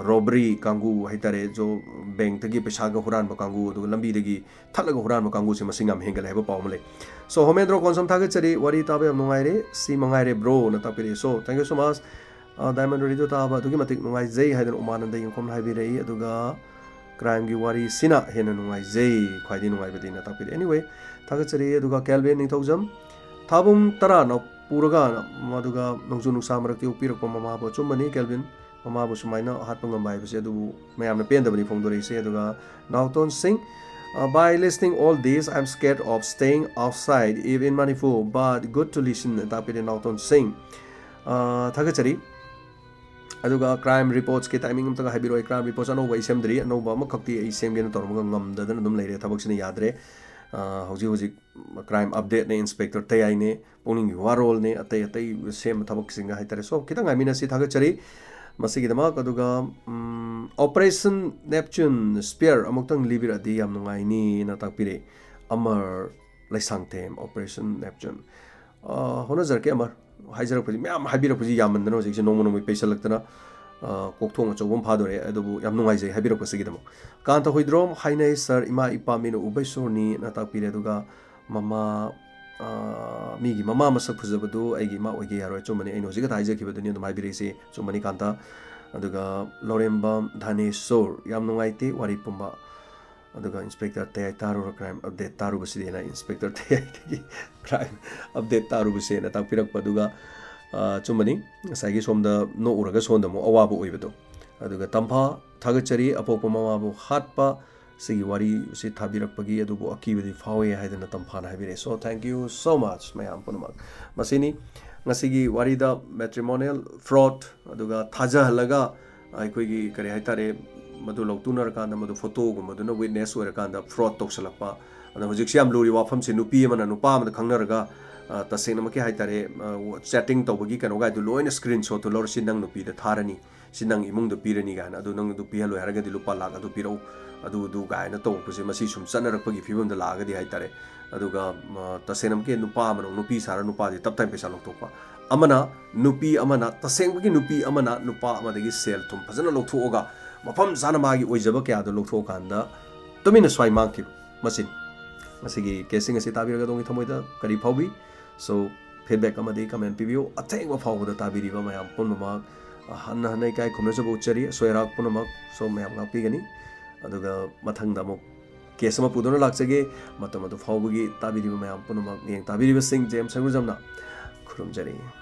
ꯔꯣꯕꯔꯤ ꯀꯥꯡꯕꯨ ꯍꯥꯏꯇꯥꯔꯦ, ꯖꯣ ꯕꯦꯡꯛꯇꯒꯤ ꯄꯩꯁꯥꯒ ꯍꯨꯔꯥꯟꯕ ꯀꯥꯡꯕꯨ, ꯑꯗꯨꯒ ꯂꯝꯕꯤꯗꯒꯤ ꯊꯠꯂꯒ ꯍꯨꯔꯥꯟꯕ ꯀꯥꯡꯕꯨꯁꯦ ꯃꯁꯤꯡ ꯌꯥꯝ ꯍꯦꯟꯒꯠꯂꯦ ꯍꯥꯏꯕ ꯄꯥꯎ ꯑꯃ ꯂꯩ꯫ So ꯍꯣꯃꯦꯟꯗ꯭ꯔꯣ ꯀꯣꯟꯁꯝ, ꯊꯥꯒꯠꯆꯔꯤ, ꯋꯥꯔꯤ ꯇꯥꯕ ꯌꯥꯝ ꯅꯨꯡꯉꯥꯏꯔꯦ, ꯁꯤ ꯃꯉꯥꯏꯔꯦ ꯕ꯭ꯔꯣꯅ ꯇꯥꯛꯄꯤꯔꯛꯑꯦ꯫ So thank you so much꯫ Diamond radio ꯇꯥꯕ ꯑꯗꯨꯛꯀꯤ ꯃꯇꯤꯛ ꯅꯨꯡꯉꯥꯏꯖꯩ ꯍꯥꯏꯗꯅ ꯎꯃꯥꯅꯟꯗ ꯌꯦꯡꯈꯣꯝꯅ ꯍꯥꯏꯕꯤꯔꯛꯏ꯫ ꯑꯗꯨꯒ ꯀ꯭ꯔꯥꯏꯝꯒꯤ ꯋꯥꯔꯤꯁꯤꯅ ꯍꯦꯟꯅ ꯅꯨꯡꯉꯥꯏꯖꯩ, ꯈ꯭ꯋꯥꯏꯗꯒꯤ ꯅꯨꯡꯉꯥꯏꯕꯗꯤꯅ ꯇꯥꯛꯄꯤꯔꯛꯑꯦ꯫ Anyway, ꯊꯥꯒꯠꯆꯔꯤ꯫ ꯑꯗꯨꯒ ꯀꯦꯜꯚꯤꯟ ꯅꯤꯡꯊꯧꯖꯝ, ꯊꯥꯕꯨꯡ ꯇꯔꯥꯅ ꯄꯨꯔꯒ, ꯑꯗꯨꯒ ꯅꯣꯡꯖꯨ ꯅꯨꯡꯁꯥ ꯃꯔꯛꯇ ꯌꯣꯛꯄꯤꯔꯛꯄ ꯃꯃꯥꯕꯨ ꯑꯆꯨꯝꯕꯅꯤ ꯀꯦꯜꯚꯤꯟ, ꯃꯃꯥꯕꯨ ꯁꯨꯃꯥꯏꯅ ꯍꯥꯠꯄ ꯉꯝꯕ ꯍꯥꯏꯕꯁꯦ ꯑꯗꯨꯕꯨ ꯃꯌꯥꯝꯅ ꯄꯦꯟꯗꯕꯅꯤ ꯐꯣꯡꯗꯣꯔꯛꯏꯁꯦ꯫ ꯑꯗꯨꯒ ꯅꯥꯎꯇꯣꯟ ꯁꯤꯡ, "Uh, by listening all this, I'm scared of staying outside, even Manipur, but good to listen" ꯇꯥꯛꯄꯤꯔꯦ ꯅꯥꯎꯇꯣꯟ ꯁꯤꯡ꯫ ꯑ, ꯊꯥꯒꯠꯆꯔꯤ꯫ ꯑꯗꯨꯒ ꯀ꯭ꯔꯥꯏꯝ ꯔꯤꯄꯣꯔꯠꯁꯀꯤ ꯇꯥꯏꯃꯤꯡ ꯑꯝꯇꯒ ꯍꯥꯏꯕꯤꯔꯛꯑꯣ꯫ ꯀ꯭ꯔꯥꯏꯝ ꯔꯤꯄꯣꯔꯠꯁ ꯑꯅꯧꯕ ꯑꯩ ꯁꯦꯝꯗ꯭ꯔꯤ, ꯑꯅꯧꯕ ꯑꯃꯈꯛꯇꯤ ꯑꯩ ꯁꯦꯝꯒꯦꯅ ꯇꯧꯔꯝꯃꯒ ꯉꯝꯗꯗꯅ ꯑꯗꯨꯝ ꯂꯩꯔꯦ, ꯊꯕꯛꯁꯤꯅ ꯌꯥꯗ꯭ꯔꯦ꯫ ꯑ, ꯍꯧꯖꯤꯛ ꯍꯧꯖꯤꯛ ꯀ꯭ꯔꯥꯏꯝ ꯑꯞꯗꯦꯠꯅꯦ, ꯏꯟꯁꯄꯦꯛꯇꯔ ꯇꯌꯥꯏꯅꯦ, ꯄꯨꯛꯅꯤꯡꯒꯤ ꯋꯥꯔꯣꯜꯅꯦ, ꯑꯇꯩ ꯑꯇꯩ ꯁꯦꯝꯕ ꯊꯕꯛꯁꯤꯡꯒ ꯍꯥꯏꯇꯥꯔꯦ꯫ So ꯈꯤꯇꯪ ꯉꯥꯏꯃꯤꯟꯅꯁꯤ, ꯊꯥꯒꯠꯆꯔꯤ꯫ ꯃꯁꯤꯒꯤꯗꯃꯛ꯫ ꯑꯗꯨꯒ, ꯎꯝ, Operation Neptune Spear ꯑꯃꯨꯛꯇꯪ ꯂꯤꯕꯤꯔꯛꯑꯗꯤ ꯌꯥꯝ ꯅꯨꯡꯉꯥꯏꯅꯤꯅ ꯇꯥꯛꯄꯤꯔꯛꯏ ꯑꯃꯔ ꯂꯩꯁꯥꯡꯊꯦꯝ꯫ Operation Neptune, ꯑ, ꯍꯣꯠꯅꯖꯔꯛꯀꯦ ꯑꯃꯔ꯫ ꯍꯥꯏꯖꯔꯛꯄꯁꯤ ꯃꯌꯥꯝ ꯍꯥꯏꯕꯤꯔꯛꯄꯁꯤ ꯌꯥꯝꯃꯟꯗꯅ ꯍꯧꯖꯤꯛꯁꯦ ꯅꯣꯡꯃ ꯅꯣꯡꯃꯒꯤ ꯄꯩꯁꯜꯂꯛꯇꯅ, ꯑ, ꯀꯣꯛꯊꯣꯡ ꯑꯆꯧꯕ ꯑꯃ ꯐꯥꯗꯣꯔꯦ꯫ ꯑꯗꯨꯕꯨ ꯌꯥꯝ ꯅꯨꯡꯉꯥꯏꯖꯩ ꯍꯥꯏꯕꯤꯔꯛꯄꯁꯤꯒꯤꯗꯃꯛ꯫ ꯀꯥꯟꯇ ꯍꯨꯏꯗ꯭ꯔꯣꯝ, "ꯍꯥꯏꯅꯩ ꯁꯥꯔ, ꯏꯃꯥ ꯏꯄꯥ ꯃꯤꯠꯅ ꯎꯕ ꯏꯁꯣꯔꯅꯤꯅ" ꯇꯥꯛꯄꯤꯔꯦ꯫ ꯑꯗꯨꯒ ꯃꯃꯥ, ꯑ, ꯃꯤꯒꯤ ꯃꯃꯥ ꯃꯁꯛ ꯐꯖꯕꯗꯨ ꯑꯩꯒꯤ ꯏꯃꯥ ꯑꯣꯏꯒꯦ ꯌꯥꯔꯣꯏ꯫ ꯑꯆꯨꯝꯕꯅꯤ, ꯑꯩꯅ ꯍꯧꯖꯤꯛ ꯈꯛꯇ ꯍꯥꯏꯖꯈꯤꯕꯗꯨꯅꯤ ꯑꯗꯨꯝ ꯍꯥꯏꯕꯤꯔꯛꯏꯁꯤ꯫ ꯑꯆꯨꯝꯕꯅꯤ ꯀꯥꯟꯇ꯫ ꯑꯗꯨꯒ ꯂꯧꯔꯦꯝꯕꯝ ꯙꯅꯦꯁꯣꯔ, "ꯌꯥꯝ ꯅꯨꯡꯉꯥꯏꯇꯦ ꯋꯥꯔꯤ ꯄꯨꯝꯕ꯫ ꯑꯗꯨꯒ ꯏꯟꯁꯄꯦꯛꯇꯔ ꯇꯌꯥꯏ ꯇꯥꯔꯨꯔ ꯀ꯭ꯔꯥꯏꯝ ꯑꯞꯗꯦꯠ ꯇꯥꯔꯨꯕꯁꯤꯗꯤ" ꯑꯩꯅ ꯏꯟꯁꯄꯦꯛꯇꯔ ꯇꯌꯥꯏꯗꯒꯤ ꯀ꯭ꯔꯥꯏꯝ ꯑꯞꯗꯦꯠ ꯇꯥꯔꯨꯕꯁꯦꯅ ꯇꯥꯛꯄꯤꯔꯛꯄ꯫ ꯑꯗꯨꯒ, ꯑ, ꯑꯆꯨꯝꯕꯅꯤ, ꯉꯁꯥꯏꯒꯤ ꯁꯣꯝꯗ ꯅꯣꯛꯎꯔꯒ ꯁꯣꯝꯗ ꯑꯃꯨꯛ ꯑꯋꯥꯕ ꯑꯣꯏꯕꯗꯣ꯫ ꯑꯗꯨꯒ ꯇꯝꯐꯥ, ꯊꯥꯒꯠꯆꯔꯤ, ꯑꯄꯣꯛꯄ ꯃꯃꯥꯕꯨ ꯍꯥꯠꯄ, ꯁꯤꯒꯤ ꯋꯥꯔꯤꯁꯤ ꯊꯥꯕꯤꯔꯛꯄꯒꯤ꯫ "ꯑꯗꯨꯕꯨ ꯑꯀꯤꯕꯗꯤ ꯐꯥꯎꯋꯦ" ꯍꯥꯏꯗꯅ ꯇꯝꯐꯥꯅ ꯍꯥꯏꯕꯤꯔꯛꯑꯦ꯫ So thank you so much ꯃꯌꯥꯝ ꯄꯨꯝꯅꯃꯛ꯫ ꯃꯁꯤꯅꯤ ꯉꯁꯤꯒꯤ ꯋꯥꯔꯤꯗ, matrimonial fraud, ꯑꯗꯨꯒ ꯊꯥꯖꯍꯜꯂꯒ ꯑꯩꯈꯣꯏꯒꯤ ꯀꯔꯤ ꯍꯥꯏꯇꯥꯔꯦ, ꯃꯗꯨ ꯂꯧꯇꯨꯅꯔꯀꯥꯟꯗ ꯃꯗꯨ ꯐꯣꯇꯣꯒꯨꯝꯕꯗꯨꯅ ꯋꯤꯠꯅꯦꯁ ꯑꯣꯏꯔꯀꯥꯟꯗ ꯐ꯭ꯔꯣꯗ ꯇꯧꯁꯜꯂꯛꯄ꯫ ꯑꯗꯣ ꯍꯧꯖꯤꯛꯁꯤ ꯌꯥꯝ ꯂꯨꯔꯤ ꯋꯥꯐꯝꯁꯦ, ꯅꯨꯄꯤ ꯑꯃꯅ ꯅꯨꯄꯥ ꯑꯃꯗ ꯈꯪꯅꯔꯒ, ꯑ, ꯇꯁꯦꯡꯅꯃꯛꯀꯤ ꯍꯥꯏꯇꯥꯔꯦ, ꯑ, chatting ꯇꯧꯕꯒꯤ ꯀꯩꯅꯣꯒꯥꯏꯗꯨ ꯂꯣꯏꯅ screenshotꯇꯨ ꯂꯧꯔ ꯁꯤ ꯅꯪ ꯅꯨꯄꯤꯗ ꯊꯥꯔꯅꯤ, ꯁꯤ ꯅꯪ ꯏꯃꯨꯡꯗ ꯄꯤꯔꯅꯤ ꯀꯥꯏꯅ, ꯑꯗꯨ ꯅꯪ ꯑꯗꯨ ꯄꯤꯍꯜꯂꯣꯏ ꯍꯥꯏꯔꯒꯗꯤ ꯂꯨꯄꯥ ꯂꯥꯛ ꯑꯗꯨ ꯄꯤꯔꯛꯎ, ꯑꯗꯨ ꯑꯗꯨ ꯀꯥꯏꯅ ꯇꯧꯔꯛꯄꯁꯦ, ꯃꯁꯤ ꯁꯨꯝ ꯆꯠꯅꯔꯛꯄꯒꯤ ꯐꯤꯕꯝꯗ ꯂꯥꯛꯑꯒꯗꯤ ꯍꯥꯏꯇꯥꯔꯦ꯫ ꯑꯗꯨꯒ, ꯑ, ꯇꯁꯦꯡꯅꯃꯛꯀꯤ ꯅꯨꯄꯥ ꯑꯃꯅ ꯅꯨꯄꯤ ꯁꯥꯔ ꯅꯨꯄꯥꯗꯤ ꯇꯞ ꯇꯥꯏꯝ ꯄꯩꯁꯥ ꯂꯧꯊꯣꯛꯄ, ꯑꯃꯅ, ꯅꯨꯄꯤ ꯑꯃꯅ, ꯇꯁꯦꯡꯕꯒꯤ ꯅꯨꯄꯤ ꯑꯃꯅ ꯅꯨꯄꯥ ꯑꯃꯗꯒꯤ ꯁꯦꯜ ꯊꯨꯝ ꯐꯖꯅ ꯂꯧꯊꯣꯛꯑꯒ ꯃꯐꯝ ꯆꯥꯅ ꯃꯥꯒꯤ ꯑꯣꯏꯖꯕ ꯀꯌꯥꯗꯣ ꯂꯧꯊꯣꯛꯑꯀꯥꯟꯗ ꯇꯨꯃꯤꯟꯅ ꯁ꯭ꯋꯥꯏ ꯃꯥꯡꯈꯤꯕ꯫ ꯃꯁꯤꯅꯤ꯫ ꯃꯁꯤꯒꯤ caseꯁꯤꯡ ꯑꯁꯤ ꯇꯥꯕꯤꯔꯒ ꯑꯗꯣꯝꯒꯤ ꯊꯃꯣꯏꯗ ꯀꯔꯤ ꯐꯥꯎꯕꯤ? So, feedback ꯑꯃꯗꯤ comment ꯄꯤꯕꯤꯌꯨ꯫ ꯑꯊꯦꯡꯕ ꯐꯥꯎꯕꯗ ꯇꯥꯕꯤꯔꯤꯕ ꯃꯌꯥꯝ ꯄꯨꯝꯅꯃꯛ, ꯑ, ꯍꯟꯅ ꯍꯟꯅ ꯏꯀꯥꯏ ꯈꯨꯝꯅꯖꯕ ꯎꯠꯆꯔꯤ꯫ ꯑꯁꯣꯏ ꯑꯔꯥꯛ ꯄꯨꯝꯅꯃꯛ ꯁꯣꯝ ꯃꯌꯥꯝ ꯉꯥꯛꯄꯤꯒꯅꯤ꯫ ꯑꯗꯨꯒ ꯃꯊꯪꯗ ꯑꯃꯨꯛ case ꯑꯃ ꯄꯨꯗꯨꯅ ꯂꯥꯛꯆꯒꯦ꯫ ꯃꯇꯝ ꯑꯗꯨ ꯐꯥꯎꯕꯒꯤ ꯇꯥꯕꯤꯔꯤꯕ ꯃꯌꯥꯝ ꯄꯨꯝꯅꯃꯛ, ꯃꯤꯠꯌꯦꯡ ꯇꯥꯕꯤꯔꯤꯕꯁꯤꯡ, ꯖꯦꯝꯁ ꯁꯪꯒꯨꯖꯝꯅ ꯈꯨꯔꯨꯝꯖꯔꯤ꯫